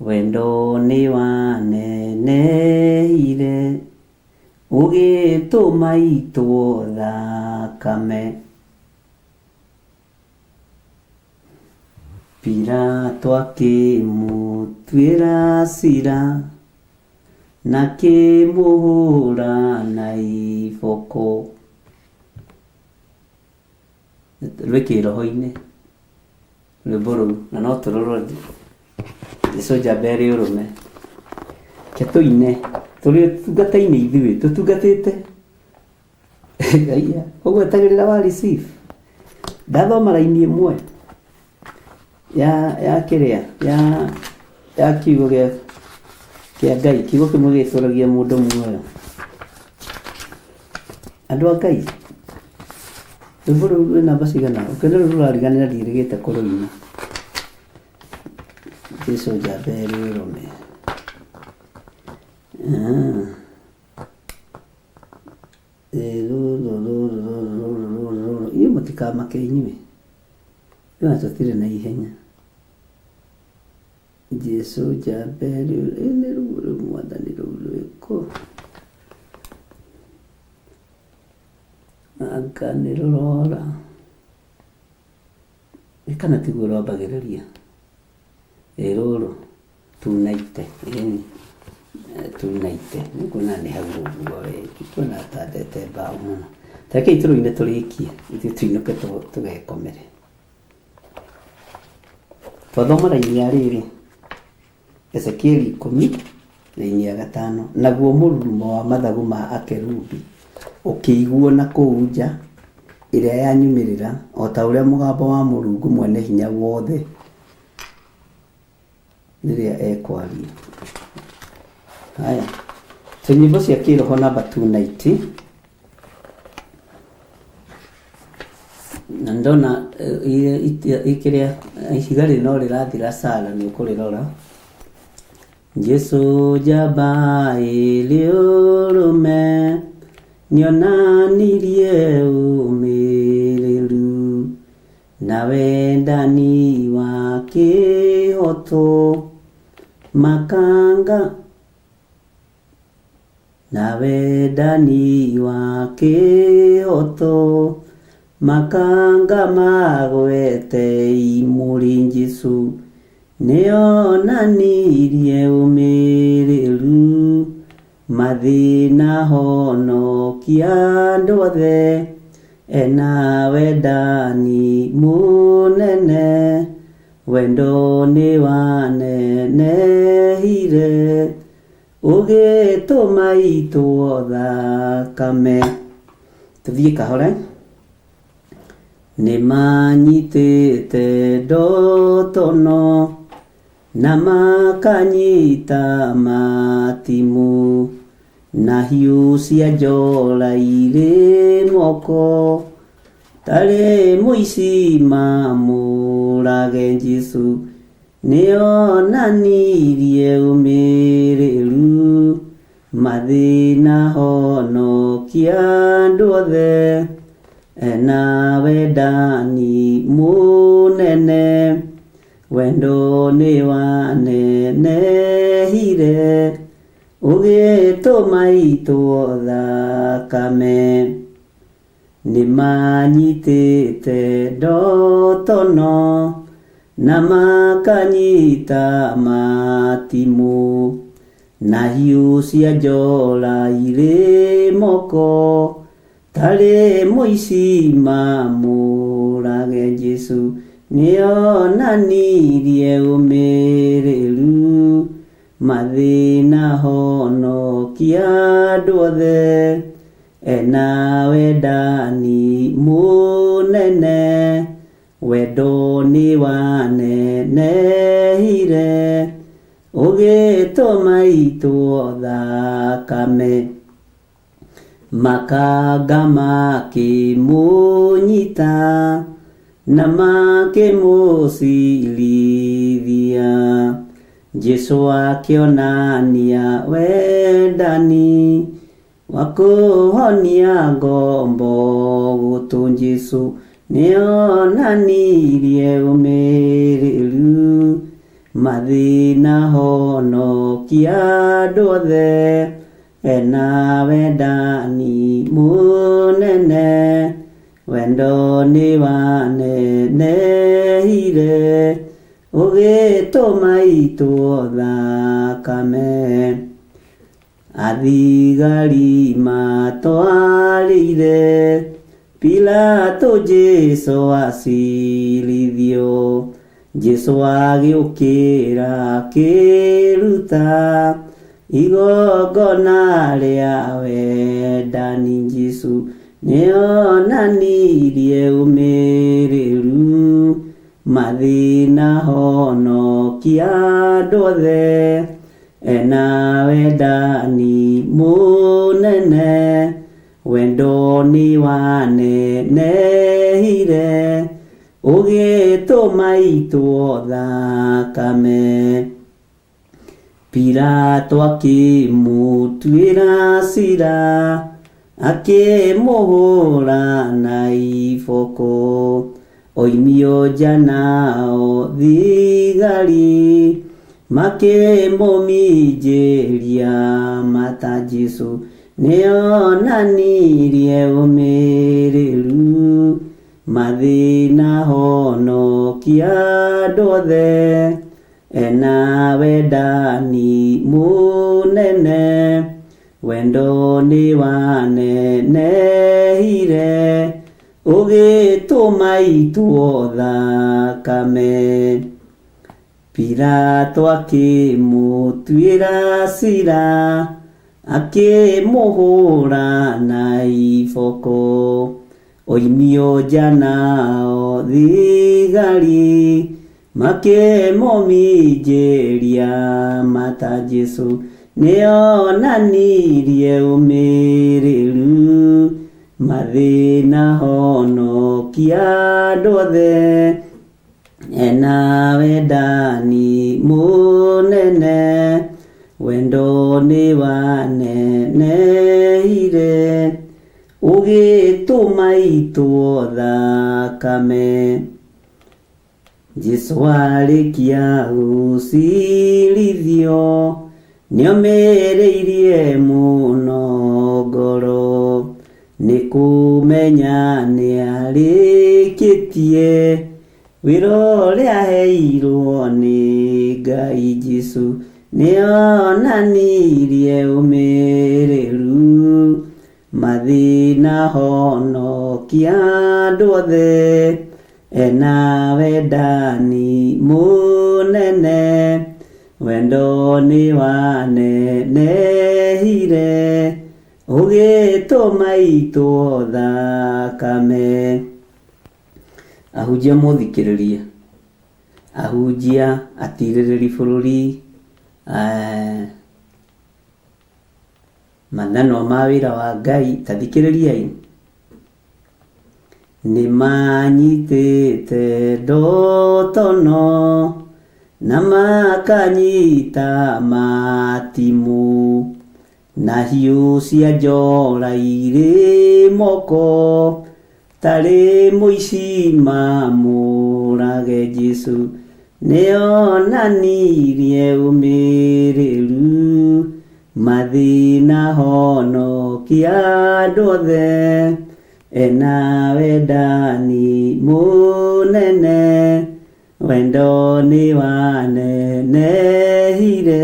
wendo nĩ wanenehire ũgĩtũma itwo thakame. Pilato akĩmũtuĩra cira na akĩmũhũra na iboko. Rwĩ kĩroho-inĩ rwĩmbo rũu na no tũrũrore Jesũ njamba ĩrĩ ũrũme. Reke tũine tũrĩ ũtungata-inĩ ithuĩ tũtungatĩte Aya, ũguo etagĩrĩra wa receive. Ndathoma raini ĩmwe ya ya kĩrĩa ya ya kiugo gĩa kĩa Ngai, kiugo kĩmwe gĩtũragia mũndũ muoyo. Andũ a Ngai, rwĩmbo rũu rwĩ namba cigana? Ũkĩona rũu rũrariganĩra ndiĩrĩgĩte kũrũina. Jesu njamba ĩrĩ ũrũme. Ah. Rũrũ rũrũ rũrũ rũrũ rũrũ rũrũ inyuĩ mũtikamake inyuĩ na tũtirĩ na ihenya. Jesu njamba ĩrĩ nĩ ruo rũu mwathani rũu rwĩkũ? Anga nĩ rũrora. Ĩ kana tiguo rwambagĩrĩria? Ĩ rũrũ tunaite ĩni tunaite nĩkuona nĩ hau ũguo we ndikuona ta ndete mbaũ mũno. Tarekei tũrũine tũrĩkie, ithuĩ tũinũke tũgekomere. Twathoma raini ya rĩrĩ, Ezekieli 10 raini ya 5, naguo mũrurumo wa mathagu ma akerubi ũkĩiguo na kũu nja ĩrĩa ya nyumĩrĩra, o ta ũrĩa mũgambo wa Mũrungu Mwene-Hinya-Wothe rĩrĩa ekwaria. Haya, tũnyĩmbo cia kĩroho namba 290, na ndona ikĩrĩa ihiga rĩ no rĩrathira sala, nĩ ũkũrĩrora. Jesu njamba ĩrĩ ũrũme nĩonanirie ũmĩrĩru na wendani wa kĩhoto, makanga na wendani wa kĩhoto, makanga magwete imũrĩ. Jesu nĩonanirie ũmĩrĩru, mathĩna honokia andũ othe, ena wendani mũnene, wendo nĩ wanenehire ũgĩtũma itwo thakame. Tũthiĩ kahora. Nĩmanyitĩte ndotono na makanyita matimũ, na hiũ cia njora irĩ moko, tarĩ mũici mamũrage. Jesu nĩonanirie ũmĩrĩru, mathĩna honokia andũ othe, ena wendani mũnene, wendo nĩ wanenehire ũgĩtũma itwo thakame. Nĩmanyitĩte ndotono na makanyita matimũ, na hiũ cia njora irĩ moko, tarĩ mũici mamũrage. Jesu nĩonanirie ũmĩrĩru, mathĩna honokia andũ othe, ena wendani mũnene, wendo nĩ wanenehire ũgĩtũma itwo thakame. Makanga makĩmũnyita na makĩmũcirithia, Jesu akĩonania wendani wa kũhonia ngombo gũtũ. Jesu nĩonanirie ũmĩrĩru, mathĩna honokia andũ othe, ena wendani mũnene, wendo nĩ wanenehire ũgĩtũma itwo thakame. Athigari matwarĩire Pilato Jesu acirithio, Jesu agĩũkĩra akĩruta igongona rĩa wendani. Jesu nĩonanirie ũmĩrĩru, mathĩna honokia andũ othe, ena wendani mũnene, wendo nĩ wanenehire ũgĩtũma itwo thakame. Pilato akĩmũtuĩra cira, akĩmũhũra na iboko, oimio nja nao thigari makĩmũminjĩria mata. Jesu nĩonanirie ũmĩrĩru, mathĩna honokia andũ othe, ena wendani mũnene, wendo nĩ wanenehire wanenehire ũgĩtũma itwo thakame. Pilato akĩmũtuĩra cira, akĩmũhũra na iboko. Oimio nja nao thigari makĩmũminjĩria mata. Jesũ nĩonanirie ũmĩrĩru, mathĩna honokia andũ othe. Ena wendani mũnene, wendo nĩ wanenehire, ũgĩtũma itwo thakame. Jesũ arĩkia gũcirithio, nĩomĩrĩirie mũno ngoro, nĩ kũmenya nĩarĩkĩtie wĩra ũrĩa aheirwo nĩ Ngai. Jesũ nĩonanirie ũmĩrĩru, mathĩna honokia andũ othe. Ena wendani mũnene, wendo nĩ wanenehire, ũgĩtũma itwo thakame. Ahunjia mũthikĩrĩrie, ahunjia atirĩrĩri bũrũri, mathanwa ma wĩra wa Ngai, ta thikĩrĩriai. Nĩ manyitĩte ndotono na makanyita matimũ, na hiũ cia njora irĩ moko, tarĩ mũici mamũrage. Jesũ nĩonanirie ũmĩrĩru, mathĩna honokia andũ othe. Ena wendani mũnene, wendo nĩ wanenehire,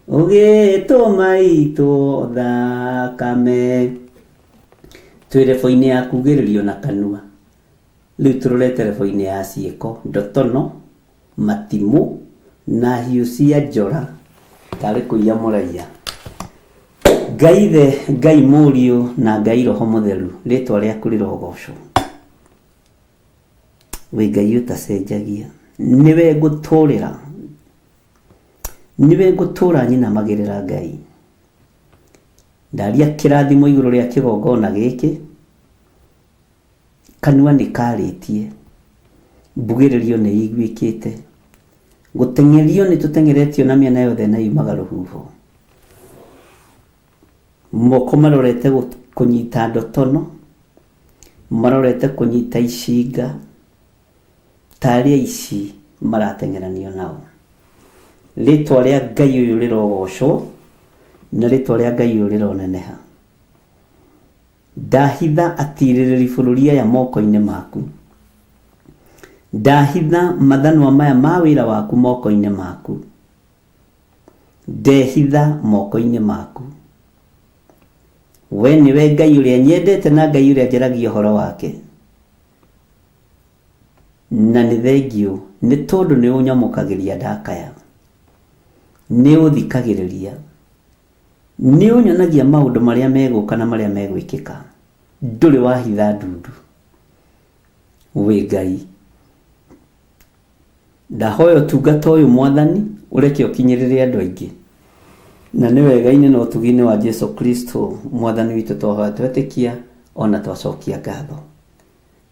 ũgĩtũma itwo thakame. Twĩ rebo-inĩ ya kugĩrĩrio na kanua, rĩu tũrorete rebo-inĩ ya ciĩko, ndotono, matimũ na hiũ cia njora tarĩ kũiya mũraiya. Ngai Ithe, Ngai Mũriũ na Ngai Roho Mũtheru, rĩtwa rĩaku rĩrogocwo. Wĩ Ngai ũtacenjagia, nĩwe ngũtũrĩra, nĩwe ngũtũra nyinamagĩrĩra Ngai. Ndaria kĩrathimo igũrũ rĩa kĩgongona gĩkĩ, kanua nĩ karĩtie, mbugĩrĩrio nĩ iguĩkĩte, gũteng'erio nĩ tũteng'eretio na mĩena yothe na yumaga rũhuho. Moko marorete kũnyita ndotono, marorete kũnyita icinga, tarĩ aici marateng'eranio nao. Rĩtwa rĩa Ngai ũyũ rĩrogocwo, na rĩtwa rĩa Ngai ũyũ rĩroneneha. Ndahitha atirĩrĩri bũrũri aya moko-inĩ maku. Ndahitha mathanwa maya ma wĩra waku moko-inĩ maku. Ndehitha moko-inĩ maku. We nĩwe Ngai ũrĩa nyendete na Ngai ũrĩa njaragia ũhoro wake. Na nĩ thengiũ nĩ tondũ nĩ ũnyamũkagĩria ndakaya. Nĩ ũthikagĩrĩria. Nĩ ũnyonagia maũndũ marĩa megũka na marĩa megwĩkĩka. Ndũrĩ wahitha ndundu. Wĩ Ngai. Ndahoya ũtungata ũyũ Mwathani ũreke ũkinyĩrĩre andũ aingĩ. Na nĩ wega-inĩ na ũtugi-inĩ wa Jesu Kristo Mwathani witũ twahoya twetĩkia ona twacokia ngatho.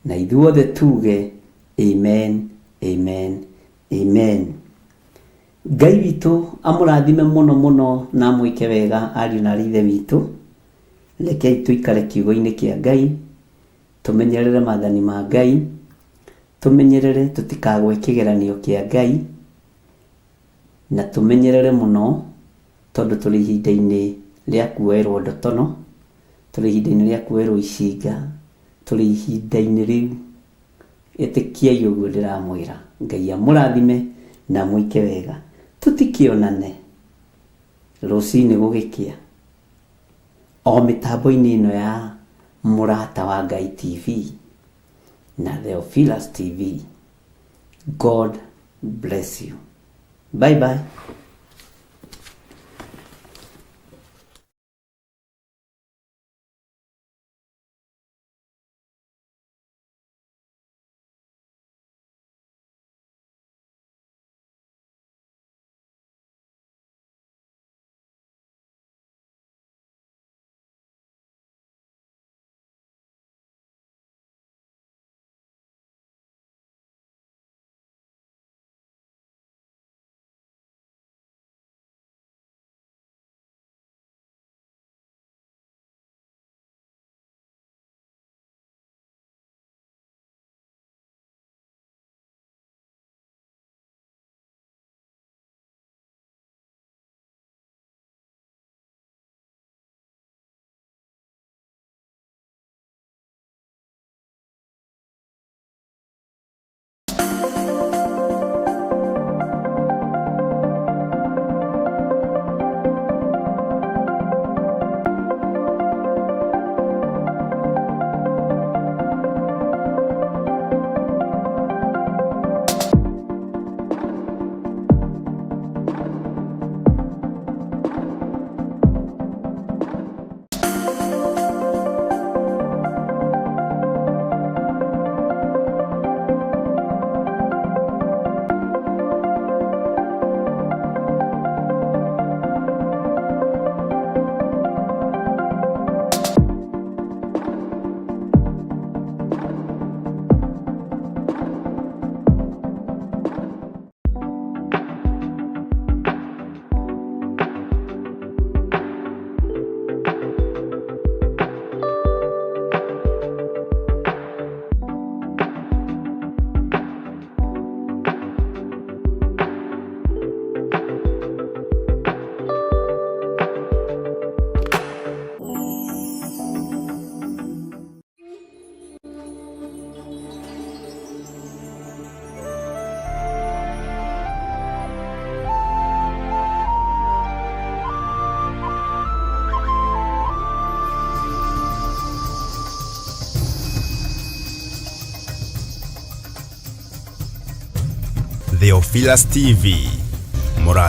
Na ithuothe tuge amen, amen, amen. Ngai witũ amũrathime mũno mũno na amwĩke wega ariũ na aarĩ a Ithe witũ. Rekei tũikare kiugo-inĩ kĩa Ngai, tũmenyerere maathani ma Ngai, tũmenyerere tũtikagwe kĩgeranio kĩa Ngai, na tũmenyerere mũno tondũ tũrĩ ihinda-inĩ rĩa kuoerwo ndotono, tũrĩ ihinda-inĩ rĩa kuoerwo icinga, tũrĩ ihinda-inĩ rĩu. Ĩtĩkiai ũguo ndĩramwĩra. Ngai amũrathime na amwĩke wega. Tũtikĩonane rũcinĩ gũgĩkĩa o mĩtambo-inĩ ĩno ya Mũrata wa Ngai TV na Theophilus TV. God bless you. Bye bye. Theophilus TV. Mũrata